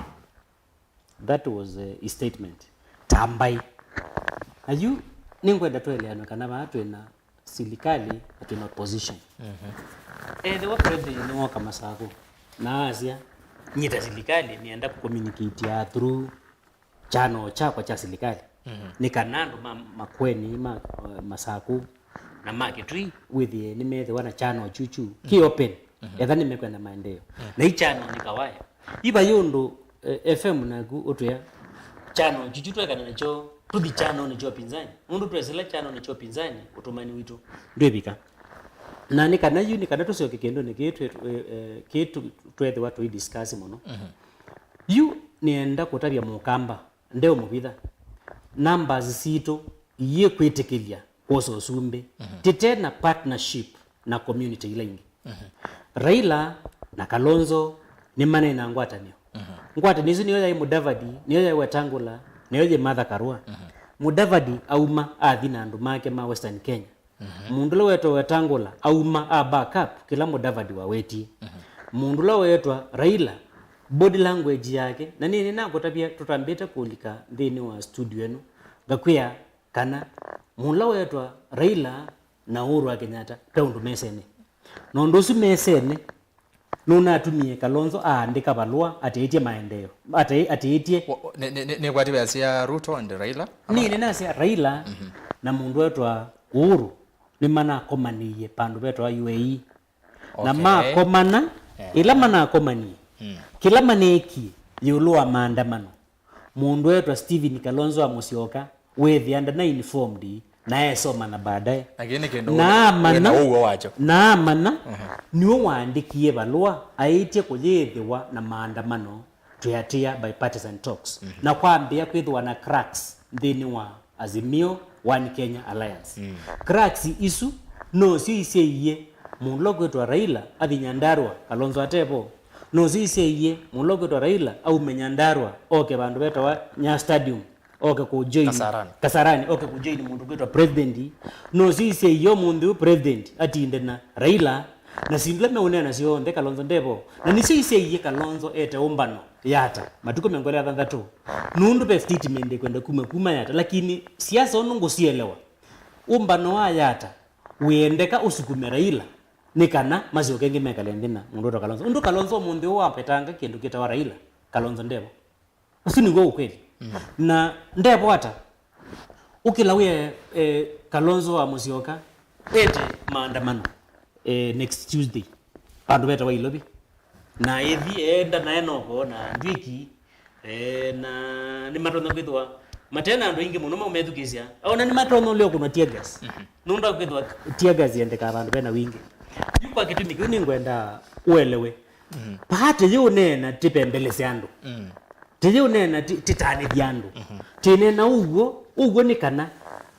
That was, eh, his statement. Ta mbaĩ. Na yu nĩngwenda tũeleanwe kana vaa twĩna silikalĩ na twĩna opposition. Mhm. Ethĩwa president nĩwoka Masakũ na asya, "Nyie ta silikalĩ nĩenda kũcommunicate through channel kyakwa kya silikalĩ, mhm, nĩ kana andũ ma Makueni, ma, eh, Masakũ, na ma Kitui wĩthĩe nĩmethĩwa na channel kyukyu, mhm, kĩ open, mhm, etha nĩmekwenda maendeeo." Mhm. Na i channel nĩ Kawai. Iva yĩ ũndũ, eh, F M naku ũtwĩa, channel kyukyu twekana nakyo, tũthi channel nĩ kyo pinzani. Nũndũ twesĩla channel nĩ kyo pinzani, ũtũmani witũ ndwĩvika. Na nĩ kana yu, nĩ kana tũsyoke kĩndũnĩ kĩĩ twĩ-, eh, eh, kĩĩ tũ-, twethĩwa tũi discuss mũno. Mhm. Yu nĩenda kũtavya Mũkamba, ndeũmũvitha. Numbers sitũ iyĩkwĩtĩkĩlya kwosa ũsumbĩ, mhm, tĩte na partnership na community ila ingĩ. Mhm. Raila na Kalonzo nĩmanena ngwatanĩo. Ngwatanĩo isu nĩyo yaĩ Mudavadi, nĩyo yaĩ Wetangula, nĩyo yĩ Martha Karua. Mudavadi auma athi na andũ make ma Western Kenya. Mũndũ ũla wetwa Wetangula auma a backup kĩla Mudavadi wawetie. Mũndũ ũla wetwa Raila, body language yake, na nĩ nĩnakũtavya tũtambĩte kũlika nthĩnĩ wa studio ĩno, ngakwĩa kana mũndũ ũla wetwa Raila na Uhuru wa Kenyatta ve ũndũ mesene. Na ũndũ ũsu mesene, nũnatumie Kalonzo aandĩka valũa atĩĩtye maendeeo, atĩ- atĩĩtye Wa- wa- nĩ- nĩ- nĩ- nĩkwati veasya Ruto and Raila? Nĩ nĩnasya Raila na mũndũ wetwa Uhuru nĩmanakomanĩie pandũ vetwa U A E. Na Okay. Makomana, ĩla manakomanie, kĩla maneekie ĩũlũ wa maandamano, mũndũ wetwa Stephen Kalonzo wa Musyoka wĩthĩa ndana informed na esoma na baadaye. Na kĩĩ nĩ kĩndũ na wĩ na amanya, ũw'o wakyo. Na amanya nĩwe waandĩkie valũa aĩtye kũyĩthĩwa na maandamano twĩatĩĩa bipartisan talks. Na kwambĩa kwĩthĩwa na cracks nthĩnĩ wa Azimio One Kenya Alliance. Cracks isu nosyo isyaie mũndũ ũla kwĩtwa Raila athi Nyandarua, Kalonzo atevo. Nosyo isyaie mũndũ ũla kwĩtwa Raila aume Nyandarua oke vandũ vetawa Nyayo Stadium, oke kũjoin Kasarani. Kasarani, oke kũjoin mũndũ kwĩtwa president. Nosyo isyaie ũmũnthĩ ũũ president atinde na Raila, na syĩndũ ila meũneena syonthe Kalonzo ndevo. Na nĩsyo isyaie Kalonzo ete ũmbano Yatta matukũ mĩongo ĩlĩ na thanthatũ, nũndũ ve statement ĩkwenda kuma kuma Yatta, lakini siasa ũndũ ngũsielewa, ũmbano wa Yatta wĩendeka ũsukume Raila nĩ kana masyoke ĩngĩ mekale nthĩ na mũndũ wĩtwa Kalonzo. Ũndũ Kalonzo ũmũnthĩ ũũ wapetanga kĩndũ kĩtawa Raila, Kalonzo ndevo. Ũsu nĩw'o ũkweli. Na ndevo ata? Ũkĩla wĩa, eh, Kalonzo wa Musyoka ete maandamano, eh, next Tuesday, vandũ vetawa Ilovi. Na ĩthi eenda nae noko na Ndwiki, eh, na nĩmatonya kwĩthĩwa mate na andũ aingĩ mũno maũmethukĩĩsya. Ona nĩmatonya ũlea kũnwa tear gas. Nũndũ wa kwĩthĩwa tear gas yendekaa vandũ vena wingĩ. Yu kwa kĩtumi kĩu nĩngwenda ũelewe. Vaa tĩyĩũneena tĩpembelesya andũ. Tĩyĩũneena ti- tĩtanĩthya andũ. Tĩneena ũw'o, ũw'o nĩ kana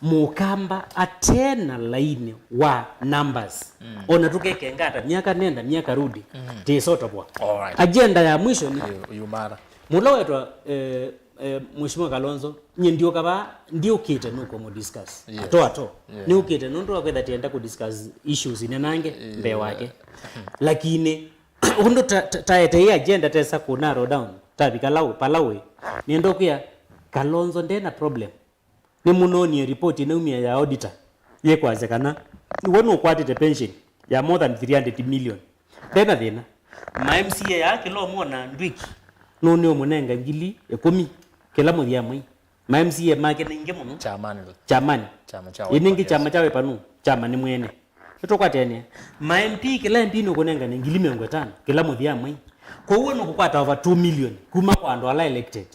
Mũkamba ate na lainĩ wa numbers. Ona tũkekengata myaka nenda myaka rudi, tĩsotopwa. Alright. Agenda ya mwisho nĩ Yu- yumara. Mũla wetwa, eh, eh, Mheshimiwa Kalonzo, nyie ndiũka vaa, ndiũkĩte nũkũmũ discuss. Yes. Ato ato. Yeah. Nĩũkĩte nũndũ wa kwĩtha tienda kũ discuss issues inenange mbee wake. Lakini ũndũ ta- ta- taete hii agenda tesa ku narrow down, tavika lau palawe, nĩenda kwĩa Kalonzo ndena problem. Nĩmũnonie report ĩnaumia ya auditor yĩkwasya kana we nũkwatĩte pension ya more than three hundred million. Ndena thĩna. Ma M C A ya kĩla ũmwe na Ndwiki nũnĩũmũnenga ngili ĩkũmi kĩla mũthya mwei. Ma M C A make nĩ ingĩ mũno. Chamani. Chamani. Chama cha Ĩnĩngĩ Wiper, chama yes. Cha Wiper nũ? Chama nĩ mwene. Nĩtũkwatene. Ma M P, kĩla M P nũkũnengane ngili mĩongo ĩtano kĩla mũthya mwei. Kwoou nũkũkwata over two million kuma kwa andũ ala elected.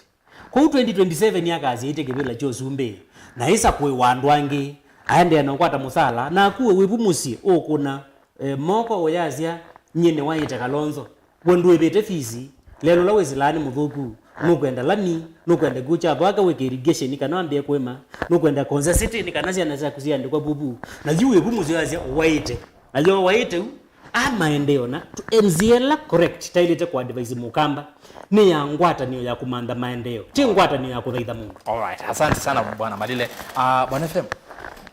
Kwoou twenty twenty-seven akasyaĩte kĩvĩla kya ũsumbĩ, na ĩsa kũĩwa andũ angĩ, aendeea na ũkwata mũsala, na akuwe wĩvu mũsyĩ ũkũna, e, moko ũyasya, nyie nĩwaĩte Kalonzo. We ndũĩvĩte fees, lelũ ũla wĩsĩlaa nĩ mũthũku, nũkwenda lami, nũkwenda kĩu kya thwaka wĩke irrigation kana wambĩe kũĩma, nũkwenda concession kana syana syaku siandĩkwa vuvu. Na yu wĩvu mũsyo wasya ũwaĩte. Na yo waĩte u, a maendeeo na tu- M C A ĩla correct taĩlĩte kũ advise Mũkamba nĩ ya ngwatanĩo ya kũmantha maendeeo, ti ngwatanĩo ya kũthaitha mũndũ. Alright, asante sana Bwana Malile. Ah, Bwana F M,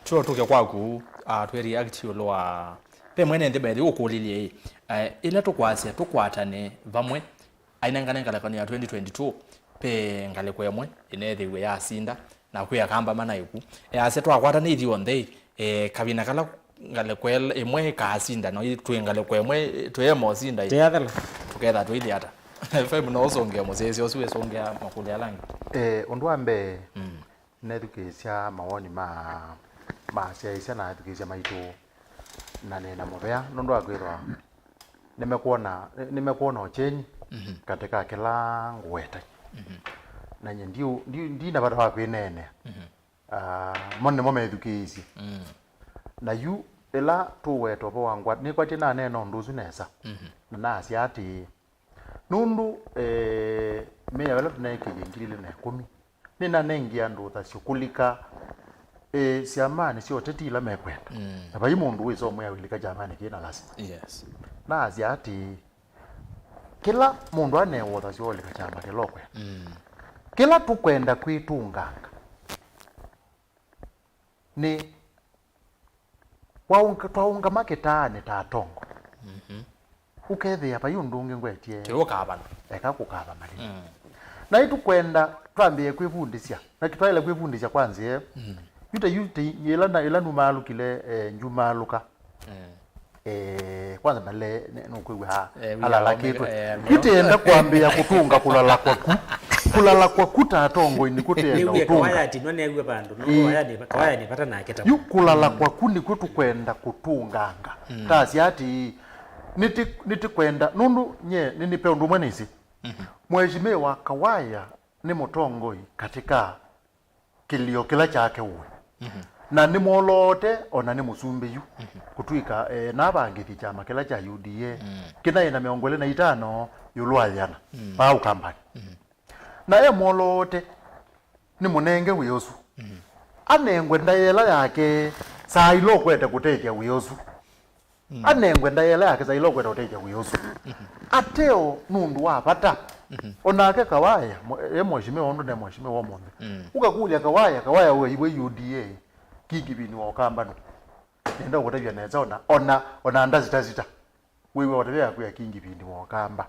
tuo tuke kwaku, ah, twe react ĩũlũ wa Ve mwene nthĩ by the way ũkũlilye ĩ, eh, ĩla tũkwasya tũkwatane vamwe, ainengane ngalĩkanĩ ya twenty twenty-two, ve ngalĩko ĩmwe ĩneethĩiwe yasinda, na kwĩ Akamba manaĩ ku. Easya twakwatana ithyonthe, eh, kavina kala ngalĩko ĩl- ĩmwe ĩkaasinda, na twĩ ngalĩko ĩmwe, eh, twĩ ĩmwe ũsinda ĩ, tũketha tũilyĩ ata? F M no ũsũngĩe mũsyaĩĩsya ũsu wĩsũngĩa makũlyo ala angĩ. Eh, ũndũ wa mbee, nethukĩĩsya mawoni ma, ma asyaĩĩsya na ethukĩĩsya maitũ, na nĩ na mũvea nũndũ wa kwĩthwa nĩmekwona, nĩmekwona ũkyenyi katĩ ka kĩla ngũweta. Na nyie ndiũ- ndiũ- ndi na vata wa kwĩneenea. Ah, mo nĩmo methukĩĩsye. Na yu ĩla tũweta ũvoo wa ngwat- nĩkwatye naneena ũndũ ũsu nesa, na nasya atĩĩ, nũndũ, eh, mĩao ĩla tũneekĩie ngili ilĩ na ĩkũmi nĩnanengie andũ ũthasyo kũlika, eh, syamanĩ sya ũteti ila mekwenda. Na vai mũndũ wĩsa ũmwe awĩlika kyamanĩ kĩ na lasima. Yes. Naasya atĩĩ, Kĩla mũndũ anewa ũthasyo wa ũlika kyama kĩla ũkwenda. Mm. Kĩla tũkwenda kwĩtũnganga nĩ waũnga-, twaũngama kĩtaanĩ ta atongoi. Mhm. Ũkethĩa vai ũndũ ũngĩ ngwetie. Kĩu ũkavana. Eka kũkava malĩu. Mm. Na ĩtũkwenda twambĩe kwĩvundĩsya. Na twaĩle kwĩvundĩsya kwa nzĩa ĩyo. Mm. Yu ta yu ti-, ĩla na, ĩla numaalũkile, eh, njumaalũka. Mm. Eh, kwanza mbale, ne-, nũkwĩw'a Eh, wĩa alalakĩtwe. Wamenya, eh, no. Kĩtenda kwambĩĩa kũtũnga kũlala kwaku. Kũlala kwaku ta atongoi nĩkw'o tenda Nĩw'e ũtũnga. Kawaya atinwa neew'e vandũ. No Ĩĩ. Kawaya nĩ, kawaya nĩ vata nake ta Yu kũlala kwaku nĩkw'o tũkwenda kũtũnganga. Mm. Tasya atĩĩ, nĩtĩ-, nĩtĩkwenda, nũndũ nye nĩnĩpe ũndũ ũmwe nĩsĩ. Mhm. Mheshimiwa Kawaya nĩ mũtongoi katika kĩlio kĩla kyake ũĩ. Mhm. Na nĩ mwoloote, o na nĩ mũsumbĩ yu. Mhm. Kũtw'ĩka, eh, navangĩthye kyama kĩla kya U D A. Mm. Kĩnaĩ na mĩongo ĩlĩ na itano ĩũlũ wa yĩana. Mm. Vaa Ũkambanĩ. Mhm. Na e mwoloote, nĩ mũnenge wĩa ũsu. Mhm. Anengwe ndaĩa ĩla yake, saa ila ũkwete kũtethya wĩa ũsu. Mm. Anengwe ndaĩa ĩla yake saa ila ũkwenda ũtethya wĩa ũsu. Mhm. Ateo nũndũ wa vata. Mhm. O nake Kawaya, mo-, e mheshimiwa ũndũ ne mheshimiwa ũmũnthĩ. Mm. Ũkakũlya Kawaya, Kawaya we iwe U D A, kingipini wa Ũkamba nũ? Nenda ũkũtavya nesa ona, ona, ona ndasitasita. Wĩw'a ũtavya yaku ya kingipini wa Ũkamba.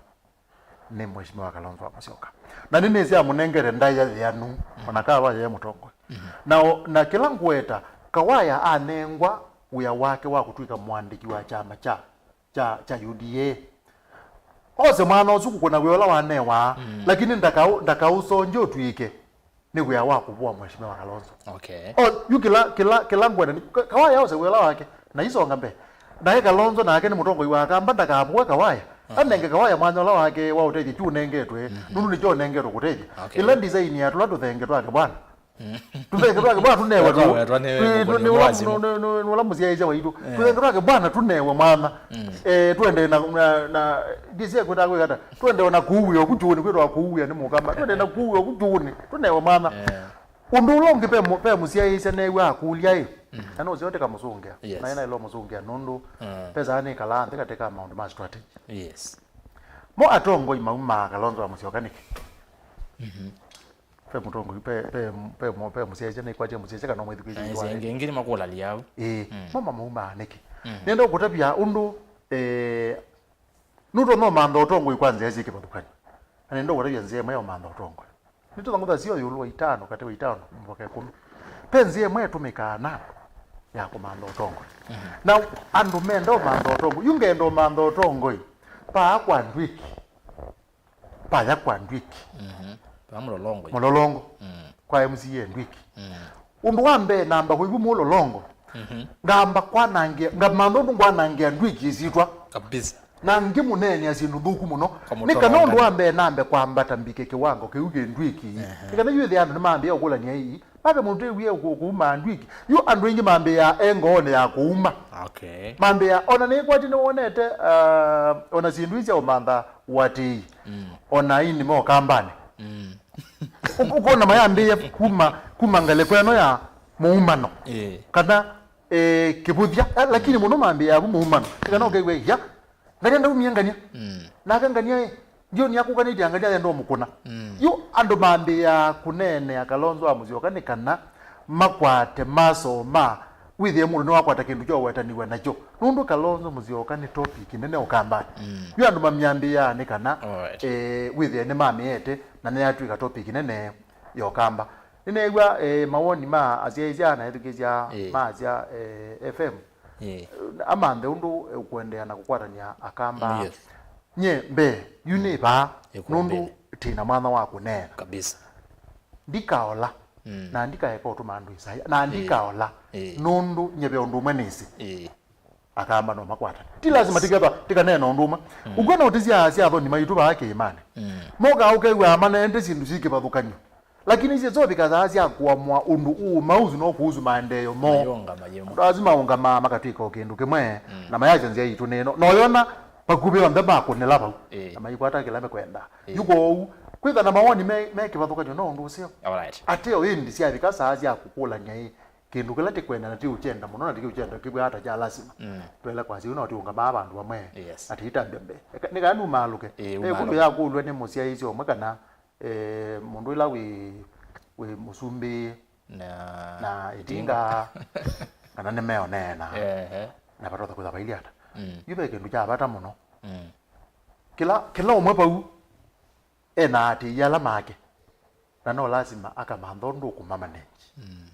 Nĩ Mheshimiwa Kalonzo wa Musyoka. Na nĩnĩsĩ amũnengete ndaĩa yĩanu, ona Kawaya e mũtongoi. Mhm. Na o-, na kĩla ngweta, Kawaya anengwa wĩa wake wa kũtw'ĩka mũandĩki wa kyama kya, kya, kya U D A. Ose mwana ũsu kũkũna wĩa ũla wanewa, mm, lakini ndakau-, ndakaũsongye ũtw'ĩke nĩ wĩa wa kũvũa Mheshimiwa Kalonzo. Okay. O, yu kĩla, kĩla, kĩla ngwenda nĩ, Ka-, Kawaya ose wĩa ũla wake, na isonga mbee. Naye Kalonzo nake nĩ mũtongoi wa Akamba, ndakavũe Kawaya. Mhm. Anenge Kawaya mwanya ũla wake wa ũtethyo kyu ũnengetwe, mhm, nũndũ nĩkyo ũnengetwe kũtethya. Okay. Ĩla design ya tũla tũthenge twake bwana. Mm. Tũthenge twake bwana tũnewe. Twa-, tũ-, twawetwa nĩ, tũ-, nĩ, nĩ, nĩ nĩ ũla wazimu. Nĩ, nĩ, nĩ ũla mũsyaĩĩsya waitũ. Eh. Tũthenge twake bwana tũnewe mwana. Mm. Eh, twende na, na, na, ndisi ekwĩtaa kwĩkata. Twende ona kũuwĩa oku kyũnĩ, kwĩtwa kũuwĩa nĩ Mũkamba. Twende na kũuwĩa oku kyũnĩ, tũnewe mwana. Eh. Ũndũ ũla ũngĩ ve mũ-, ve mũsyaĩĩsya neew'a akũlya ĩ, mm, na nũseo tĩkamũsũngĩa. Yes. Na ĩnaĩla ũmũsũngĩa nũndũ, mm, ve saa nĩkalaa nthĩ katĩ ka maũndũ ma strategy. Yes. Mo atongoi maumaa Kalonzo wa Musyoka nĩkĩ? Mhm. Ve mũtongoi, ve, ve, ve mũ-, ve mũsyaĩĩsya nĩkwatya mũsyaĩĩsya kana ũmwĩthukĩĩsya. Na ĩndĩ ĩngĩ nĩmakũlalia au. Ĩĩ, mm, mo mamaumaa nĩkĩ? Mm. Nenda ũkũtavya ũndũ, eh, nũtonya ũmantha ũtongoi kwa nzĩa syĩ kĩvathũkany'o. Na nenda ũkũtavya nzĩa ĩmwe ya ũmantha ũtongoi. Nĩtũthangũtha sio ĩũlũ wa itano, katĩ wa itano, mboka ĩkũmi. Ve nzĩa ĩmwe ĩtũmĩkaa na andũ ya kũmantha ũtongoi. Mhm. Na andũ menda ũmantha ũtongoi. Yu ngenda ũmantha ũtongoi. Paa kwa Ndwiki. Paya kwa Ndwiki. Mhm. Paa Mũlolongo. Mũlolongo. Mm. Kwa M C A Ndwiki. Mm. Ũndũ wa mbee namba kũivu Mũlolongo. Mhm. Ngamba kwanangĩa, ngamantha ũndũ ngwanangĩa Ndwiki ĩsyĩtwa. Kabisa. Na ngĩmũneenea syĩndũ nthũku mũno. Nĩ kana ũndũ wa mbee nambe kwambata mbike kĩwango kĩu kĩ Ndwiki. Ehe. Nĩ kana yu ĩthĩa andũ nĩmambĩĩa ũkũlany'a ii, mave mũndũ tĩwie kũ-, kũuma Ndwiki. Yu andũ aingĩ mambĩĩa e ngoonĩ ya kũuma. Okay. Mambĩĩa, ona nĩkwati nĩwonete, uh, ona syĩndũ ii sya ũmantha ũatĩĩi. Mm. Ona aini ma Ũkambanĩ. Mm. Ũ-, ũkona mayambĩĩa kuma, kuma ngalĩko ĩno ya mũumano. Ĩĩ. Kana, eh, kĩvũthya. Eh, lakini mũno mambĩĩa vu mũumano. Nĩ kana ũkew'a, ya, Ngania ndaumie Ngania. Mm. Nake Ngania ĩ, ndioni akũkanĩtye Ngania yenda ũmũkũna. Mm. Yu andũ mambĩĩa kũneenea Kalonzo wa Musyoka nĩ kana makwate masoma, wĩthĩe mũndũ nĩwakwata kĩndũ kya ũwetanĩw'a nakyo. Nũndũ Kalonzo Musyoka nĩ topic nene Ũkambanĩ. Mm. Yu andũ mamyambĩĩaa nĩ kana, alright, eh, wĩthĩe nĩmamĩete na nĩyatw'ĩka topic nene ya Ũkamba. Nĩneew'a, eh, mawoni ma asyaĩĩsya na ethukĩĩsya, ĩĩ, ma Asya, eh, F M. Ĩĩ. Amanthe ũndũ ũkũendeea na kũkwatany'a Akamba. Yes. Nye mbee, yu nĩ vaa, ĩkũmbĩnĩ, nũndũ tĩ na mwanya wa kũneena. Kabisa. Ndikaola, mm, na ndikaeka ũtũma andũ ĩsaya, na, ĩĩ, ndikaola, ĩĩ, nũndũ nye ve ũndũ ũmwe nĩsĩ. Ĩĩ. Akamba no makwatane. Ti lazima, yes, tikethwa, tikaneena ũndũ ũmwe. Mm. Ũkwona ũtĩ sya, sya athoni maitũ vaa kĩĩmanĩ. Mm. Mokaa ũkew'aa maneende syĩndũ syĩ kĩvathũkany'o. Lakini isyĩ syovika saa sya kũamũa ũndũ ũũmausu no kũusu maendeeo moo. Mayũngama yĩmwe. Andũ asu maũngamaa makatw'ĩka o kĩndũ kĩmwe, mm, na mayasya nzĩa yitũ nĩ ĩno. Na ũyona vakuvĩ onthe makũnĩla vau. Ĩĩ. Na maikwata kĩla mekwenda. Ĩĩ. Yu kwoou, kwĩtha na mawoni me, me kĩvathũkany'o no ũndũ ũseo. Alright. Ateo ĩndĩ syavika saa sya kũkũlany'a ĩ, kĩndũ kĩla tĩkwenda na tiũkyenda mũno na tiũkyenda kĩw'aa ta kya lasima. Mm. Twaĩle kwasya, yu no tiũngamaa vandũ vamwe. Yes. Atĩ itambya mbee. Eka- nĩ kana numaalũke. Ĩĩ, ve ĩkũlyo umaalũke. Yakũlw'a nĩ mũsyaĩĩsya ũmwe kana, eh, mũndũ ĩla wĩ, wĩ mũsumbĩ na, na ĩtinga, kana nĩmeoneenaa. Ehe. Na vatotha kwĩtha vailye ata. Mm. Yu ve kĩndũ kya vata mũno. Mm. Kĩla, kĩla ũmwe vau ena atĩĩi ala make, na no lasima akamantha ũndũ ũkũmamaneji. Mm.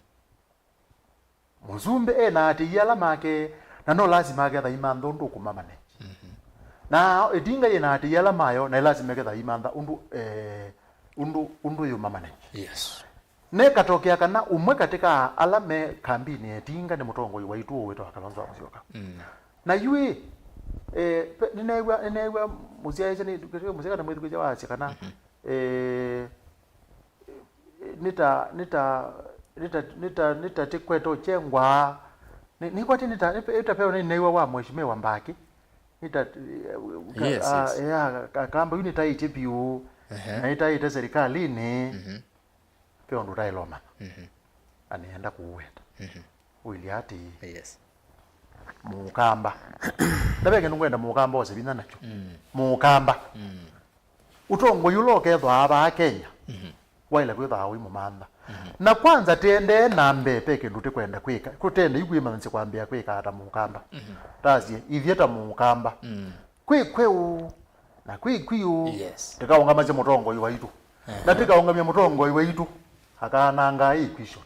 Mũsumbĩ ena atĩĩi ala make, na no lasima aketha imantha ũndũ ũkũmamaneji. Mhm. Na ĩtinga yĩna atĩĩi ala mayo, na lasima ĩketha imantha ũndũ, eh, ũndũ, ũndũ yũmamaneji. Yes. Nĩkatokea kana ũmwe katĩ ka ala me kambinĩ ya ĩtinga nĩ mũtongoi waitũ ũwĩtawa Kalonzo wa Musyoka. Mm. Na yu ĩ, eh, pe- nĩneew'a, nĩneew'a mũsyaĩĩsya, nĩ- mũsyaĩĩsya na mwĩthukĩĩsya wasya kana, mhm, eh, nĩta, nĩta, nĩta, nĩta, nĩta tĩkwete ũkyengwa. Nĩ- nĩkwatĩ nĩta, nĩta peo nĩneew'a wa mheshimiwa Mbaki. Nĩta, eh, ka- Yes, ah, yes. Yeah, ka- kamba yu nĩtaĩtye vyũ. Ehe. Na nĩtaĩte serikalini. Mhm. Ve ũndũ ũtaĩle ũmanya. Mhm. Na nĩenda kũũweta. Mhm. Ũilye atĩĩ, yes, mũkamba. Ndaveke nĩngwenda mũkamba ose vinya nakyo. Mm. Mũkamba. Mm. Ũtongoi ũla ũkethwaa vaa Kenya, mhm, waĩle kwĩthwa wĩ mũmantha. Mhm. Na kwanza tĩendee na mbee, ve kĩndũ tĩkwenda kwĩka. Kũtende yu kwĩmanyĩsya kwambĩa kwĩka ata mũkamba. Mhm. Tasye, ithyĩ ta mũkamba. Mm. Kwĩ kweũ, na kwĩ kwiũ. Yes. Tĩkaũngamasye mũtongoi waitũ. Ehe. Na tĩkaũngamya mũtongoi waitũ, akaananga equation.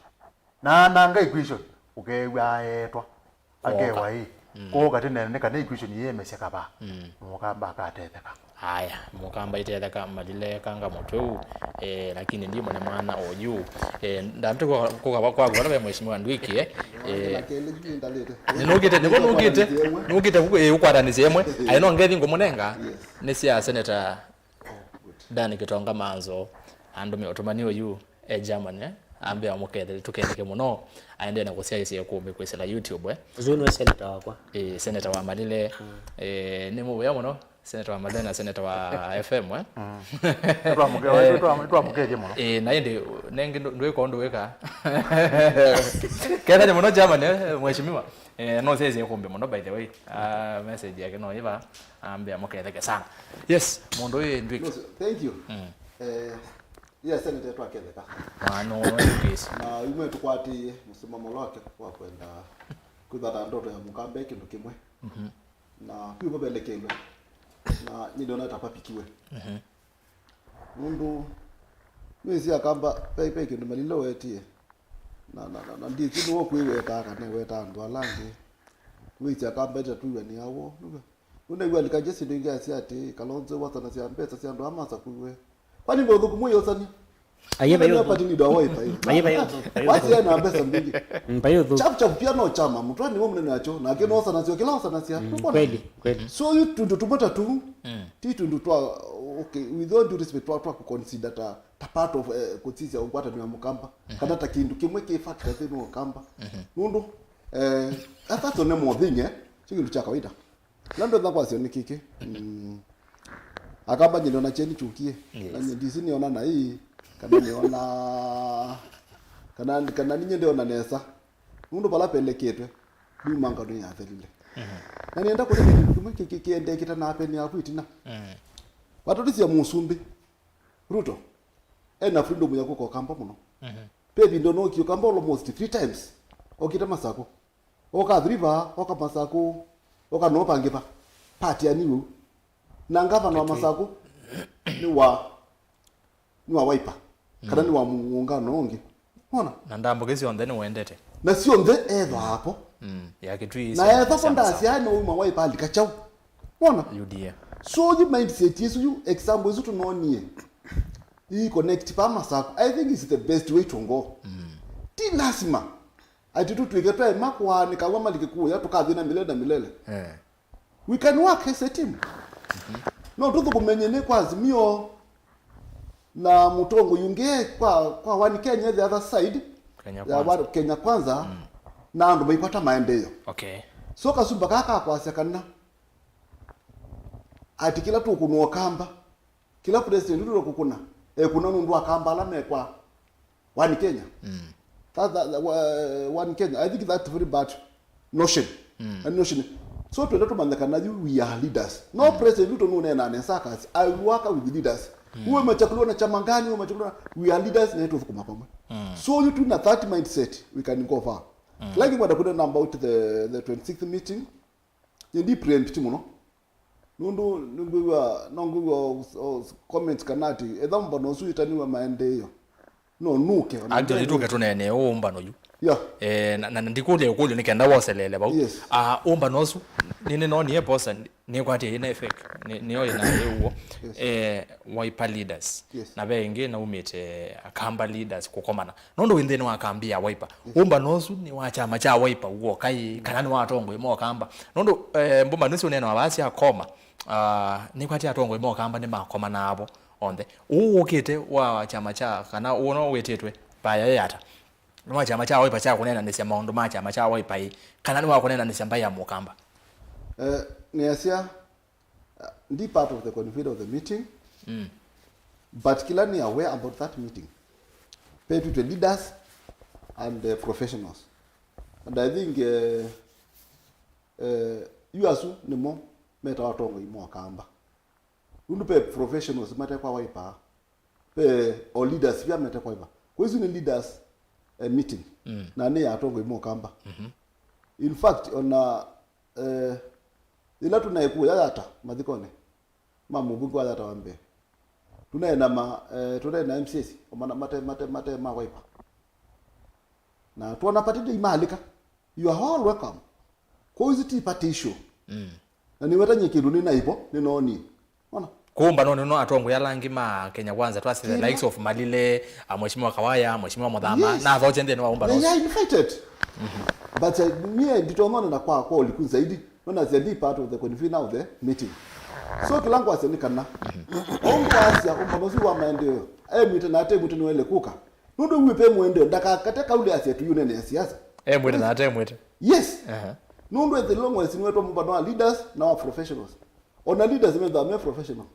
Na ananga equation, ũkeew'a aetwa. Akewa ĩ. Mm. Kwoou katĩ nene nĩ kana equation yĩemesya kavaa. Mm. Mũkamba akatetheka. Aya, mũkamba itetheka malile kanga mũtweu, eh, lakini ndimo nĩ mwana oyu. Eh, ndamte kwa, kwa, kwa, kwa, kwa, kwa mheshimiwa Ndwiki, eh. Eh, nĩnũkĩte, nĩvo nũkĩte, nũkĩte kũkũ, eh, ũkwatanĩsya ĩmwe. Aĩ no ngethi ngũmũnenga, yes, nĩ sya Senator Dan Kitonga Manzo, andũme ũtũmani ũyu. E German, eh? Ambĩa mũkethele, tũketheke mũno. Aendee na kũsyaĩsya ĩkũmbĩ kwĩsĩla YouTube, eh? Ũsu nĩwe seneta wakwa. Eh, seneta wa Malile. Mm. Eh, nĩ mũvea mũno, seneta wa Malile na seneta wa F M, eh? Mm. Nĩtwamũke-, eh, nĩtwa-, nĩtwamũkethye mũno. Eh, na ĩndĩ, nengĩ ndũ-, ndwĩka ũndũ wĩka. Ketheke mũno German, eh, mheshimiwa. Eh, no syaĩsya ĩkũmbĩ mũno, by the way. Ah, message yake no ĩva, ambĩa mũketheke sana. Yes, mũndũ ũyũ Ndwiki. No, sir. Thank you. Mm. Eh, Yes, seneta twaketheka. Mwana ũmwe ndũkĩsĩ. Na imwe tũkwatĩĩe mũsimamo wake wa kwenda kwĩthata ndoto ya mũkamba ĩ kĩndũ kĩmwe. Mhm. Na piũ vavelekelwe. Na nyie ndona ta papikiwe. Mhm. Nũndũ nĩsĩ akamba pe, pe kĩndũ Malile wetie. Na, na, na, na ndiĩsĩ nĩwe kwĩwetaa kana eweta andũ ala angĩ. Wĩsĩ akamba ĩtatũiwa nĩ awo. Nĩwe. Nũnaigua alikaja syĩndũ ingĩ asya atĩ, Kalonzo wasanasya mbesa sya andũ aa masakuiwe. Kwani ve ũthũku mũyosania? Aiye, vai ũthũku. Party leader wa Wiper, aiye. Aiye, vai ũthũku, vai ũthũku. Wasi ena mbesa mbingĩ. Mm, vai ũthũku. Chap chap pia no chama, mũtwani we mũnene acho, nake no osanasya kĩla osanasya. Mm, nũkwona? Kweli, kweli. So yu tũndũ tũmwe ta tũu, mm, ti tũndũ twa, okay, with all due respect, twa, twa kũconsider ta, ta part of, eh, kũsisya ngwatanĩo ya mũkamba. Mhm. Kana ta kĩndũ kĩmwe kĩ factor thĩinĩ wa ũkamba. Mhm. Nũndũ, eh, that's a normal thing, eh? Ti kĩndũ kya kawaida. Na ndwenda kwasya nĩ kĩkĩ. Mm. Akamba nyie nĩona kyeni kyũkie. Yes. Na nyie ndisi nĩona na ii, kana nĩona, kana, kana ninye ndĩona nesa. Nũndũ vala peleketwe, ndiuma ngano yathelile. Mhm. Na nĩenda kũleka kĩndũ kĩmwe kĩ-, kĩ-, kĩendee kĩtanapenea ku ĩtina. Mhm. Vatũlisya mũsumbĩ, Ruto, ena freedom ya kũka Ũkamba mũno. Mhm. Pe ĩvinda ũnookie Ũkamba almost three times. Okĩte Masakũ. Oka Athi River, oka Masakũ, oka no pangĩ va. Party ya New. Na ngavana wa Masakũ nĩ wa, nĩ wa Wiper. Kana nĩ wa mũũngano ũngĩ. Wona? Na ndambũkĩ syonthe nĩwendete. Na syonthe ethwa apo. Mm. Ya Kitui na ethwa po ndasya no uma Wiper alika chau. Wona? U D A. So yu mindset yesu yu, example yesu tunonie. Ii connect pa Masakũ. I think it's the best way to go. Mm. Ti lazima ati tũtwĩke twaema kũaanĩka amwe malike kũya tũkathi na milele na milele. Eh. We can work as a team. Mhm. No tũthũkũme nyie nĩ kwa Azimio na mũtongoi ũngĩ kwa, kwa One Kenya the other side. Kenya ya Kwanza. Wa-, Kenya Kwanza, mm, na andũ maikwata maendeeo. Okay. So kasumba kaka kakwasya kana ati kĩla tũkũnwa Ũkamba, kĩla president ũtũkũkũna, ekũna nũndũ wa Akamba ala mekwa One Kenya. Mm. That, that, uh, one Kenya. I think that's very bad notion. Mm. A notion. So twende tumanye kana you we are leaders. No, mm, President Ruto nunena ne circus. I work with leaders. Mm. Uwe umechaguliwa na chama gani, uwe umechaguliwa na, we are leaders na tuthukuma pamwe. Mm. So you tuna that mindset, we can go far. Mm. Like what I could about the, the twenty-sixth meeting. Nĩndi preempt mũno. Nũndũ nĩngwĩw'a, no ngwĩw'a o, o, comment kana atĩ etha mũmbano ũsu wĩtaniwe maendeeo. No, nũke, ona actually, nũke. Tũke tũneenee ũũ ũmbano yu. Yeah. Eh, na, na ndikũlya ũkũlyo nĩ kenda woselele vau. Yes. Ah, ũmbano ũsu, nĩ, nĩnoonie posa, nĩ, nĩkwatie ĩna effect. Nĩ, nĩyo ĩna ĩw'o. Yes. Eh, Wiper leaders. Yes. Na ve ĩngĩ naumĩte Akamba leaders kũkomana. Nũndũ wĩ nthĩnĩ wa kambi ya Wiper. Yes. Ũmbano ũsu nĩ wa kyama kya Wiper w'o kaĩ, kana nĩ wa atongoi ma Ũkamba? Nũndũ, eh, mbũmbano isu ũneenawa vaa sya koma, ah, nĩkwatie atongoi ma Ũkamba nĩmakomanaa vo onthe. Ũũ ũkĩte wa kyama kya, kana ũũ no wĩtĩtwe vaya ĩ ata? Nĩ wa kyama kya Wiper kya kũneenanĩsya maũndũ ma kyama kya Wiper ĩ, kana nĩ wa kũneenanĩsya mbaĩ ya Mũkamba? Eh, nĩasya, uh, ndi part of the convening of the meeting, mm, but kila nĩ aware about that meeting. Petwĩtwe leaders and, uh, professionals. And I think, uh, uh, yu asu nĩmo metawa atongoi ma Ũkamba. Nũndũ ve professionals mate kwa Wiper, ve o leaders vya mete kwa Wiper. Kwa isu nĩ leaders, eh, meeting. Mm. Na nĩ ya atongoi ma Ũkamba. Mhm. In fact, ona, eh, ĩla tũnaĩ kũya Yatta mathikonĩ ma mũvunge wa Yatta wa mbee, tũnaĩ na ma, eh, tũnaĩ na M C As, o mana mate, mate, mate ma Wiper. Na twona party ndĩimaalĩka. You are all welcome. Kwa isu ti party issue. Mm. Na nĩwetany'e kĩndũ nĩ naivo, nĩnoonie. Ona? Kũmba no nĩno atongoi ala angĩ ma Kenya Kwanza, twasye the likes of Malile, a, Mheshimiwa Kawaya, Mheshimiwa Mũthama, yes, na athoche nthĩnĩ wa ũmbano. They are invited. Mm-hmm. But, uh, niĩ nditong'ona na kwa, kwa ũliku zaidi, nona they are part of the convening of the meeting. So kĩla ngwasya nĩ kana, mm-hmm, o ngwasya ũmbano ũsu wa maendeeo, emwĩte na atemwĩte nĩwaĩle kũka. Nũndũ wĩ pe mũendeo, ndakakate kauli asya tũyũnene ya siasa. Emwĩte na atemwĩte. Yes. Aha. Nũndũ ethĩlwe ng'wesi nĩwetwa mũmbano wa leaders na wa professionals. Ona leaders methĩawa me professional.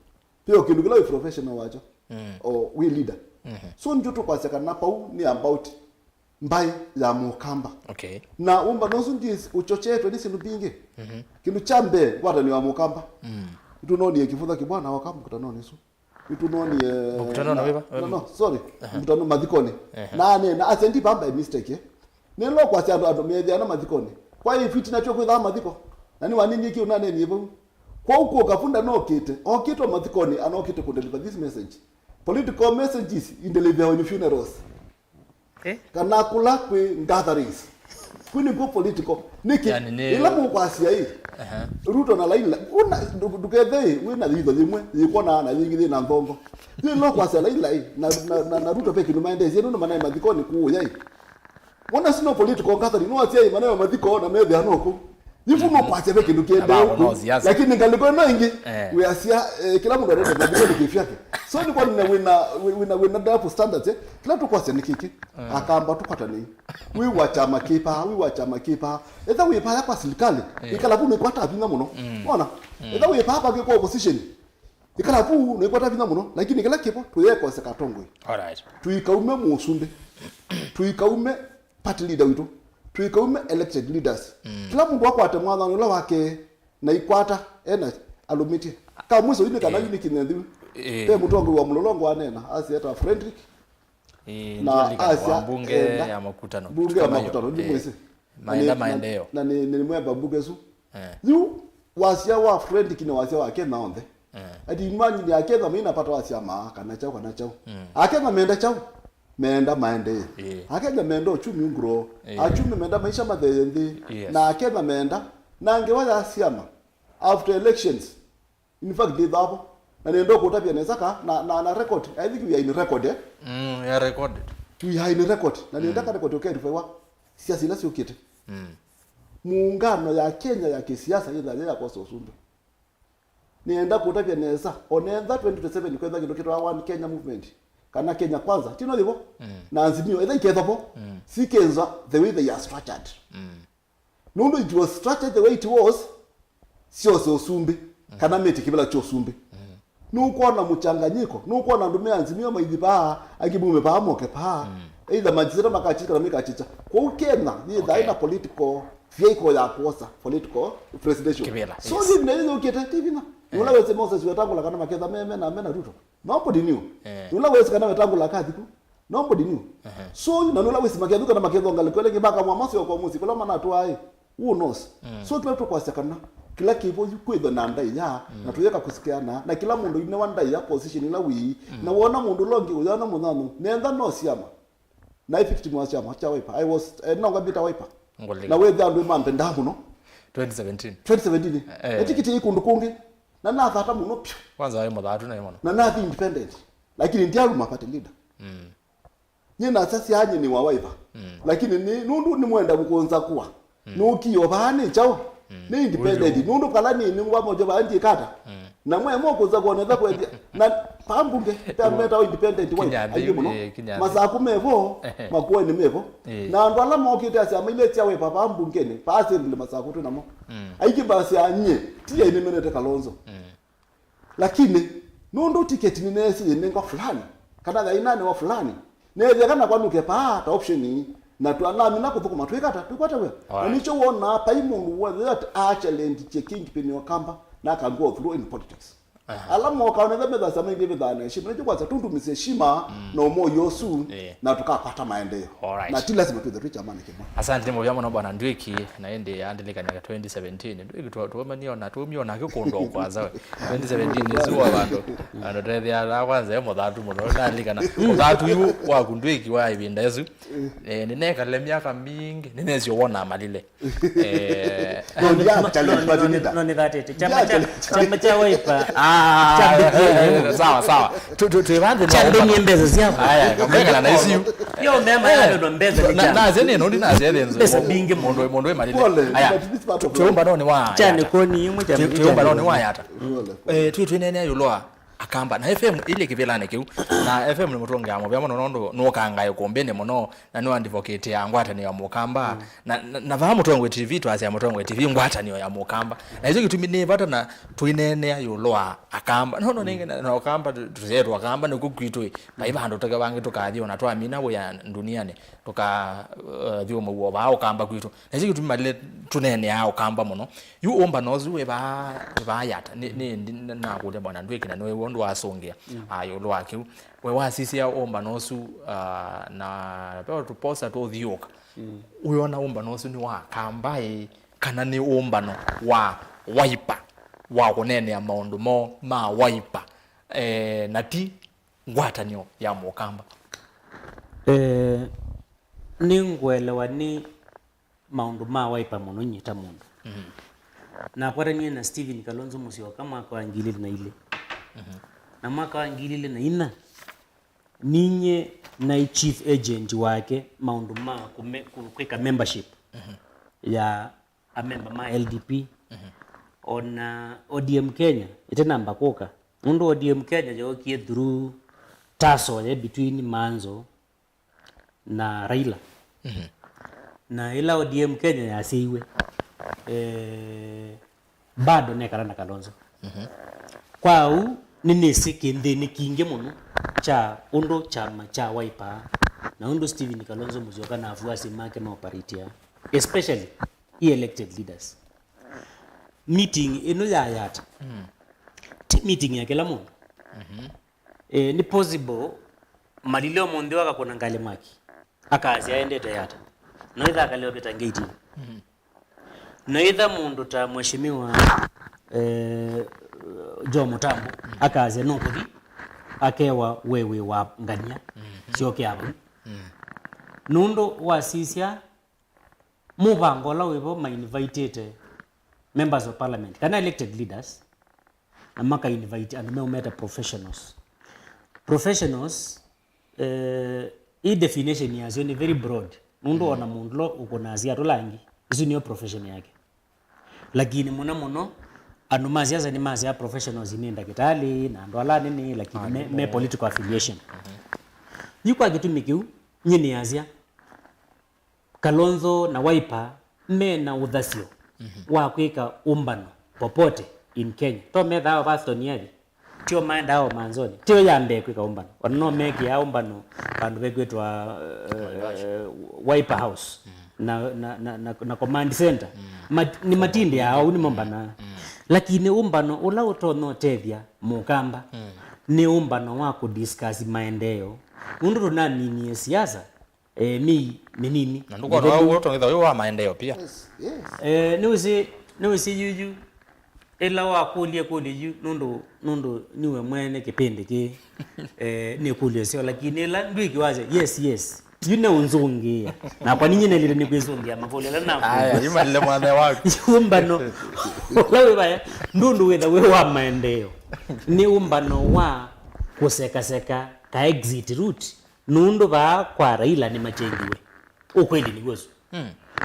Peo kĩndũ kĩla wĩ professional wakyo. Mm. O wĩ leader. Mhm. So ndio tũkwasya kana pau nĩ about mbaĩ ya Mũkamba. Okay. Na ũmbano ũsu ndi ũchocheetwe nĩ syĩndũ mbingĩ. Mhm. Kĩndũ kya mbee, ngwatanĩo ya Mũkamba. Mm. Nĩtũnoonie Kĩvũtha Kĩbwana oka mũkutanonĩ ũsu. Nĩtũnonie. Mũkutano na wĩva? No, no, sorry. Aha. Mũkutano mathikonĩ. Aha. Na aneena, asya ndi by mistake, eh. Nĩlo kwasya andũ, andũ methĩana mathikonĩ. Kwa hiyo fiti natyo kwĩthaa mathiko. Na nĩ wanini kĩu nanenie vau. Kwa ũkũka punda nokĩte. Okĩtwe mathikonĩ, anokĩte kũ deliver this message. Political messages in deliver on funerals. Eh? Kana kũla kwĩ gatherings. Kwĩ nĩkw'o political. Nĩkĩ? Yani nĩ ĩla mũkwasya ĩ, aha, Ruto na Raila, una ndũ-, ndũkethe ĩ, wĩ na yitho yĩmwe, yĩkwonaa na yĩngĩ yĩ na nthongo. Yĩ ĩla ũkwasya Raila ĩ, na, na, na, na Ruto ve kĩndũ maendeesye, nũndũ manaĩ mathikonĩ kũũya ĩ. Wona sino political gathering, no asya ĩ, manaĩ mathiko na methĩa no kũ. Ivu no kwasya ve kĩndũ kĩendee ũku, lakini ngalĩko ĩno ĩngĩ, eh, wĩasya, eh, kĩla mũndũ arenda na ngalĩko nĩ kĩvyake. So nĩ kwa nina wĩna, wĩna, wĩna double standards, eh? Kĩla tũkwasya nĩ kĩkĩ. Mm. Akamba tũkwatanei. Wĩ wa kyama kĩpa, wĩ wa kyama kĩpa. Etha wĩ paya kwa silikalĩ, eh, ĩkala vu nĩkwata vinya mũno. Mm. Wona? Mm. Etha wĩ paya pangĩ kwa opposition, ĩkala vu nĩkwata vinya mũno. Lakini kĩla kĩvo, tũyekoseka atongoi. All right. Tũikaume mũsumbĩ. Tũikaume party leader witũ, tũikaume elected leaders. Mm. Kĩla mũndũ akwate mwathani ũla wake na ikwata ena alũmĩtye. Ka mwiso yu nĩ kana, eh, yu nĩ kĩnenthi. Eh. Pe mũtongoi wa mũlolongo anena, asya eta Frederick. Eh, na Angelica asya wa mbunge enda ya makutano, mbunge ya makutano, eh, ndimwĩsĩ. Maenda na nĩ, maendeo. Na, na nĩ, nĩ mwemba mbunge su. Eh. Yu wasya wa Frederick nĩ wasya wa Kenya onthe. Eh. Ati imagine ya Kenya mainapata wa syama kana chao kana chao. Mm. Akenya menda chao. Menda maendee. Eh. Akenya menda uchumi ungrow. Eh. Achumi menda maisha mathee nthĩ. Yes. Na Akenya menda na ngewa ya syama after elections. In fact, ndĩ thavo. Na nenda kũtavya nesa ka na, na, na record. I think we are in record, eh? Mm, we are recorded. We are in record. Na nenda, mm, ka record ũkerifaiwa siasa ila syũkĩte. Mm. Muungano ya Kenya ya kisiasa yĩthaa ya kosa ũsumbĩ. Nĩenda kũtavya nesa, onetha twenty twenty-seven kwetha kĩndũ kĩtawa One Kenya Movement, kana Kenya Kwanza, tino yĩvo? Mm. Na Azimio, etha iketha vo, mm, sikenza the way they are structured. Mm. Nũndũ it was structured the way it was, syose ũsumbĩ, mm, kana mĩtĩ kĩvĩla kya ũsumbĩ. Mm. Nũkwona mũchanganyiko, nũkwona andũ me Azimio maithi paa, angĩ mume paa moke paa. Mm. Either magistrate makachicha kana mikachicha. Kwoou Kenya nĩ thaĩ Okay. na political vehicle ya kwosa political presidential. Kĩvĩla, So yes. Yu ĩvinda yĩyũkĩte ti vinya. Nũla wĩsĩ Moses Wetangula kana maketha me me na me na Ruto. Nobody knew. Eh. Nũla wĩsĩ kana Wetangula akathi ku. Nobody knew. So na nũla wĩsĩ makethuka na makethonga lĩkwele ngĩ makamwa maseo kwa mũsyĩ kũla manatwaĩ. Who knows? So kĩla tũkwasya kana kĩla kĩvo yu kwĩthwa na ndaĩa na tũyeka kũsikeana na kĩla mũndũ inewa ndaĩa position ĩla wĩĩ na wona mũndũ ũla ũngĩ ũyona mũnyanyũ nenda no syama. Naĩ victim wa kyama kya Wiper. I was eh, no ngambita Wiper. Ngũlĩ. Na wethe andũ mambendaa mũno. Twenty seventeen. Twenty seventeen. Eh. Etikiti ĩ kũndũ kũngĩ. Na nathata mũno pyũ. Kwanza waĩ mũthatu na mũno. Na nathi independent. Lakini ndialuma party leader. Mm. Nyie nasasya nyie nĩ wa Wiper. Mm. Lakini nĩ nũndũ nĩ mwenda kũkũnza kũa. Nũkie o vaa nĩ kyaũ? Nĩ independent. Nũndũ kala nĩ nĩ ngwa mojo vaa ndiĩ kata. Na mwe mo kũza kuonetha kwethia. Na paa mbunge pea metawa independent wa Kinya aingĩ thĩ, mũno. Eh, kinya thĩ. Masaku mevo, Ehe. Makueni mevo. Eh. Na andũ ala mokĩte asya maile sya Wiper paa mbungeni, paa assembly Masaku twĩ namo. Aingĩ mbasya nyie, ti ya nimenete Kalonzo. Lakini nũndũ tiketi nĩneesie nengwa fulani kana thainane wa fulani, neethĩa kana kwanuke paa ta option ii, na twanamina kũthũkũma twĩkata twĩkwata wĩa. Na nĩkyo wonaa pai mũndũ wothe that a challenge kingpin wa Kamba na can go through in politics. Ala mokaa nĩtha methasya maingĩ vĩthaa na heshima, nĩkyo kwasya tũndumisye heshima na ũmoyo ũsu, na tũkakwata maendeeo. Alright. Na ti lazima twĩthe twĩ kyamanĩ kĩmwe. Asante mũvya mũno bwana Ndwiki, na ĩndĩ andĩlĩkany'a twenty seventeen. Ndwiki tuomanie ona tuomie ona kĩkũndũ kwa sawa. Twenty seventeen nĩsu wa vandũ. Andũ tethia la kwanza e mũthatu mũno. Nalikana mũthatu yu wa kũndwĩki wa ĩvinda ĩsu. Eh, nĩnekale myaka mingĩ, nĩnesio wona malile. Eh, No, ndia challenge, but nĩ nda. No, nĩ that it. Chama cha, chama cha Wiper. Ah, cha big eh, eh, sawa sawa. Tu tu tu vanze cha big mbesa cia. Aya, kama na isi. Yo mema ya ndo mbesa ni cha. Na zene no ni na zene nzo. Mbesa bingi mũndũ mũndũ malile. Aya. Tuomba no ni wa. Cha ni koni imwe cha. Tuomba no ni wa yata. Eh, tu tu nene yuloa. Akamba na F M ilĩ kĩvĩlanĩ kĩu. Na F M nĩ mũtũngĩa mũvea mũno nũndũ nũkangae kũmbĩnĩ mũno, na nũ advocate ya ngwatanĩo ya Mũkamba. Na, na, na vaa Mũtongwe T V twasya Mũtongwe T V ngwatanĩo ya Mũkamba. Na ĩkyo kĩtumi nĩ vata na tũineenea ĩũlũ wa Akamba. No no nĩngĩ na, na Ũkamba tũsyetwa Akamba nĩku kwitũ. Vai vandũ tũke vangĩ tũkathi ona twamina wĩa ndunianĩ tũka uh, thiũmũw'o vaa Ũkamba kwitũ. Na ĩkyo kĩtumi malile tũneeneaa Ũkamba mũno. Yu ũmbano ũsu wĩ vaa, wĩ vaa yata? Nĩ, nĩ, nĩ, nakũlya bwana Ndwiki na nĩwĩw'a ũndũ wasũngĩa, ah, ĩũlũ wa kĩu. We wasisya ũmbano ũsu, ah, na ve tũposa tũthiũka. Wĩona ũmbano ũsu nĩ wa Akamba ĩ, kana nĩ ũmbano wa Wiper, wa kũneenea maũndũ moo ma Wiper, eh, na ti ngwatanĩo ya Mũkamba? Eh, nĩngũelewa nĩ maũndũ ma Wiper mũno nyie ta mũndũ. Nakwatanie na Stephen Kalonzo Musyoka mwaka wa ngili ilĩ na ilĩ. Na mwaka wa ngili ilĩ na inya, ninyie naĩ chief agent wake maũndũ ma kũme-, kũ-, kwĩka membership ya amemba ma L D P. Ona O D M Kenya ĩtanamba kũka. Nũndũ O D M Kenya yookie through tussle ya between Manzo na Raila. Na ĩla O D M Kenya yasyaiwe, eh, bado nekala na Kalonzo. Kwa ũu, nĩnĩsĩ kĩnthĩnĩ kingĩ mũno kya ũndũ kyama kya Wiper na ũndũ Stephen Kalonzo Musyoka na afuasi make maoperatea, especially i elected leaders. Meeting ĩno ya yata ti meeting ya kĩla mũndũ. Eh, nĩ possible malile ũmũnthĩ wakakũna ngalĩ mwaki, akasya aendete yata, no ĩtha akalewa vĩta ngeitini. No ĩtha mũndũ ta mheshimiwa, eh, Joe Mũtambo akasya nũkũthi akewa wewĩ wa ngania syokea vau. Nũndũ wasisya mũvango ũla wĩvo ma invitĩte members of parliament kana elected leaders, na maka invite andũ meũmeta professionals. Professionals, eh, ĩ definition yasyo nĩ very broad, nũndũ ona mũndũ ũla ũkũnaa siatũ langi, isu nĩyo profession yake. Lakini mũno mũno andũ ma siasa nĩmasyaa professionals nĩ ndakĩtalĩ na andũ ala anene, lakini me, me political affiliation. Yu kwa kĩtumi kĩu, nyie nĩasya Kalonzo na Wiper me na ũthasyo wa kwĩka ũmbano popote in Kenya. To methaa Western yathi. tio maendaa o manzoni, tio ya mbee kwĩka ũmbano. Ona no mekĩaa ũmbano vandũ vekwĩtwa, eh, Wiper House na, na, na, na, na Command Center. Mat-, nĩmatindĩaa ou, nĩmombanaa. Lakini ũmbano ũla ũtonya ũtethya Mũkamba nĩ ũmbano wa kũdiscuss maendeeo. Nũndũ tũnaminie siasa, eh, mĩi mĩnini. Na ndũkona ũu ũtong'etha ũyũ wa maendeeo pia. Yes, yes. Eh, nĩwĩsĩ, nĩwĩsĩ yuyu, ĩla wakũlya ĩkũlyo yu, nũndũ, nũndũ niwe mwene kĩpindi kĩĩ, eh, nĩ ĩkũlyo syo, lakini ĩla ndwĩkiwasya, yes, yes. Yu nĩ ũnzũngĩĩa. Nakwa ninyie nelile nĩ kwĩzũngĩa makũlyo ĩla naku. Aya, yu malile mwana waku. Yu ũmbano, ũla wĩ vaya, ndũndũ wĩtha wĩ wa maendeeo. Nĩ ũmbano wa kũsekaseka ka exit route. Nũndũ vaa kwa Raila nĩmakyengiwe. Ũkweli nĩw'o ũsu.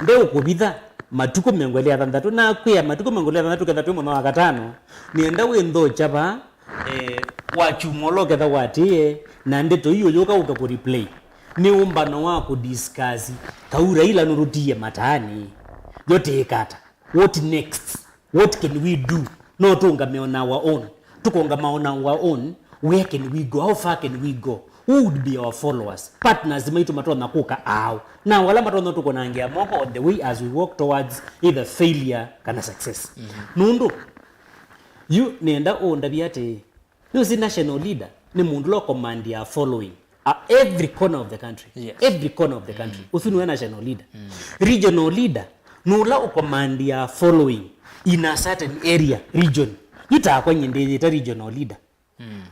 Ndeũkũvitha matukũ mĩongo ĩlĩ na thanthatũ, nakwĩa matukũ mĩongo ĩlĩ na thanthatũ kethwa twĩ mũthenya wa katano, nĩenda wĩnthokya vaa, eh, wa kyumwa ũla ũketha watĩĩe, na ndeto ii ũyũka ũke kũreplay. Nĩ ũmbano wa kũdiscuss kau Raila nũtũtiie mataanĩ. Yo tĩĩka ata? What next? What can we do? No tũũngame on our own. Tũkongama on our own, where can we go? How far can we go? Who would be our followers? Partners maitũ matonya kũka aũ? Na ala matonya tũkũnangĩa moko on the way as we walk towards either failure kana success. Nũndũ, yu nĩenda ũndavye atĩĩ, nĩwĩsĩ national leader nĩ mũndũ ũla ũkommandia following at every corner of the country. Yes. Every corner of the country. Ũsu nĩwe national leader. Regional leader nĩ ũla ũkommandia following in a certain area, region. Yu takwa nyie ndĩyĩta regional leader.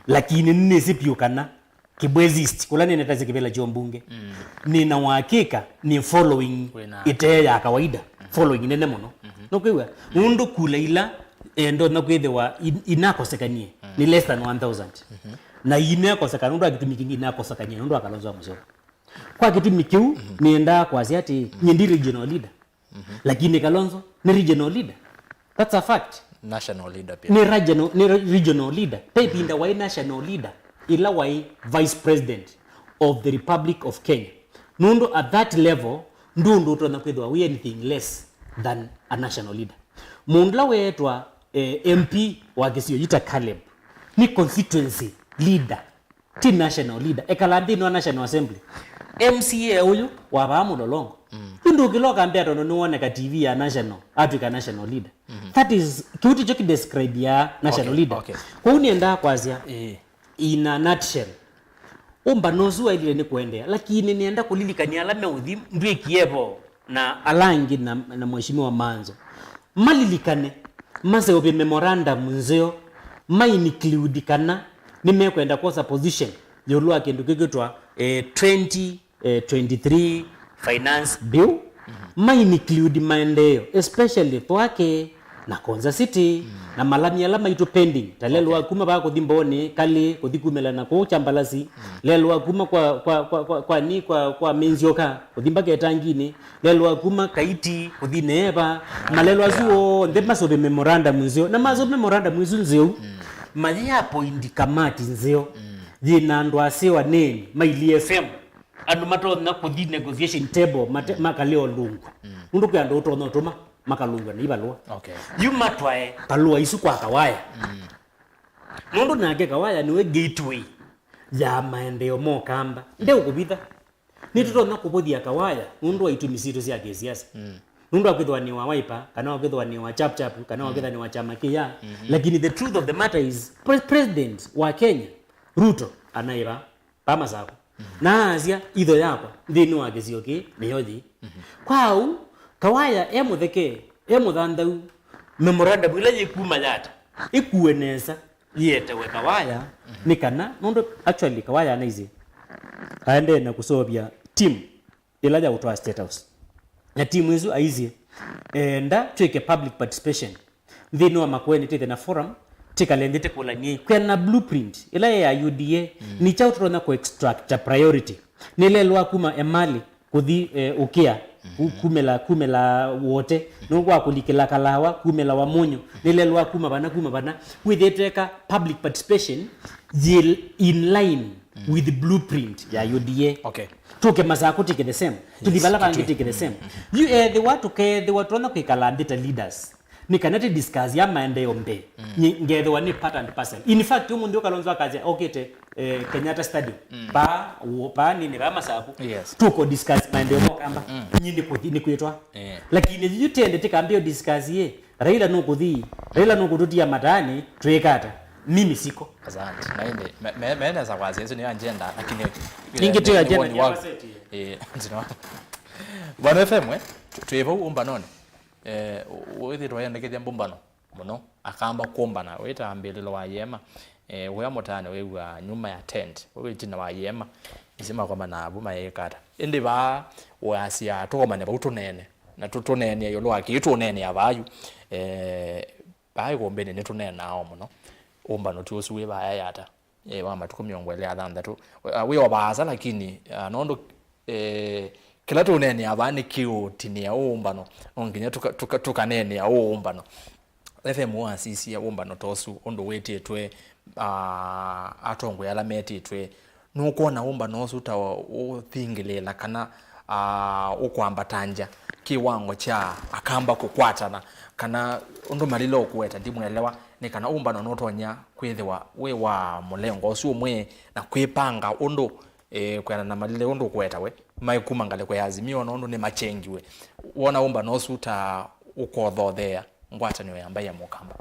Lakini nĩnĩsĩ vyũ kana Kibwezi East, kũla nĩnetase kĩvĩla kya ũmbunge, nĩna wakĩka nĩ following ĩte ya kawaida, following nene mũno. Nũkwĩw'a? Nũndũ kula ila, eh, ndonya kwĩthĩwa in-, inakosekanie nĩ less than one thousand. Na inekoseka nũndũ wa kĩtumi kĩngĩ inakosekanie nũndũ wa Kalonzo wa Musyoka. Kwa kĩtumi kĩu, nĩendaa kwasya atĩ, nyie ndi regional leader. Lakini Kalonzo nĩ regional leader. That's a fact. National leader pia. Nĩ regional, nĩ re-, regional leader. Pe ĩvinda waĩ national leader, ĩla waĩ vice president of the Republic of Kenya. Nũndũ at that level, ndũndũ ũtonya kwĩthĩwa wĩ anything less than a national leader. Mũndũ ũla weetwa, eh, M P wa kĩsio yita Caleb, nĩ constituency leader. Ti national leader. Ekala nthĩnĩ wa National Assembly. M C A ũyũ wa vaa Mũlolongo. Yu ndũkĩla ũkambĩa tondũ nĩwoneka T V ya National, atw'ĩka national leader. That is, kĩu tikyo kĩdescribe ya national leader. Okay. Kwoou nĩendaa kwasya, in a nutshell, ũmbano ũsu waĩlile nĩ kũendeea, lakini nĩenda kũlilikany'a ala meũthi ndw'ĩkie vo na ala angĩ na, na Mheshimiwa Manzo. Malilikane, maseũvye memorandum nzeo, ma include kana nĩmekwenda kwosa position ĩũlũ wa kĩndũ kĩkwĩtwa, eh, twenty, eh, twenty-three Finance Bill, ma include maendeeo, especially Thwake na Konza City, na malami ala maitũ pending, ta lelũ wa kuma vaa kũthi Mboni, Kalĩ, kũthi kumĩla na kũu Kyambalasi, lelũ wa kuma kwa, kwa, kwa, kwa, kwa ni, kwa, kwa Minzioka, kũthi mbaka Ĩtanginĩ, lelũ wa kuma Kaiti kũthi Neeva, malelũ asu onthe masũvye memorandum nzeo. Na masũvya memorandum isu nzeo, mayĩ appoint kamati nzeo yĩna andũ aseo anini ma Ili F M, andũ matonya kũthi negotiation table, mate-, makalea ũlũngwa. Nũndũ kwĩ andũ ũtonya ũtũma makalũngwa nĩ ivalũa. Okay. Yu matwae kalũa isu kwa Kawaya. Nũndũ nake Kawaya nĩwe gateway ya maendeeo ma Ũkamba. Ndeũkũvitha. Nĩtũtonya kũvũthya Kawaya nũndũ wa itumi sitũ sya kĩsiasa. Nũndũ wa kwĩthĩwa nĩ wa Wiper, kana wa kwĩthĩwa nĩ wa Chap Chap, kana wa kwĩthĩwa nĩ wa kyama kĩya. Lakini the truth of the matter is, pre-, president wa Kenya, Ruto, anaĩva pa Masako. Na asya, itho yakwa nthĩnĩ wa kĩsio kĩĩ nĩyo yĩĩ. Kwa ũu, Kawaya e mũtheke, e mũthanthau, memorandum ĩla yĩkuma yata, ĩkue nesa. Yĩetewe Kawaya, nĩ kana, nũndũ actually Kawaya anaisye aendee na kũseũvya team ĩla ya ũtwaa State House. Na team ĩsu aisye, enda twĩke public participation nthĩnĩ wa Makueni, twĩthe na forum, tĩkale nthĩ tĩkũlanie. Kwĩana blueprint ĩla yĩ ya U D A, nĩ kyaũ tũtonya kũ extract ta priority. Nĩ lelũ wa kuma Emali, kũthi, eh, ũkĩa, ku-, kumĩla, kumĩla Wote, nũndũ wa kũlikĩla Kalawa, kumĩla Wamunyu, nĩ lelũ wa kuma vana, kuma vana, wĩthĩtweka public participation yĩ in line with blueprint ya U D A. Okay. Tũke Masakũ tĩke the same. Tũthi vala vangĩ tĩke the same. Yu ethĩwa tũkethĩwa tũtonya kwĩkala nthĩ ta leaders. Nĩ kana tĩ discuss ya maendeeo mbee. Nyi-, ngethĩwa nĩ part and parcel. In fact, ũmũnthĩ ũkalonzo akasya okĩte, eh, Kenyatta Stadium. Paa, wo-, paa nini, paa Masaku. Yes. Tũko discuss maendeeo ma Ũkamba. Nyi nĩ kũthi-, nĩ kwĩtwa. Eh. Lakini yu tende tĩkambĩo discuss ye. Raila nũkũthi. Raila nũkũtũtia mataani, twĩka ata? Mimi siko. Asante. Na ĩndĩ, me, me, me nesa kwasya, ĩsu nĩyo agenda, lakini, ningĩ eh, twĩ nĩ agenda woni ya waku. Gazeti. Eh, nzino. Bwana F M, eh, tw-, twĩ vau ũmbanonĩ. Eh, wĩthĩtwe wĩandĩkĩthya mbũmbano mũno, Akamba kũmbana, wĩta mbĩlĩlo wa yĩema, eh, wĩa mũtaane wĩw'a nyuma ya tent, wĩ ĩtina wa yĩema, nĩsĩ makomanaa vu mayĩka ata. Ĩndĩ vaa, ũasya, tũkomane vau tũneene, na tũ-, tũneenea ĩũlũ wa kĩĩ tũũneenea vaa yu, eh, vaa ĩkũmbĩnĩ nĩtũneenaa o mũno, ũmbano ti ũsu wĩ vaya yata, eh, wa matukũ mĩongo ĩlĩ na thanthatũ, ah, wĩ o vaasa, lakini, ah, nũndũ, eh, kĩla tũũneenea vaa nĩ kĩũtinĩa ũũmbano, no nginya tũka-, tũka-, tũkaneenea ũũmbano. F M wasisye ũmbano ta ũsu ũndũ wĩtĩtwe, ah, atongoi ala metĩtwe. Nũkwona ũmbano ũsu ta ũthingĩlĩĩla kana, ah, ũkwambatangya kĩwango kya Akamba kũkwatana, kana ũndũ Malile ũkũweta ndimwelewa, nĩ kana ũmbano nũtonya kwĩthĩwa wĩ wa mũlengo ũsu ũmwe na kwĩpanga ũndũ, eh, kwĩana na Malile ũndũ ũkũweta we, maikuma ngalĩko ya Azimio, na ũndũ nĩmakyengiwe. Wona ũmbano ũsu ta ũkothothea ngwatanĩo ya mbaĩ ya Mũkamba?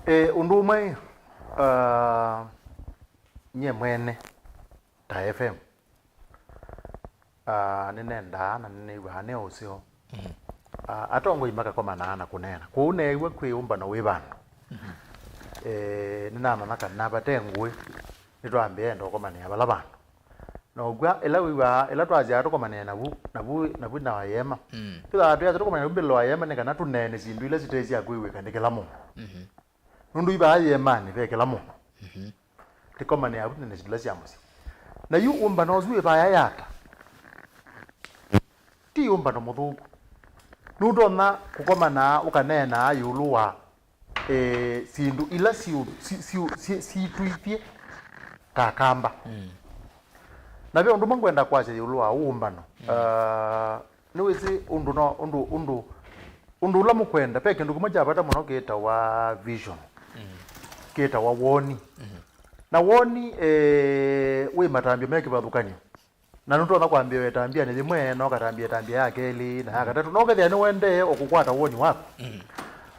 E, ũndũ ũmwe, ah, nyie mwene ta F M, ah, nĩnendaa na nĩnĩw'aa nĩ ũseo. Ah, atongoi makakomanaa na kũneena. Kwoou neew'a kwĩ ũmbano wĩ vandũ. E, nĩnamanya kana vate ngũĩ, nĩtwambĩa enda ũkomanĩa vala vandũ. Na ũkw'a, ĩla wĩw'aa, ĩla twasyaa tũkomanĩe navu, navu, navu na wa yĩema. Twĩthaa twĩasya tũkomanĩe navu mbĩlĩlo wa yĩema nĩ kana tũneene syĩndũ ila site sya kwĩw'ĩka nĩ kĩla mũndũ. Nũndũ ivaa yĩemanĩ ve kĩla mũndũ. Tĩkomanĩe avu tũneene syĩndũ ila sya mũsyĩ. Na yu ũmbano ũsu wĩ vaya yata? Ti ũmbano mũthũku. Nũtonya kũkomanaa ũkaneenaa ĩũlũ wa eh, syĩndũ ila siũ-, si-, siũ-, si-, situĩthye ta Akamba. Na ve ũndũ ũmwe ngwenda kwasya ĩũlũ wa ũũmbano. Ah, nĩwĩsĩ ũndũ no, ũndũ, ũndũ, ũndũ ũla mũkwenda, ve kĩndũ kĩmwe kya vata mũno kĩtawa vision, kĩtawa woni. Na woni, eh, wĩ matambya me kĩvathũkany'o. Na nũtonya kwambĩa ĩtambyanĩ yĩmwe, na ũkatambya ĩtambya ya kelĩ, na ya katatũ, na ũkethĩa nĩũendee o kũkwata woni waku.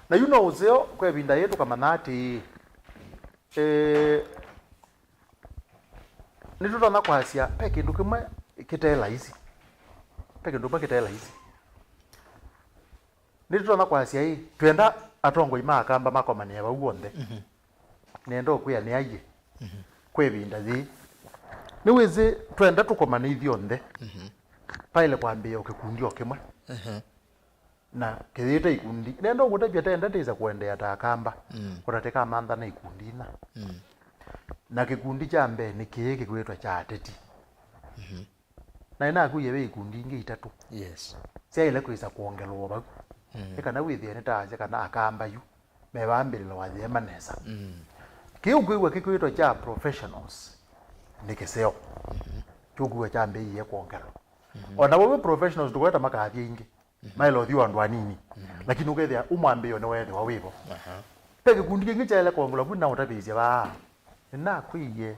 Na yu no ũseo, kwa ĩvinda yĩĩ tũkamanya atĩĩ, eh, nĩtũtonya kwasya ve kĩndũ kĩmwe kĩte laisi. Ve kĩndũ kĩmwe kĩte laisi. Nĩtũtonya kwasya ĩ, twenda atongoi ma Akamba makomanĩe vau onthe. Nenda ũkwĩa nĩ aiĩ kwa ĩvinda yĩĩ. Nĩwĩsĩ twenda tũkomane ithyonthe, vaĩle kwambĩĩa o kĩkundi o kĩmwe. Na kĩyĩte ikundi. Nenda ũkũtavya tenda tĩsa kũendeea ta Akamba. Kũtatĩkamantha na ikundi inya. Na kĩkundi kya mbee nĩ kĩĩ kĩkwĩtwa kya ateti. Na nĩnakwĩie ve ikundi ingĩ itatũ. Yes. Syaĩle kwĩsa kwongelwa vau. Nĩ kana wĩthĩe nĩtaasya kana Akamba yu me vaa mbĩlĩlo wa yĩema nesa. Kĩu kwĩw'a kĩkwĩtwa kya professionals nĩ kĩseo. Kĩu kwĩw'a kyambĩĩie kwongelwa. O na vau professionals ndũkweta makathi aingĩ. Maĩle ũthi o andũ anini. Lakini ũkethĩa ũmwambĩĩo nĩweethĩwa wĩvo. Ve kĩkundi kĩngĩ kyaĩle kwongelwa vu na ũtavĩĩsya vaa. Nĩnakwĩie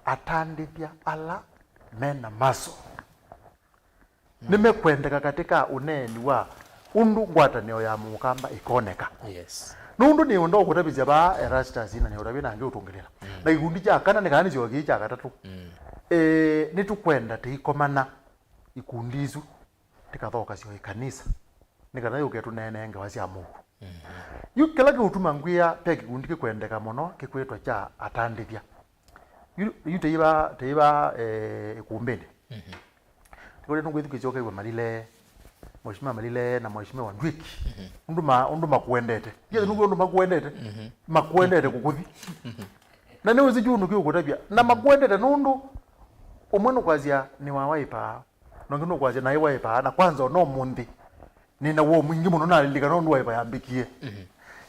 atandĩthya ala me na maso nĩmekwendeka katĩ ka ũneeni wa ũndũ ngwatanĩo ya Mũkamba ĩkoneka. Yes. Nũndũ nĩũenda ũkũtavĩsya vaa Erastus na nĩũtavye nangĩ ũtũngĩlĩla. Na kĩkundi kya kana nĩ kana nĩsyo kĩĩ kya katatũ. Eh, nĩtũkwenda tĩikomana ikundi isu tĩkathokasya o ĩkanisa, nĩ kana yũke tũneenee ngewa sya mũuo. Yu kĩla kĩũtuma ngwĩa ve kĩkundi kĩkwendeka mũno kĩkwĩtwa kya atandĩthya. Yu, yu tĩiva, tĩiva, eh, ĩkumbĩnĩ. Tĩkũlya nũkwĩthukĩsya ũkew'a Malile, Mheshimiwa Malile na Mheshimiwa Ndwiki. Ũndũ ma-, ũndũ makũendete. Ndiasya nũkwĩa ũndũ makũendete. Makũendete kũkũthi. Na nĩwĩsĩ kyu ũndũ kĩũkũtavya. Na makũendete nũndũ ũmwe nũkwasya nĩ wa Wiper. Na ũngĩ nũkwasya naĩ Wiper, na kwanza ona ũmũnthĩ, nĩ na woo mwingĩ mũno nalilikana ũndũ Wiper yambĩkie.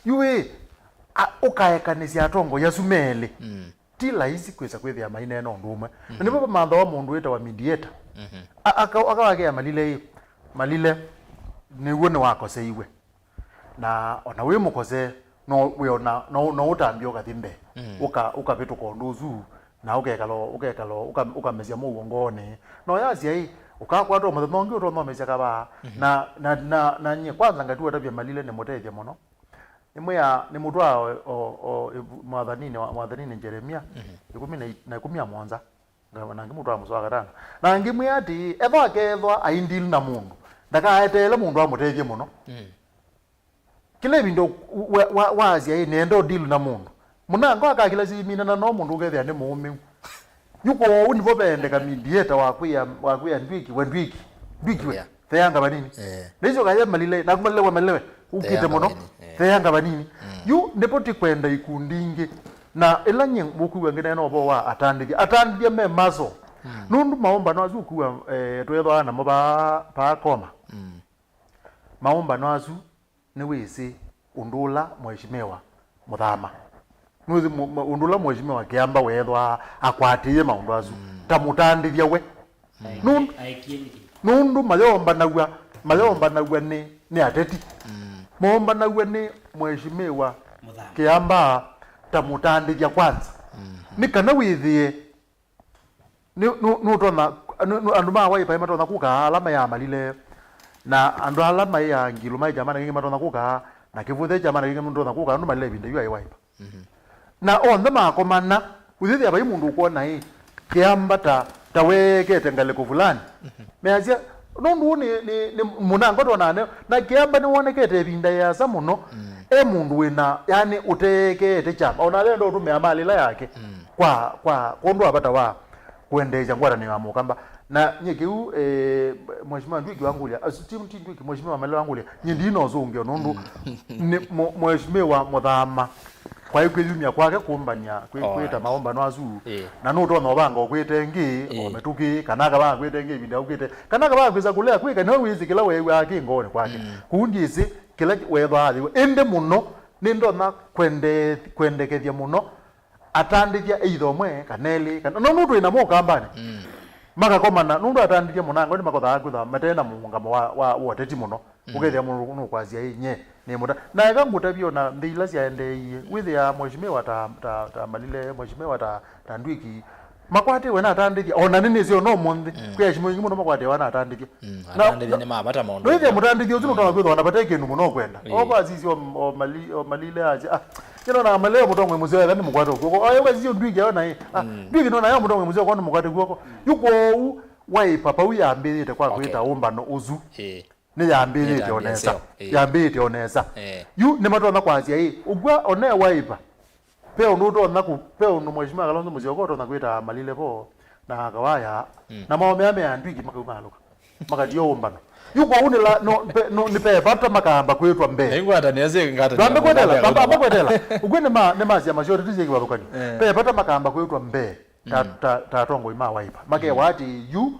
Yu ĩ, a, ũkaekanĩsya atongoi asu me elĩ. Ti laisi kwĩsa kwĩthĩa maineena ũndũ ũmwe. Na nĩvo vamanthawa mũndũ wĩtawa mediator. A, aka-, akawakĩa Malile ĩ, Malile, nĩw'o nĩwakoseiwe. Na ona wĩ mũkose, no wĩona, no, no ũtambie ũkathi mbee. Mm. Ũka, ũkavĩtũka ũndũ ũsu, na ũkekala, ũkekala, ũka, ũkamesya mũuo ngoonĩ. No yasya ĩ, ũkakwata mũthenya ũngĩ ũtonya ũmesya kavaa. Mhm. Na, na, na, na nyie kwanza ngatiwa tavya Malile nĩ mũtethya mũno. Nĩmwĩa, nĩmũtwaa o, o, o, mwathaninĩ wa, mwathaninĩ Jeremia, mhm, ĩkũmi na, na ĩkũmi na mũonza. Nga-, na ngĩmũtwaa mũsoa wa katano. Na ngĩmwĩa atĩĩ, ethwa akeethwa aindili na mũndũ, ndakaeteele mũndũ amũtethye mũno. Mm. Kĩla ĩvinda wa, wa, wasya ĩ, nĩenda ũdilu na mũndũ, mũnango akakĩla siminana no mũndũ ũkethĩa nĩ mũũmĩu. Yu kwoou nĩvo veendeka mediator wa kwĩa, wa kwĩa Ndwiki, we Ndwiki, Ndwiki we. Yeah. Theanga vanini. Eh. Na icio kaya Malile, naku Malile we Malile we. Ũkĩte mũno. Theanga vanini. Eh. Theanga vanini. Mm. Yu ndipo ti kwenda ikundi ingĩ. Na ĩla nyie ũkwĩw'a ngĩneena ũvoo wa atandĩthya. Atandĩthya me maso. Mm. Nũndũ maũmbano asu ũkwĩw'a, eh, twĩthwaa namo paa, paa Koma. Mm. Maũmbano asu nĩwĩsĩ ũndũ ũla Mheshimiwa Mũthama. Nĩwĩsĩ mu-, mu-, ũndũ ũla Mheshimiwa Kĩamba weethwaa akwatĩĩe maũndũ asu. Mm. Ta mũtandĩthya we. Mm. Nũndũ, aekie nĩkĩ? Nũndũ mayoombanaw'a, mayoombanaw'a nĩ, nĩ ateti. Mm. Moombanaw'a nĩ Mheshimiwa Mũthama. Kĩamba ta mũtandĩthya kwanza. Mm. Nĩ kana wĩthĩe nĩ, nũ-, nũtonya, nũ-, nũ-, andũ ma Wiper matonya kũka ala maĩ a Malile, na andũ ala maĩ a Ngilu maĩ kyamana kĩngĩ matonya kũka, na Kĩvũthya kyamana kĩngĩ matonya kũka, andũ Malile ĩvinda yu aĩ Wiper. Mhm. Na onthe makomana, ũyĩthĩa vai mũndũ ũkwona ĩ, Kĩamba ta, ta weekete ngalĩko fulani. Mhm. Measya, nũndũ ũũ nĩ, nĩ, nĩ mũnango twonaa neo, na Kĩamba nĩwonekete ĩvinda yĩasa mũno, mm, e mũndũ wĩna, yani, ũteekete kyama, ona alenda ũtũmĩa malĩla yake, mm, kwa, kwa, kwondũ wa vata wa kwendeesya ngwatanĩo ya Mũkamba. Na nyie kĩu, eh, Mheshimiwa Ndwiki wangũlya, asu, ti, ti Ndwiki, Mheshimiwa Malile wangũlya, nyie ndina ũsũngĩo nũndũ, mm, nĩ mũ-, Mheshimiwa Mũthama kwaĩ kwĩyumya kwake kũmbany'a, kwĩ-, oh, kwĩta maũmbano asu. Ĩĩ. Na nũtonya ũvanga ũkwĩte ĩngĩ, ĩĩ, o mĩtũkĩ, kana akavanga kwĩte ĩngĩ ĩvinda ũkĩte, kana akavanga kwĩsa kũlea kwĩka, nĩwe wĩsĩ kĩla weew'aa kĩ ngoonĩ kwake. Mm. Kũu ndyĩsĩ kĩla weethwaa athĩw'a. Ĩndĩ mũno, nĩndonya kwende-, kwendekethya mũno atandĩthya either ũmwe, kana elĩ, kana, no, no twĩ namo Ũkambanĩ. Mm. Makakomana, nũndũ atandĩthya mũnango nĩmakothaa kwĩthwa mate na mũũngamo wa, wa, wa ũteti mũno. Mm. Ũkethĩa mũndũ nũkwasya ĩ, nye, nĩ mũta. Na eka ngũtavye ona nthĩ ila syaendeeie, wĩthĩaa Mheshimiwa ta, ta, ta Malile, Mheshimiwa ta, ta Ndwiki, makwatĩwe na atandĩthya, ona nĩnĩsĩ ona ũmũnthĩ, mm, kwĩ aheshimiwa aingĩ mũno makwatĩawa na atandĩthya. Mm, na, atandĩthya na, nĩ ma vata maũndũ. Wĩthĩa mũtandĩthya ũsu nũtonya kwĩthwa ona vate kĩndũ mũno ũkwenda. Ĩĩ. Okwasisya o, o Mali-, o Malile asya, ah, nyina na Malile mũtongoi mũseo etha nĩmũkwata ũkw'oko. Oyo ũkasisya Ndwiki ona ĩ, ah, mm, Ndwiki nona yo mũtongoi mũseo kwa nĩmũkwate kw'oko. Yu kwoou, Wiper pau yambĩĩte kwa, okay, kwĩta ũmbano ũsu. Ĩĩ. Nĩyambĩĩte o nesa. Ĩĩ. Yambĩĩte o nesa. Ĩĩ. Yu nĩmatonya kwasya ĩ, ũkw'a one Wiper. Ve ũndũ ũtonya kũ-, ve ũndũ Mheshimiwa Kalonzo Musyoka ũtonya kwĩta Malile vo na akawaya, mm, na maomea me Andwiki makaumalũka. Makatio ũmbano. Yu kwoou nĩ la, no, pe-, no, nĩ ve vata makamba kwĩtwa mbee. Nĩ ngwatanĩo syĩ ngatanĩo. Twambe kwetela, twambe, twambe kwetela. Ũkw'e nĩ ma, nĩ ma syama syote ti syĩ kĩvathũkanyo. Eh. Ve vata makamba kwĩtwa mbee ta, mm, ta, ta atongoi ma Wiper. Makewa, mm, atĩ yu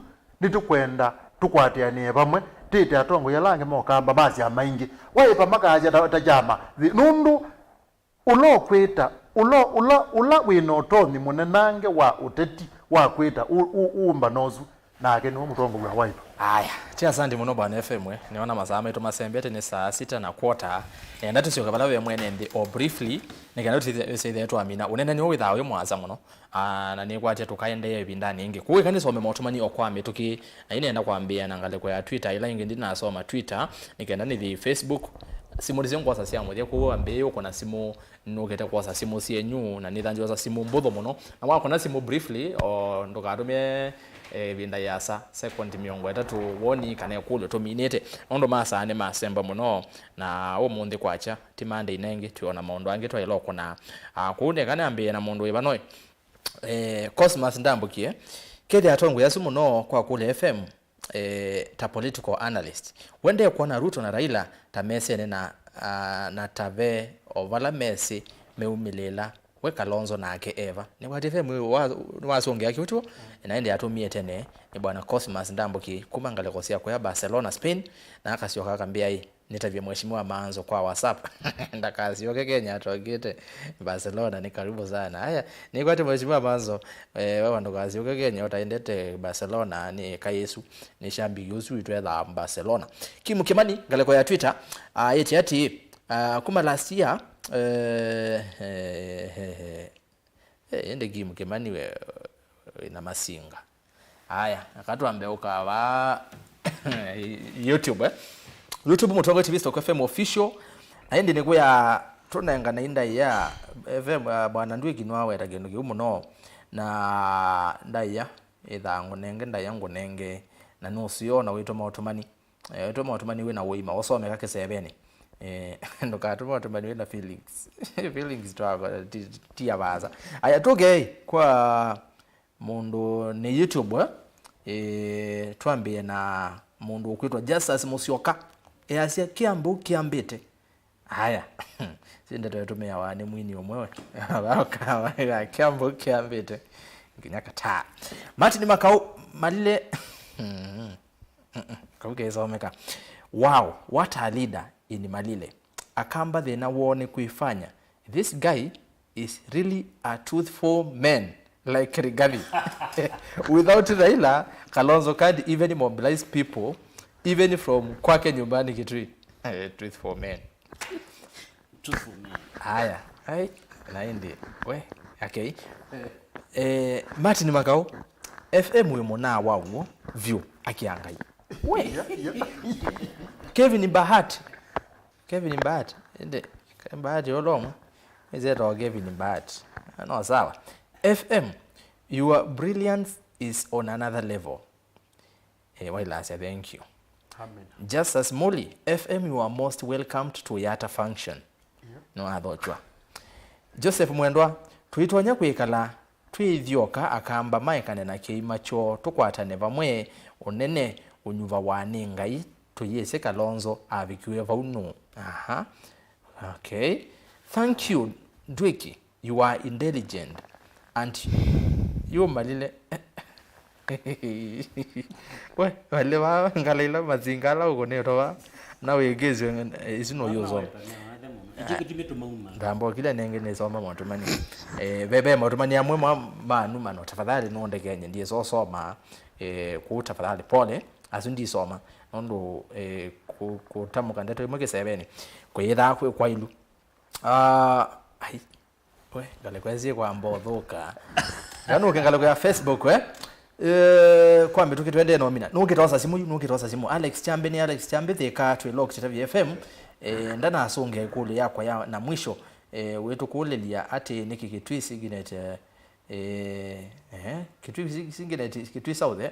nĩtũkwenda tũkwatĩanĩe vamwe, tĩte atongoi ala angĩ ma Ũkamba ma syama ingĩ. Wiper makasya ta, ta kyama. Thi-, nũndũ ũla ũkwĩta, ũla, ũla, ũla wĩ na ũtonyi mũnenange wa ũteti wa kwĩta ũ-, ũ-, ũũmbano ũsu, nake nĩwe mũtongoi wa Wiper. Aya, ti asante mũno Bwana F M, eh. Nĩona masaa maitũ masembete, nĩ saa sita na quarter. Nenda tũsyoke vala ve mwene nthĩ o briefly, nĩ kenda tũsĩthĩe twamina. Ũneenany'o wĩthaa wĩ mũasa mũno. Ah, na nĩkwatya tũkaendeea ĩvindanĩ ĩngĩ. Kũu ĩka nĩsome motũmani o kwa mĩtũkĩ, na yu nĩenda kwambĩĩa na ngalĩko ya Twitter, ĩla ĩngĩ ndinasoma Twitter, nĩ kenda nĩthi Facebook. Simũ nĩsyo ngwosa sya mũthya, kwoou ambĩĩe ũkũna simũ, nũkĩte kwosa simũ syenyu, na nĩthanzyosa simũ mbũthũ mũno. Na wakũna simũ briefly, o ndũkatũmĩe, eh, ĩvinda yĩasa, second mĩongo ĩtatũ, woni kana ĩkũlyo tũminĩte. Maũndũ ma saa nĩmasemba mũno, na ũmũnthĩ kwakya, ti Monday ĩngĩ, twĩ o na maũndũ angĩ twaĩle ũkũna. Ah, kwoou nĩ kana ambĩĩe na mũndũ wĩ vanoi. Eh, Cosmas Ndambũkie, kethĩa atongoi asu mũno kwa Kũlya F M, eh, ta political analyst. We ndekwona Ruto na Raila ta mesene na, ah, na ta ve o vala mesĩ meumĩlĩĩla we Kalonzo nake eva. Nĩ Wati F M wa, nĩwasũngĩa kĩu tuo, na ĩndĩ atũmie tene, nĩ Bwana Cosmas Ndambũkie kuma ngalĩko sya kũya Barcelona, Spain, na akasyoka akambĩa ĩ, nĩtavye Mheshimiwa Maanzo kwa WhatsApp. Ndakasyoke Kenya atongete Barcelona, ni karibu sana. Haya, nĩkwate Mheshimiwa Maanzo, eh, wewe ndũkasyoke Kenya ũtaendete Barcelona, nĩ kaĩsu, nĩ shambiki ũsu witũ ethaa Barcelona. Kimu Kimani, ngalĩko ya Twitter, ah, yĩtye atĩĩ, Ah, kuma last year, eh, eh, eh, eh, eh, ĩndĩ Kim Kĩmani we, wĩna masinga. Aya, aka twambe ũkava YouTube, eh? YouTube, Mũtongoi T V, Stock F M Official. Na ĩndĩ nĩkwĩa tũnengane ndaĩa, F M, ah, Bwana Ndwiki nĩwaweta kĩndũ kĩu mũno. Na ndaĩa, ĩthaa ngũnenge, ndaĩa ngũnenge. Na nũseo na wĩtũma ũtũmani. Eh, wĩtũma ũtũmani wĩna ũima, ũsomeka kĩsevenĩ. Eh, ndũkatũma ũtũmani wĩna feelings. Feelings twakwa, ti, ti ya vaasa. Aya, tũkei kwa mũndũ nĩ YouTube, eh, twambĩe na mũndũ ũkwĩtwa Justus Musyoka. Easya, "Kĩambu kĩambĩte." Aya, si ndeto ĩtũmĩawa nĩ mwini ũmwe we. Vaũkawa, "Kĩambu kĩambĩte." Nginya kataa. Martin Makau, Malile. Mm-mm, kau keisomeka. Wow, what a leader in Malile. Akamba thĩna woo nĩ kwĩfanya. This guy is really a truthful man like Rigathi. Without Raila, Kalonzo can't even mobilize people, even from kwake nyumbani Kitui. Eh, truthful man. Truthful man. Haya, ai, na ĩndĩ, we, okay. Eh, Martin Makau, F M wĩ mũnaa wa w'o vyũ, akĩa Ngai. We. Kevin Bahati. Kevin Bahati. Ĩndĩ, Bahati ũlomwe. Ĩzetwa Kevin Bahati. No sawa. F M, your brilliance is on another level. Eh, wailasya, thank you. Amen. Justus Muli, F M, you are most welcomed to Yatta function. Yeah. Nĩwathokya. Joseph Mwendwa, twĩtonya kwĩkala twĩthyoka Akamba maekane na kĩima kyoo, tũkwatane vamwe, ũnene ũnyuvawa nĩ Ngai, tũyĩsĩ Kalonzo avikiwe vau nũũ. Aha. Okay. Thank you, Ndwiki. You are intelligent and you Malile. We, wale va ngala ila mazinga ala ũkũnĩtwe va. Na wĩkĩsyo, eh, isu no yũsoma. Ndambokile nenge nĩsoma maũtũmani. Eh, ve, ve maũtũmani amwe ma, ma numano, tafadhali nũndekenye, ndiĩsosoma, eh, kũu tafadhali, pole, asu ndisoma. Nũndũ, eh, kũ-, kũtamũka ndeto imwe kĩsevenĩ, kwĩyĩthaa kwĩ kwailu. Ah, ai. We, ngalĩko ĩsu kwamba ũthũka. Nganũke ngalĩko ya Facebook, eh? Eh, kwa mĩtũkĩ twendee no mina. Nũkĩtosa simũ yu, nũkĩtosa simũ. Alex Chambe, nĩ Alex Chambe, thĩka twĩ locked Kitavi F M. Eh, ndanasũngĩa ĩkũlyo yakwa ya na mwisho. Eh, wĩtũkũlĩlya atĩ nĩkĩ Kitui Signet, eh, eh, Kitui Sig-, Signet, Kitui South, eh?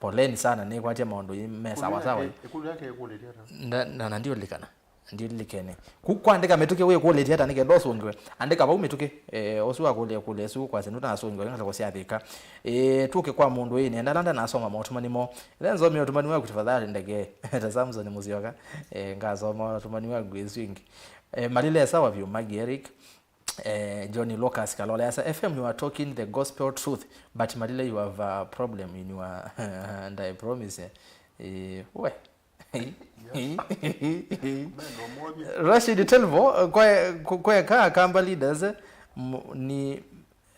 Poleni sana, nĩkwatya maũndũ me sawa sawa. Ĩkũlyo yake ĩkũlĩtye ata? Na, na, na ndiũlikana. Ndilikene. Ku-, kwandĩka mĩtũkĩ wĩkũlĩtye ata nĩ kenda ũsũngĩwe? Andĩka vau mĩtũkĩ. Eh, ũsu wakũlya ĩkũlyo ĩsu kwasya nũtanasũngĩwa nĩ ngalĩko sya Thika. Eh, tũke kwa mũndũ ĩĩ nenda nanda nasoma maũtũmani moo. Ĩla nzomie ũtũmani waku tafadhali ndeke. Ta Samson Musyoka. Eh, ngasoma ũtũmani waku ĩsu ĩngĩ. Eh, Malile sawa vyũ, Maggie Eric. Eh, Johnny Lucas Kalole asa, F M, you are talking the gospel truth, but Malile, you have a problem in your, and I promise, eh, we. Rashid Telvo, kwe, kwe ka Akamba leaders, m-, ni,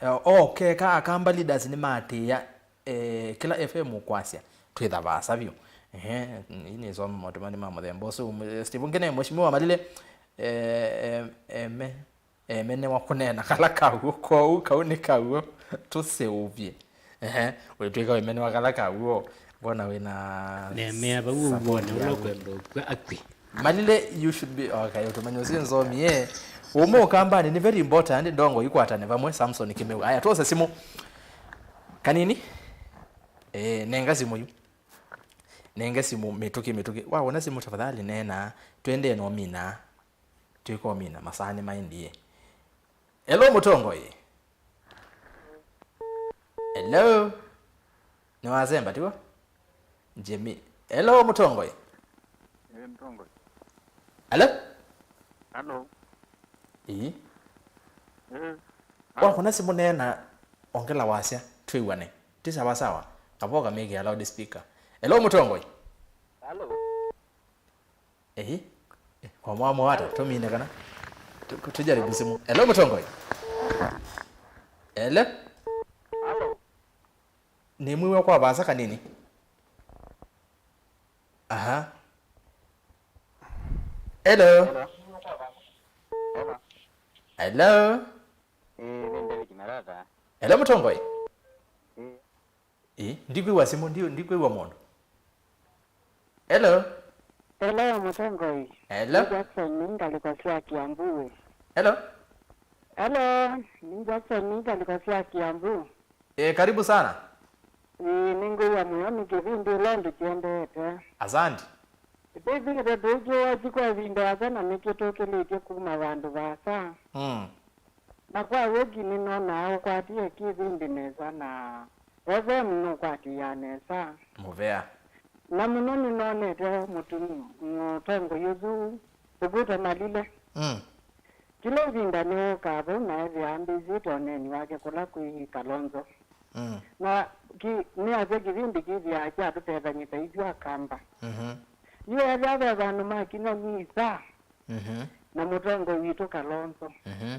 eh, oh, ke ka Akamba leaders nĩ matĩa, eh, kĩla F M ũkwasya, twĩtha vaasa vyũ. Ehe, ii nĩ soma maũtũmani ma mũthemba ũsu. Steve Ngene, Mheshimiwa Malile, eh, eh, eh, me, emenewa kũneena kala kaw'o, kwoou kau nĩ kaw'o tũseũvye. Ehe, ũitw'ĩka wĩmenewa kala kaw'o, ngona wĩna nemea vau ũw'one ũla ũkwenda ũkw'a akw'ĩ. Malile, you should be, okay, ũtũmanya ũsu nzomie. Ũmwe ũkambanĩ nĩ very important, ndongo ikwatane vamwe, Samson Kimeu. Aya, twosa simũ. Kanini? Eh, nenga simũ yu. Nenge simũ mĩtũkĩ, mĩtũkĩ. Wawona simũ, tafadhali neena. Twendee no mina. Twĩkomina, masaa nĩmaendie. Hello, Mũtongoi. Hello. Nĩwasemba, tiw'o? Jimmy. Hello, Mũtongoi. Eh, Mũtongoi. Hello? Hello. Ii. Eh. Wakona simũ neena, ongela wasya, twĩw'ane. Ti sawa sawa. Kavoka mĩkĩa loud speaker. Hello, Mũtongoi. Hello. Ehi. Eh, kwa mwamo hata, tũmine kana. Tu-, tu-, tujaribu simu. Hello, Mũtongoi. Hello. Hello. Nĩ mwiwa kwa vaasa kanini. Aha. Hello. Hello. Hello? Ĩĩ, nĩ David Marata. Hello, mũtongoi? Ĩĩ. Ĩĩ, ndikwĩw'a simũ, ndi-, ndikwĩw'a mũndũ. Hello? Hello, mũtongoi. Hello? Nĩ Jackson, nĩ ngalĩko sya Kiambu. Hello? Hello, nĩ Jackson, nĩ ngalĩko sya Kiambu. Eh, karibu sana. Ĩĩ, nĩngwĩw'a mũyo nĩ kĩvĩndĩ ũla ndĩkyendete. Asante. Tũvĩndĩ tũngĩ wathi kwa ĩvinda yasa na nĩkĩtũkĩlĩtye kuma vandũ vaasa. Mm. Na kwa w'o nĩnonaa ũkwatĩe kĩvĩndĩ nesa na F M nũkwatĩaa nesa. Mũvea. Na mũno nĩnonete mũtumi mũtongoi ũsu ũkwĩtwa Malile. Mm. Kĩla ĩvinda nĩwũkaa vau na ethĩwa ambĩĩsĩte ũneeni wake kũla kwĩ Kalonzo. Mm. Na ki-, nĩasya kĩvĩndĩ kĩthĩaa kyatũtethany'a ta ithyĩ Akamba. Mhm. Yu ethĩwa ve vandũ makinya nĩ saa, mhm, na mũtongoi witũ Kalonzo, mhm,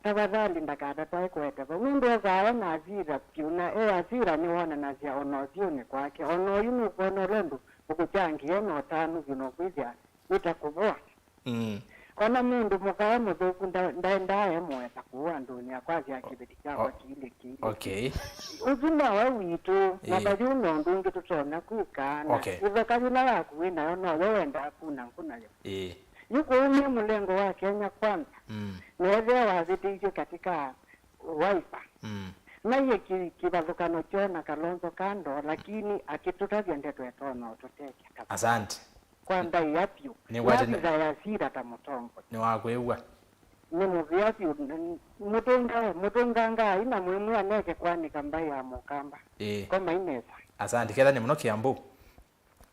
tafadhali ndakatatae kũete vau. Nũndũ esaa e na asira vyũ, na e asira nĩwonanasya o na ũthyũnĩ kwake. O na oyu nũkwona ũla ũndũ ũkũkyangĩe na ũtanu vyũ na ũkwĩthĩa wĩta kũvoa. Mm. O na mũndũ mũka e mũthũku nda-, ndaendaa e mũesa kũu andũnĩ akwasya kĩveti kyakwa o-, kĩilye kĩilye. Okay. Ũsu nowe witũ, na ĩĩ, vayu na ũndũ ũngĩ tũtonya kwĩka, na okay, ĩthoka yĩla yaku wĩ nayo noyo wendaa kuna ngũ nayo. Ĩĩ. Yu kũu nĩ mũlengo wa Kenya Kwanza, mm, na ethĩwa wavĩtĩisye katika Wiper. Mm. Naiye ki-, kĩvathũkano kyoo na Kalonzo kando, lakini akĩtũtavya ndeto etonya ũtũtethya. Asante. Kwa ndaĩa vyũ. Nĩwati-, nĩavitha ya sira ta mũtongoi. Nĩwakwĩw'a. Nĩ mũvea vyũ, n-, mũtũnga-, mũtũngangai na mwĩmwĩa neke kwanĩka mbaĩ ya Mũkamba. Ĩĩ. Komai nesa. Asante, kethani mũno Kiambu.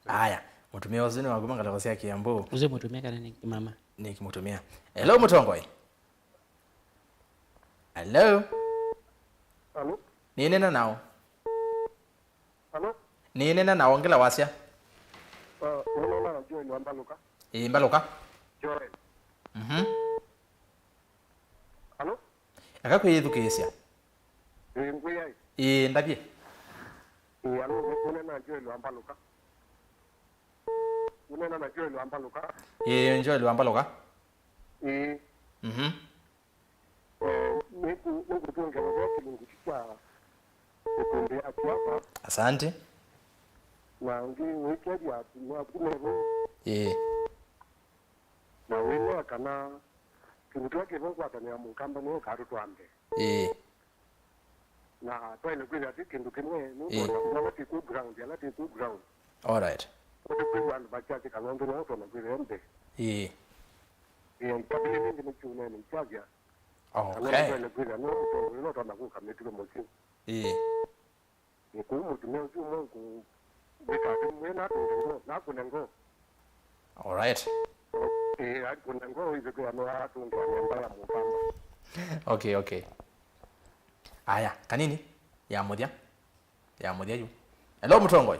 Aya, mũtumĩa ũsu nĩ wa kuma ngalĩko sya Kiambu. Ũsu mũtumĩa kana nĩ mama? Nĩ mũtumĩa. Hello, mũtongoi. Hello? Hello? Nĩnena nao. Hello? Nĩnena nao, ngĩla wasya. Uh, nĩnena na Joel wa Mbaluka. Ĩĩ, Mbaluka. Joel. Mhm. Hello? Eka kwĩyĩthukĩĩsya. Ĩĩ, ngwĩai. Ĩĩ, ndavye. Ĩĩ, hello, nĩnena na Joel wa Mbaluka. Nĩnena na Joel wa Mbaluka. Ĩĩ, Joel wa Mbaluka. Ĩĩ. Mhm. Eh, nĩkũ-, nĩngũtũngĩla ve kĩlungu kya ĩkũmbĩ ya siasa. Asante. Na ngĩwĩkethya atumĩa aku me vau. Ĩĩ. Na wĩnea kana kĩndũ kĩla kĩvo ngwatanĩo ya Mũkamba nĩyo ĩkatũtwaa mbee. Ĩĩ. Na twaĩle kwĩthĩa ti kĩndũ kĩmwe, nũndũ ĩĩ, ona ala ti ku ground, ala ti ku ground. All right. Ũtĩ kwĩw'a andũ makyasya Kalonzo nĩwe ũtonya kwĩthĩa mbee. Ĩĩ. Ĩĩ, kabili nĩngĩ nĩkyũnene nkyasya. Okay. Kana nĩtwaĩle kwĩthĩa nĩwe mũtongoi ũla ũtonya kũka mĩtugo mũsyĩ. Ĩĩ. Ĩĩ, kũu mũtumĩa ũsu ũmwe ngũ-, wĩka atĩ mwĩ natũnge ngoo, nakũne ngoo. All right. Ĩĩ, akũne ngoo ĩthĩkĩa no atũnge nyũmba ya Mũkamba. Okay, okay. Aya, kanini, ya mũthya. Ya mũthya yu. Hello, mũtongoi.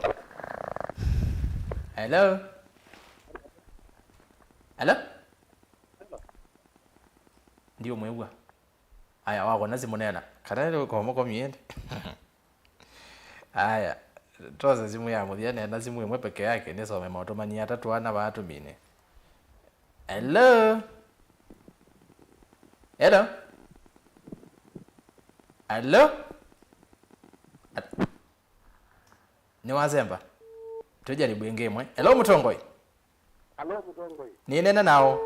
Hello. Hello. Ndiũmwĩw'a. Aya, wakona simũ neena. Kana nĩ komo komi ĩndĩ. Aya, tosa simũ ya mũthya, neena simũ ĩmwe peke yake, nĩsome maũtũmani atatũ ana vaa tũmine. Hello? Hello? Hello? Nĩwasemba? Tũjaribu ĩngĩ ĩmwe. Hello, mũtongoi? Alo, mũtongoi. Nĩnena nao.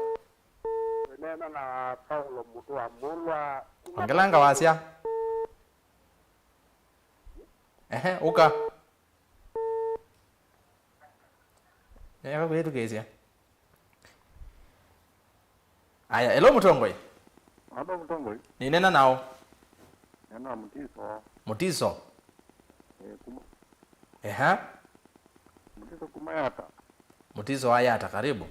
Nĩnena na Paulo Mũtũa Mũlwa. Ongelanga wasya. Ehe, ũka. Eka kwĩtũkĩĩsya. Aya, hello, mũtongoi. Alo, mũtongoi. Nĩnena nao. Nena Mũtiso. Mũtiso. Eh, kuma. Eha. Mũtiso kuma Yata. Mũtiso wa Yata, karibu.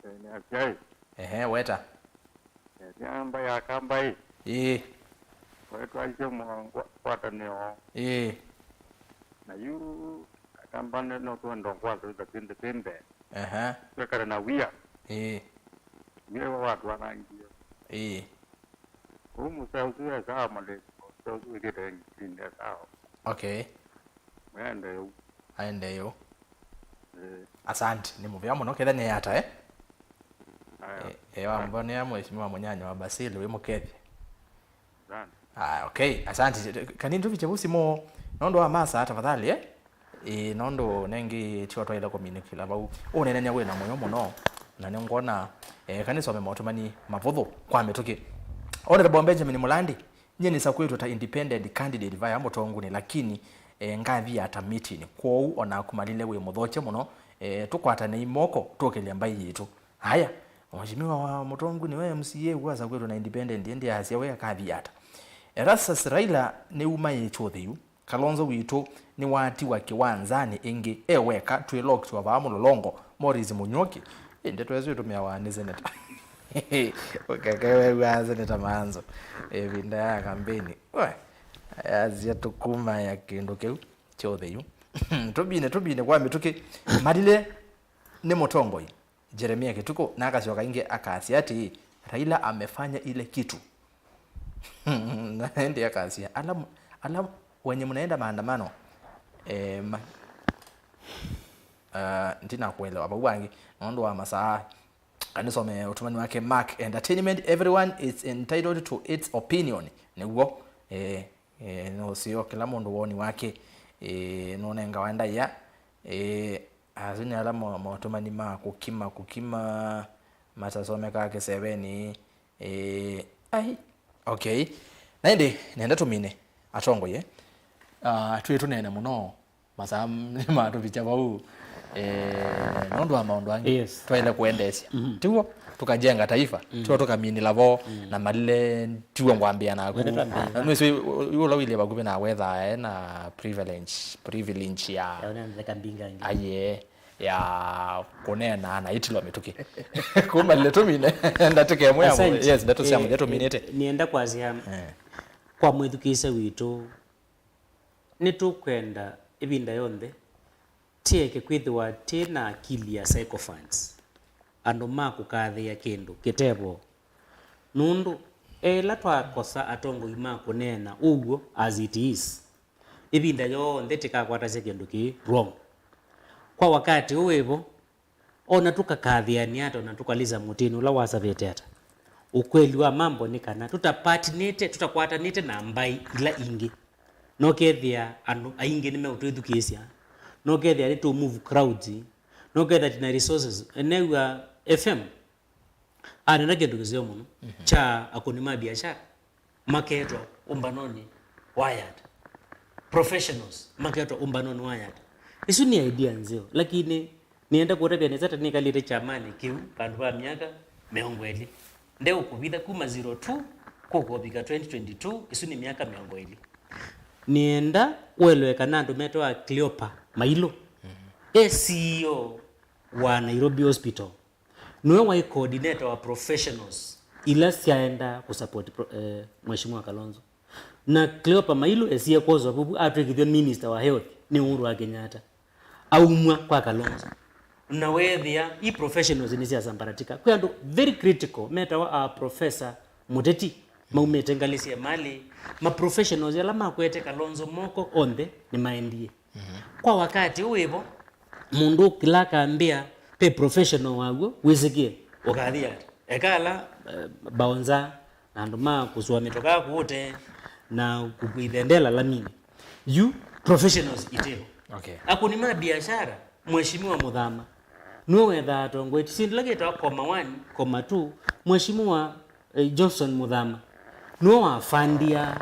Eh, nĩ asyai. Ehe, weta. Eh, nĩ amba ya Kamba ĩ. Ĩĩ. Wetwaisye mwa ngwa-, ngwatanĩo. Ĩĩ. Na yu Kamba nĩ no twenda ngwatanĩo ta twende twende. Ehe. Twekale na wia. Ĩĩ. Nĩwe watwanangie. Ĩĩ. Kũu mũseo ũsu esaa malĩko, mũseo ũsu wĩkĩte ngitinĩ esaa. Okay. Mwende ũu. Aende yo. Eh. Asante, nĩ mũvea mũno, ketha nĩ Yata, eh? Aya. Eh, eh, wambonea mheshimiwa mũnyanya wa Basil wĩ mũkethye. Asante. Ah, okay. Asante. Kani ndũvikye vau simũ nũndũ wa masaa tafadhali, eh? Ĩĩ, nũndũ nengĩ tio twaĩle kũminĩkĩla vau. Ũneenany'a wĩ na mũyo mũno, na nĩngwona, eh, kana nĩsome maũtũmani mavũthũ kwa mĩtũkĩ. Honorable Benjamin Mulandi, nyie nĩsakwĩtwe ta independent candidate vaya Mũtongunĩ, lakini, eh, ngathi ata meeting. Kwoou o naku Malile wĩ mũthokye mũno, eh, tũkwatanei moko tũkĩlye mbaĩ yitũ. Haya, Mheshimiwa wa Mũtongunĩ we M C A ũasakwĩtwe na independent, ĩndĩ asya we akathi ata? Erastus Raila nĩuma ĩ kyũthĩ yu. Kalonzo witũ nĩwatiwa kĩwanzanĩ ĩngĩ e weka, twĩ locked vaa Mũlolongo. Morris Mũnyuoki, ĩ, ndeto ĩsu ĩtũmĩawa nĩ seneta. Ũkeke wew'aa seneta Maanzo ĩvinda ya kambeni. We, ayasya tũkuma ya kĩndũ kĩu kyothe yu. Tũmine, tũmine kwa mĩtũkĩ. Malile nĩ mũtongoi. Jeremia Kĩtukũ, na akasyoka ĩngĩ akasya atĩĩ, Raila amefanya ile kitu. Na ĩndĩ akasya, ala, ala wenye mnaenda maandamano, eh, ma, ah, ndinakuelewa vau vangĩ, nũndũ wa masaa, kanisome ũtũmani wake Mark Entertainment, everyone is entitled to its opinion. Nĩw'o, eh, Eh, nũseo, kĩla mũndũ woni wake, eh, nũnengawa ndaĩa. Eh, asu nĩ ala mo-, motũmani ma kũkima, kũkima, matasomekaa kĩsevenĩ. Eh, ai, okay. Na ĩndĩ, nenda tũmine atongoi, ah, twĩ tũnene mũno. Masaa nĩmatũvikya vau, eh, nũndũ wa maũndũ angĩ. Yes. Twaĩle kũendeesya. Mhm. Tiw'o? Tũkajenga taifa. Mm. Tiw'o tũkaminĩla vo. Mm. Na Malile tiw'o ngwambĩa naku. Wende twambĩe. Na nĩsĩ yu ũla wĩlĩ vakuvĩ na wethaa e na privilege, privilege ya, ya ũnentheka mbinga angĩ. Aye, ya kũneena na itilwa mĩtũkĩ. Kuma Malile tũmine ndatĩka ĩmwe ya mũ-, asante. Yes, ndatũ sya, eh, mũthya tũminĩte. Eh, nĩenda kwasya, eh, kwa mwĩthukĩĩsya witũ, nĩtũkwenda ĩvinda yonthe tĩeke kwĩthĩwa tĩ na akili ya sycophants, andũ ma kũkathĩĩa kĩndũ kĩte vo. Nũndũ e ĩla twakosa atongoi ma kũneena ũw'o as it is, ĩvinda yonthe tĩkakwatasya kĩndũ kĩĩ wrong. Kwa wakati ũũ wĩ vo, o na tũkakathĩanĩa ata, o na tũkalisa mũtĩnĩ ũla wasavĩte ata, ũkweli wa mambo nĩ kana tũtapatinĩte, tũtakwatanĩte na mbaĩ ila ingĩ, nokethĩa andũ aingĩ nĩmeũtwĩthukĩĩsya, nokethĩa nĩtũ move crowds, nokethĩa twĩna resources. Enew'a F M aneena kĩndũ kĩseo mũno, mhm, kya akũni ma biashara maketwa ũmbanonĩ wa yata. Professionals maketwa ũmbanonĩ wa yata. Ĩsu nĩ idea nzeo, lakini nĩenda kũtavya nesa ta nĩkalĩte kyamanĩ kĩu vandũ va myaka mĩongo ĩlĩ. Ndeũkũvitha kuma zero two kũkũvika twenty twenty-two, ĩsu nĩ myaka mĩongo ĩlĩ. Nĩenda ũelewe kana andũ metawa Cleopa Mailũ, mhm, e C E O wa Nairobi Hospital, nĩwe waĩ coordinator wa professionals ila syaenda kũsupport pro-, eh, Mheshimiwa Kalonzo. Na Cleopa Mailũ esie kwoswa vuvu atw'ĩkĩthw'e minister wa health nĩ Uhuru wa Kenyatta. Aumw'a kwa Kalonzo. Na weethĩa i professionals nĩsyasambaratika. Kwĩ andũ very critical metawa a professor mũteti maumĩte ngalĩ sya malĩ. Ma professionals ala makwete Kalonzo moko onthe nĩmaendie. Mhm. Kwa wakati ũũ wĩvo, mũndũ kĩla akambĩa ve professional waw'o wĩsĩkĩe, ũkathi ata? Eka ala, eh, bouncer, na andũ ma kũsua mĩtokaa kũũte, na kũkwĩthendela laminĩ. Yu professionals iteo. Okay. Akũni ma biashara, Mheshimiwa Mũthama, nĩwe wethaa atongoetye syĩndũ ila kĩtawa comma one, comma two, Mheshimiwa, eh, Johnson Mũthama, nĩwe wafandia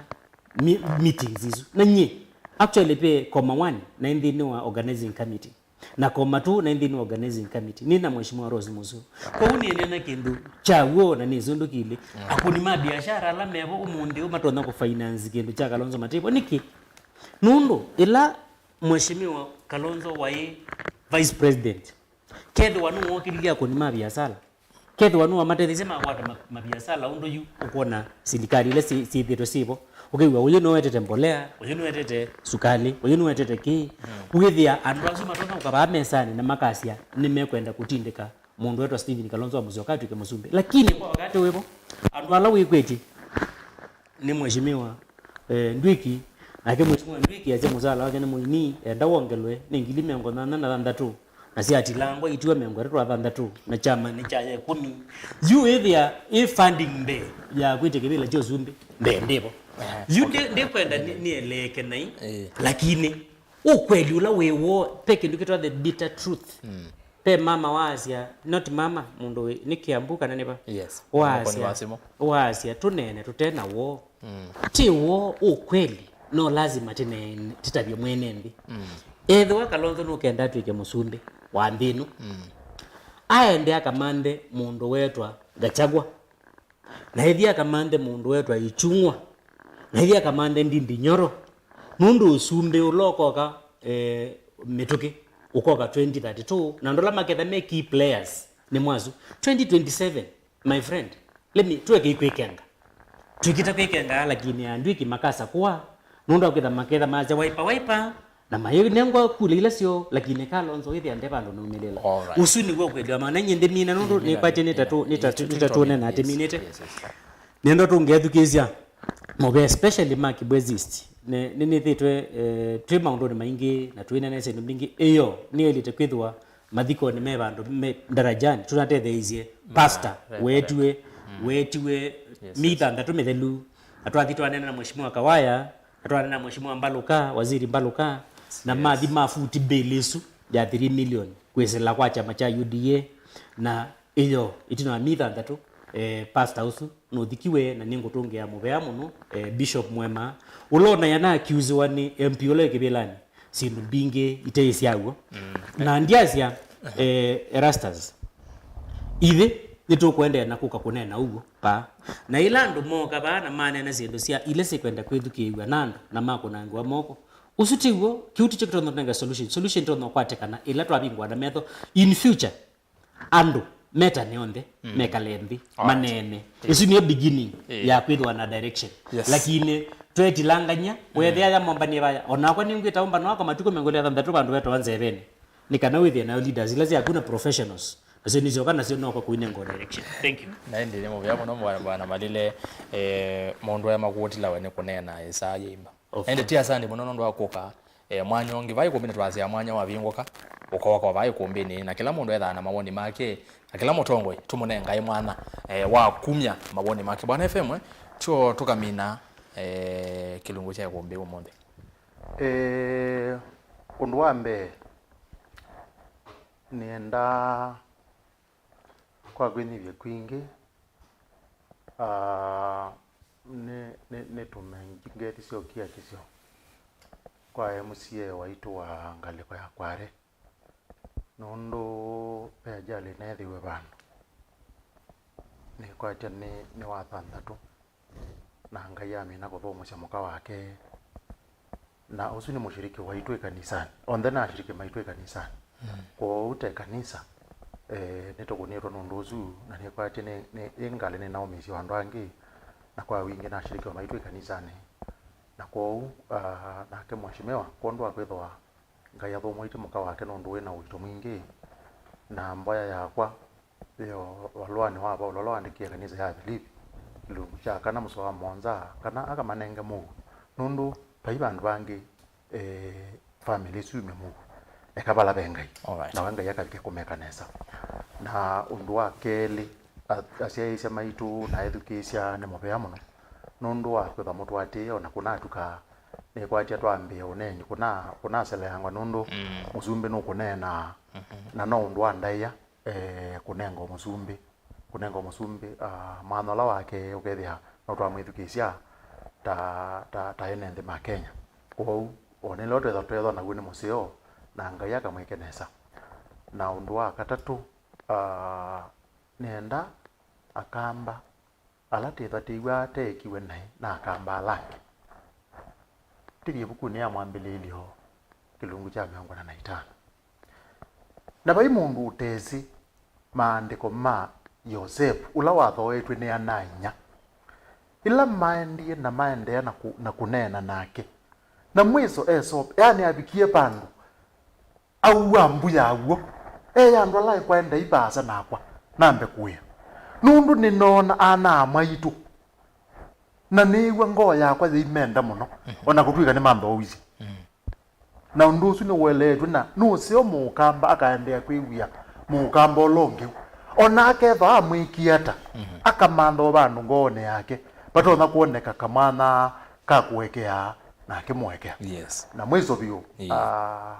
mi-, meetings isu. Na nyie, actually, pe comma one, na nthĩnĩ wa organizing committee. Na comma two, na nthĩnĩ wa organizing committee. Nĩ na Mheshimiwa Rose Musu. Kwoou nĩneena kĩndũ kya w'o na nĩsũndũkĩlye. Mm. Akũni ma biashara ala mevo ũmũnthĩ ũũ matonya kũfinance kĩndũ kya Kalonzo Mativo. Nĩkĩ? Nũndũ, ĩla Mheshimiwa Kalonzo waĩ vice president, kethĩwa nĩwookĩlilye akũni ma biasala, kethĩwa nĩwamatetheisye makwata ma-, maviasala ũndũ yu ũkwona silikalĩ ila syĩ-, syĩthĩĩtwe syĩvo, ũkew'a ũyũ nĩwetete mbolea, ũyũ nĩwetete sukalĩ, ũyũ nĩwetete kĩĩ. Mm. Wĩthĩa andũ asu matonya kũka vaa mesanĩ na makasya nĩmekwenda kũtindĩka mũndũ wetwa Stephen Kalonzo wa Musyoka atw'ĩke mũsumbĩ. Lakini kwa wakati wĩvo, andũ ala wĩkwĩtye nĩ Mheshimiwa, eh, Ndwiki, nake Mheshimiwa Ndwiki asya mũsala wake nĩ mũini, enda wongelwe nĩ ngili mĩongo nyanya na thanthatũ. Na syatilangwa itiwa mĩongo ĩtatũ na thanthatũ, na kyama nĩ kyaya ĩkũmi. Yu ĩthĩa ĩ funding mbee ya kwĩtya kĩvĩla kya ũsumbĩ, mbee ndĩvo. Yu ndĩ- ndĩkwenda nĩ- nĩeleeke nai, lakini ũkweli ũla wĩ woo, pe kĩndũ kĩtwa the bitter truth. Pe mama waasya, not mama, mũndũ wĩ- nĩ Kiambu kana nĩva? Yes. Waasya, waasya tũneene tũte na woo. Ti woo, ũkweli, no lazima tine- tĩtavye mwene nthĩ. Ethĩwa Kalonzo nũkenda atw'ĩke mũsumbĩ wa nthĩ ĩno, aende akamanthe mũndũ wetwa Gachagua, na ĩthi akamanthe mũndũ wetwa Ichung'wa, na ĩthi akamanthe Ndindi Nyoro, nũndũ ũsumbĩ ũla ũkoka, eh, mĩtũkĩ, ũkoka twenty thirty-two, na andũ ala maketha me key players nĩ mwasu. Twenty twenty-seven, my friend, let me, tueke ikwĩkenga. Twĩkĩte kwĩkenga, lakini andw'ĩki makasa kũa, nũndũ akwĩtha maketha masya Wiper, Wiper, na mayĩnengwa kula ila syoo, lakini Kalonzo wĩthĩa nde vandũ numĩlĩla. All right. Ũsu nĩw'o ũkweli wa maana. Nyie ndĩmina nũndũ nĩkwatye nĩtatũ- nĩtatũ- nĩtatũnena atĩ minĩte. Yes, yes. Nĩenda tũngethukĩĩsya mũvea, especially ma Kibwezi East. Nĩ- nĩnĩthĩtwe, eh, twĩ maũndũnĩ maingĩ na twĩnenesa syĩndũ mbingĩ. Ĩyo nĩyaĩlĩte kwĩthĩwa mathikonĩ me vandũ me ndarajani, tũnatetheeisye pastor weetiwe, weetiwe mĩi thanthatũ mĩthelu, na twathi twanena na Mheshimiwa Kawaya, na twanena na Mheshimiwa Mbaluka, Waziri Mbaluka, na mathi ma futi mbili ĩsu ya three million kwĩsĩla kwa kyama kya U D A, na ĩyo ĩtina wa mĩi thanthatũ, eh, pastor ũsu nũthikiwe, na nĩngũtũngĩa mũvea mũno, eh, Bishop Mwema, ũla ona yana akiuziwa nĩ M P ũla wĩ kĩvĩlanĩ syĩndũ mbingĩ ite syaw'o. Na ndiasya, eh, Erastus, ithyĩ nĩtũkũendeea na kũka kũneena ũw'o vaa. Na ĩla andũ mooka vaa na maneena syĩndũ sya ila sikwenda kwĩthukĩĩw'a na andũ na makũnangĩwa moko, ũsu tiw'o, kĩu tikyo kĩtonya kũnenga solution. Solution ĩtonya kwatĩkana ĩla twavingũana metho in future. Andũ metane onthe, mekale nthĩ, maneene. Ĩsu nĩyo beginning ya kwĩthĩwa na direction. Yes. Lakini twetilangany'a, wethĩa ya mombanie vaya. Onakwa nĩngwĩta ũmbano wakwa matukũ mĩongo ĩlĩ na thanthatũ vandũ vetawa Nzeveni. Nĩ kana wĩthĩe nayo leaders ila syaku na professionals. Nasyo nĩsyoka nasyo nokwa kũinenga direction. Thank you. Na ĩndĩ nĩ mũvea mũno bwana, bwana Malile, eh, mũndũ aya makũũtilawe nĩ kũneena ĩsaa yĩimba. Ĩndĩ ti asandi mũno nũndũ wa kũka, eh, mwanya ũngĩ. Vai kũmbĩ nĩtwasya mwanya wavingũka, ũkooka vai kũmbĩnĩ, na kĩla mũndũ ethaa na mawoni make, na kĩla mũtongoi tũmũnengae mwanya, eh, wa kumya mawoni make. Bwana F M, eh, tyo tũkamina, eh, kĩlungu kya ĩkũmbĩ ũmũnthĩ. Eh, ũndũ wa mbee, nĩendaa Kwa kwĩnyivya kwingĩ, aa, nĩ, nĩ, nĩtũmengeti sya ũkiakisyo kwa M C A waitũ wa ngalĩko ya Kwale, nũndũ ve ajali neethĩiwe vandũ, nĩkwatya nĩ, nĩ wa thanthatũ. Na Ngai amina kũthũmũsya mũka wake. Na ũsu nĩ mũshiriki waitũ ĩkanisanĩ. Onthe nĩ ashiriki maitũ ĩkanisanĩ. Mm. Kwoou ta ĩkanisa, eh, nĩtũkũnĩtwe nũndũ ũsu, na nĩkwatĩ nĩ, nĩ, ĩ ngalĩ nĩnaũmĩĩsye andũ angĩ, na kwa wingĩ nĩ ashiriki maitũ ĩkanisanĩ. Na kwoou, ah, nake mheshimiwa, kwondũ wa kwĩthĩwa Ngai athũmũĩtye mũka wake nũndũ wĩ na ũito mwingĩ, na mboya yakwa yo valũanĩ wa Vaulo ũla waandĩkie kanisa ya Vilivi, kĩlungu kya kana mũsoa wa mũonza, kana akamanenge mũuo, nũndũ vai vandũ vangĩ, eh, family ĩsu yumye mũuo, eka vala ve Ngai. Alright. Nawe Ngai akavike kũmeka nesa. Na ũndũ wa kelĩ, a-, asyaĩĩsya maitũ na ethukĩĩsya nĩ mũvea mũno, nũndũ wa kwĩtha mũtũatĩĩe ona kũnatuka nĩkwatya twambĩĩa ũneeni kũna-, kũnaseleangwa nũndũ, mm, mũsumbĩ nũkũneena, mm-hmm, na no ũndũ wa ndaĩa, eh, kũnenga mũsumbĩ, kũnenga mũsumbĩ, ah, mwathani ũla wake ũkethĩa no twamwĩthukĩĩsya ta, ta, ta ene nthĩ ma Kenya. Kwoou, o nĩleo twetha twethwa naw'o nĩ mũseo, na Ngai akamwĩke nesa. Na ũndũ wa katatũ, ah, nĩenda Akamba ala twĩtha twĩw'aa teekiwe naĩ na Akamba ala angĩ. Tũthi ĩvukunĩ ya Mwambĩlĩĩlyo, kĩlungu kya mĩongo ĩna na itano. Na vai mũndũ ũtesĩ maandĩko ma Yosevu, ũla wathooetw'e nĩ ana-a-inyia, ĩla maendie na maendeea na kũ-, na kũneena nake. Na mwĩso Esope, yaani avikie vandũ aua mbu ya w'o, eĩa andũ ala ekwaendai vaasa nakwa, nambe kũĩa. Nũndũ nĩnoona ana-a-maitũ, na nĩĩw'a ngoo yakwa yĩimenda mũno, o na kũtw'ĩka nĩmanthooisye. Mm. Na ũndũ ũsu nĩũeleetw'e, na nũseo mũũkamba akaendeea kwĩw'ĩa mũũkamba ũla ũngĩ. O na akethwa amwĩkie ata, akamantha o vandũ ngoonĩ yake, vatonya kwoneka kamwanya ka kũekea, na akĩmũekea. Yes. Na mwĩso vyũ, Ĩĩ. ah,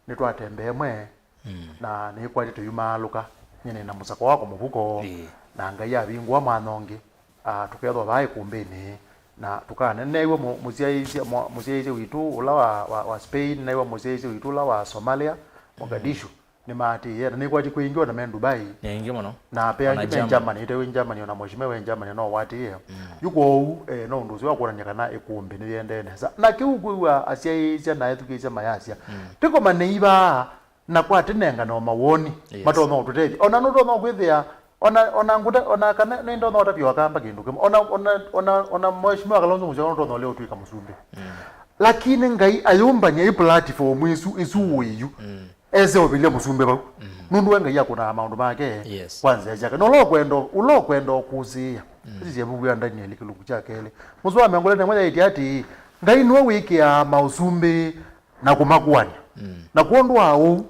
nĩtwatembea ĩmwe, Mm. na nĩkwatĩ tũyumaalũka, nyie nĩ na mũsako wakwa mũvuko, Ĩĩ. na Ngai avingũa mwanya ũngĩ, ah, tũkethwa vaa ĩkũmbĩnĩ, na tũkaneneew'a mũ-, mũsyaĩĩsya, mwa-, mũsyaĩĩsya witũ ũla wa, wa, wa Spain, neew'a mũsyaĩĩsya witũ ũla wa Somalia, Mogadishu, nĩmaatĩĩe, na nĩkwatĩ kwĩ ingĩ ona me Dubai. Nĩ aingĩ mũno. Na pe Ona angĩ me Germany. Germany, ĩte wĩ Germany, ona mheshimiwa wĩ Germany no watĩĩe. Mm. Yu kwoou, eh, no ũndũ ũsu wa kwonany'a kana ĩkũmbĩ nĩyĩendee nesa. Na kĩu kwĩw'a asyaĩĩsya na ethukĩĩsya mayasya. Mm. Tĩkomanei vaa, na kwatĩnengana o mawoni, Yes. matonya ũtũtethya. Ona nũtonya kwĩthĩa, ona, ona nguta, ona kana nĩndonya ũtavya wakamba kĩndũ kĩmwe. Ona, ona, ona, ona mheshimiwa Kalonzo Musyoka nũtonya ũlea ũtw'ĩka mũsumbĩ. Mm. Lakini Ngai ayũmbany'a ĩ platform ĩsu, ĩsu ũĩyu. Mm. Ese ũvilye mũsumbĩ vau. Mm. Nũndũ we Ngai akũnaa maũndũ make Yes. kwa nzĩa syake. Na ũla ũkwenda, ũla ũkwenda ũkũsĩĩa. Mm. Sisya vuku ya Danieli kĩlungu kya kelĩ. Mũsoa wa mĩongo ĩlĩ na ĩmwe yaĩtye atĩĩ, Ngai nĩwe wĩkĩaa maũsumbĩ na kũmakũany'a. Mm. Na kwondũ wa ũu,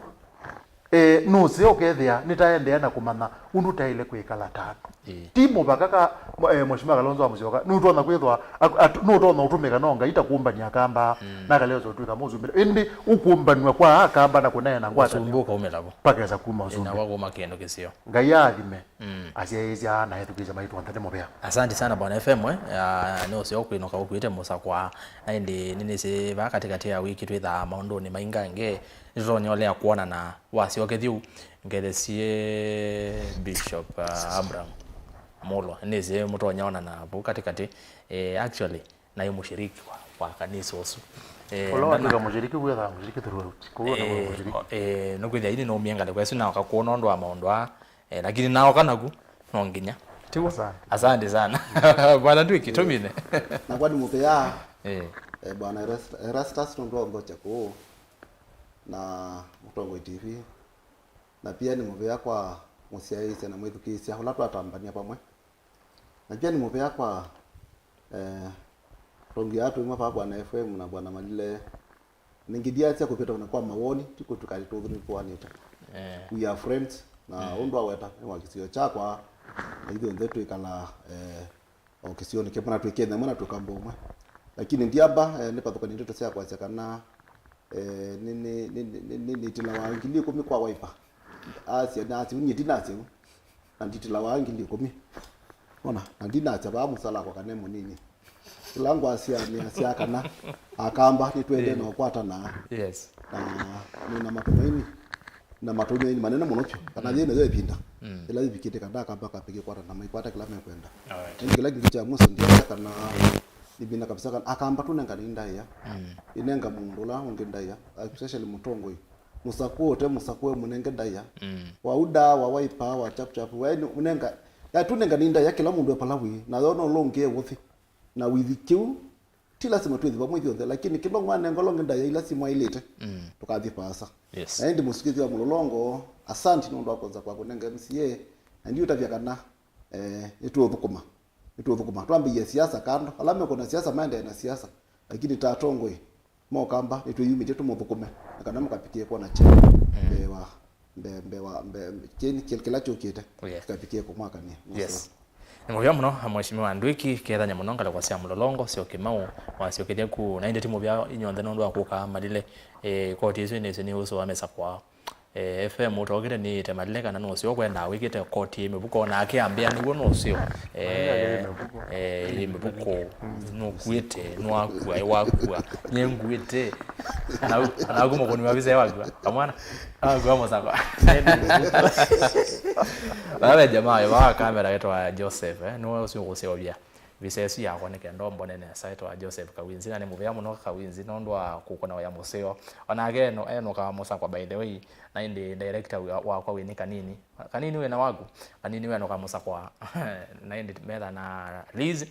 eh, nũseo ũkethĩa nĩtaendeea na kũmanya ũndũ taĩle kwĩkala ta andũ. Ĩĩ. Ti mũvaka ka, mo-, eh, Mheshimiwa Kalonzo wa Musyoka, nũtonya kwĩthwa, ak-, at-, nũtonya ũtũmĩka no Ngai ta kũmbany'a akamba, Mm. na akalea ũtw'ĩka mũsumbĩ. Ĩndĩ ũkũmbanw'a kwa akamba na kũneena ngwata Ũsumbĩ ũkaumĩla vo. Pakesa kuma Ĩĩ, na ũsumbĩ. Wakuma kĩndũ kĩseo. Ngai aathime. Mm. Asyaĩĩsya na ethukĩĩsya maitũ onthe nĩ mũvea. Asante sana Bwana F M, eh. Ah, nĩ ũseo kwĩnũka ũkuĩte mũsakwa. Na ĩndĩ nĩnĩsĩ vaa katĩkatĩ ya wiki twĩthaa maũndũnĩ maingangĩ. Nĩtũtonya ũlea kwonana wasyokethi ũu. Ngethesie Bishop, ah, Abraham Mulwa. Nĩsĩ mũtonya onana vau katĩkatĩ. Eh, actually, naĩ mũshiriki wa, wa kanisa ũsu. Eh, Ũla na- watw'ĩka mũshiriki, wĩthaa mũshiriki throughout. Kwoou ona wĩ Eh, mũshiriki. o- eh, nũkwĩthĩa ini nũmie ngalĩko ĩsu naoka kwona ũndũ wa maũndũ aa. Eh, lakini naoka naku, no nginya. Tiw'o? Asante. Asante sana. Bwana Ndwiki, tũmine. Nakwa nĩ mũvea, Eh. eh, Bwana Erastus, Erastus nũndũ wa ngokya kũũ na Mũtongoi T V. Na pia nĩ mũvea kwa mũsyaĩĩsya na mwĩthukĩĩsya ũla twatambania vamwe. Na pia nĩ mũvea kwa, eh, tongi aa tũimwe vaa Bwana F M na Bwana Malile. Nĩngĩthiasya kũvĩta ona kwa mawoni, ti kũtw'ĩka tũthũnĩkũanĩte. Eh. We are friends, na Mm. ũndũ aweta nĩ wa kĩsio kyakwa, na ithyonthe twĩkalaa, eh, o kĩsionĩ kĩmwe na twĩ Kenya ĩmwe na twĩ kambo ũmwe. Lakini ndiamba, eh, nĩvathũkanie ndeto sya kwasya kana, eh, nĩ, nĩ, nĩ, nĩ, nĩ, nĩtĩlawa ngili ĩkũmi kwa Wiper. Asya, nasya, nyie ndinasya ũu. Na nditĩlawa ngili ĩkũmi. Ona, na ndinasya vaa mũsala wakwa kana e mũnini. Kĩla ngwasya nĩasya kana akamba nĩtwende Eh. na ũkwatana. Yes. Na nĩna matumaini, na matumaini manene mũno vyũ kana Mm. yĩ nayo ĩvinda Mm. ĩla yĩvikĩte kana akamba akambĩkĩe kwatana maikwata kĩla mekwenda. Alright. Ĩndĩ kĩla kĩngĩ kya mũso ndiasya kana ĩvinda kabisa kana akamba tũnengane ndaĩa. Mm. Ĩnenga mũndũ ũla ũngĩ ndaĩa, especially mũtongoi. Mũsakũe ũte mũsakũe mũnenge ndaĩa. Mm. Wa UDA, wa Wiper, wa Chap Chap, wa ĩnĩ mũnenga, ya tũnengane ndaĩa kĩla mũndũ e pala wĩ, na yona ũla ũngĩ e ũthi. Na wĩthi kĩu, ti lasima twĩthi vamwe ithyonthe, lakini kĩla ũmwe anenga ũla ũngĩ ndaĩa ila simwaĩlĩte, Mm. tũkathi vaasa. Yes. Na ĩndĩ mũsikĩthya wa Mũlolongo, asanti nũndũ wa kwanza kwa kũnenga M C A, na ndiũtavya kana, eh, nĩtũũthũkũma. Nĩtũũthũkũma. Twambĩĩe siasa kando, ala mekũna siasa maendee na siasa, lakini ta atongoi, mokamba, nĩtwĩyumĩtye tũmũthũkũme, na kana mũkapikie kwona kyeni Mm. mbee wa, mbee, mbee wa, mbee, kyeni kĩ-, kĩla kyũkĩte, Yes. kĩkapikie kũmwakany'a. Yes. Nĩ mũvea mũno, Mheshimiwa Ndwiki, kethanya mũno ngalĩko sya Mũlolongo, syo Kĩmau, wasyokethya ku, na ĩndĩ ti mũvea inyonthe nũndũ wa kũka Malile, eh, koti ĩsu nĩsĩ nĩ ũsũ wa mesa kwao. Eh, F M ũtokĩte nĩĩte Malile kana nũseo kwendaa wĩkĩte koti yĩ mĩvuko, nake ambĩa nĩw'o nũseo. Eh, Malile yĩ mĩvuko. Eh, yĩ mĩvuko. Nũkuĩte, nĩwakua, ĩ wakua. Nyie nguĩte. Kana, kana kuma kũniwa visa ĩ wakua. Kamwana. Wakua mũsakwa. Vale jamaa, ĩ vaa kamera wĩtwa Joseph, eh, nĩwe ũsio kũseovya. Visa ĩsu yakwa nĩ kenda ũmbone nesa. Ĩtwa Joseph Kawinzi, na nĩ mũvea mũno Kawinzi nũndũ wa kũkũna wĩa mũseo. Onake eno-, enũka mũsakwa, by the way, na ĩndĩ director wa-, wakwa wĩ nĩ Kanini. Kanini wĩna waku? Kanini wenũka mũsakwa. Na ĩndĩ metha na Liz,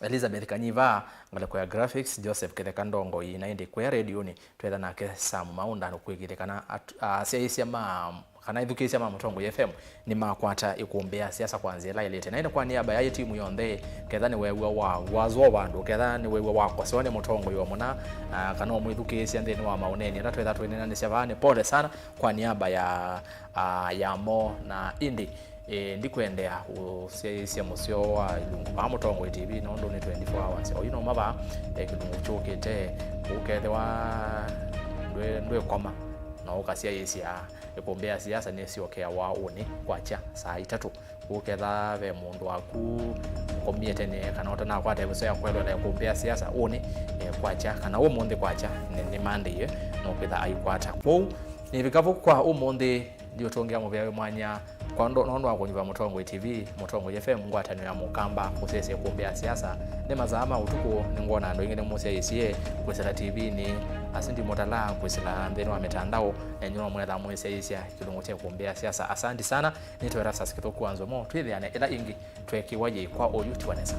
Elizabeth Kanyiva, ngalĩko ya graphics, Joseph Kĩtheka Ndongoi, na ĩndĩ kũya redioni, twetha nake Sam Maunda, nũkwĩkĩte kana at-, asyaĩĩsya ma kana ithukĩĩsya ma Mũtongoi F M nĩmakwata ĩkũmbĩ ya siasa kwa nzĩa ĩla ĩlĩte. Na ĩndĩ kwa nĩamba ya ĩtimu yonthe, ketha nĩweew'a wa wazwa vandũ, ketha nĩweew'a wakosewa nĩ mũtongoi wa mũna, ah, kana ũmwĩthukĩĩsya nthĩnĩ wa maũneeni ala twetha twĩneenanĩsya vaa, nĩ pole sana kwa nĩamba ya, ah, ya mo. Na ĩndĩ, eh, ndikwendea ũsyaĩĩsya mũseo wa ilungu vaa Mũtongoi T V, nũndũ nĩ twenty-four hours. Oyu no mavaa, eh, kĩlungu kyũkĩte, ũkethĩwa ndwĩ-, ndwĩkoma, na ũkasyaĩĩsya ĩkũmbĩ ya siasa nĩsyokeawa ũnĩ kwakya saa itatũ. Ũketha ve mũndũ waku ũkomie tene kana ũtanakwata ĩvuso ya kwelwela ĩkũmbĩ ya siasa ũnĩ, eh, kwakya kana ũmũnthĩ kwakya nĩ, nĩ Monday, eh, no kwĩtha aikwata. Kwoou nĩvika vu kwa ũmũnthĩ, ndiũtũngĩa mũvea wĩ mwanya kwa ndo-, nũndũ wa kũnyuva Mũtongoi T V, Mũtongoi F M, ngwatanĩo ya Mũkamba kũsyaĩĩsya ĩkũmbĩ ya siasa. Nĩ masaa ma ũtukũ, nĩngwona andũ aingĩ nĩmũsyaĩĩsye kwĩsĩla T V-nĩ, asu ndimũtala kwĩsĩla nthĩnĩ wa mĩtandao, nenyu no mwetha mwĩsyaĩĩsya kĩlungu kya ĩkũmbĩ ya siasa. Asanti sana, nĩtwe Erastus Kĩthũku wa Nzomo, twĩthĩane ĩla ĩngĩ tweekĩwa yĩĩ kwa oyu tiwa nesa.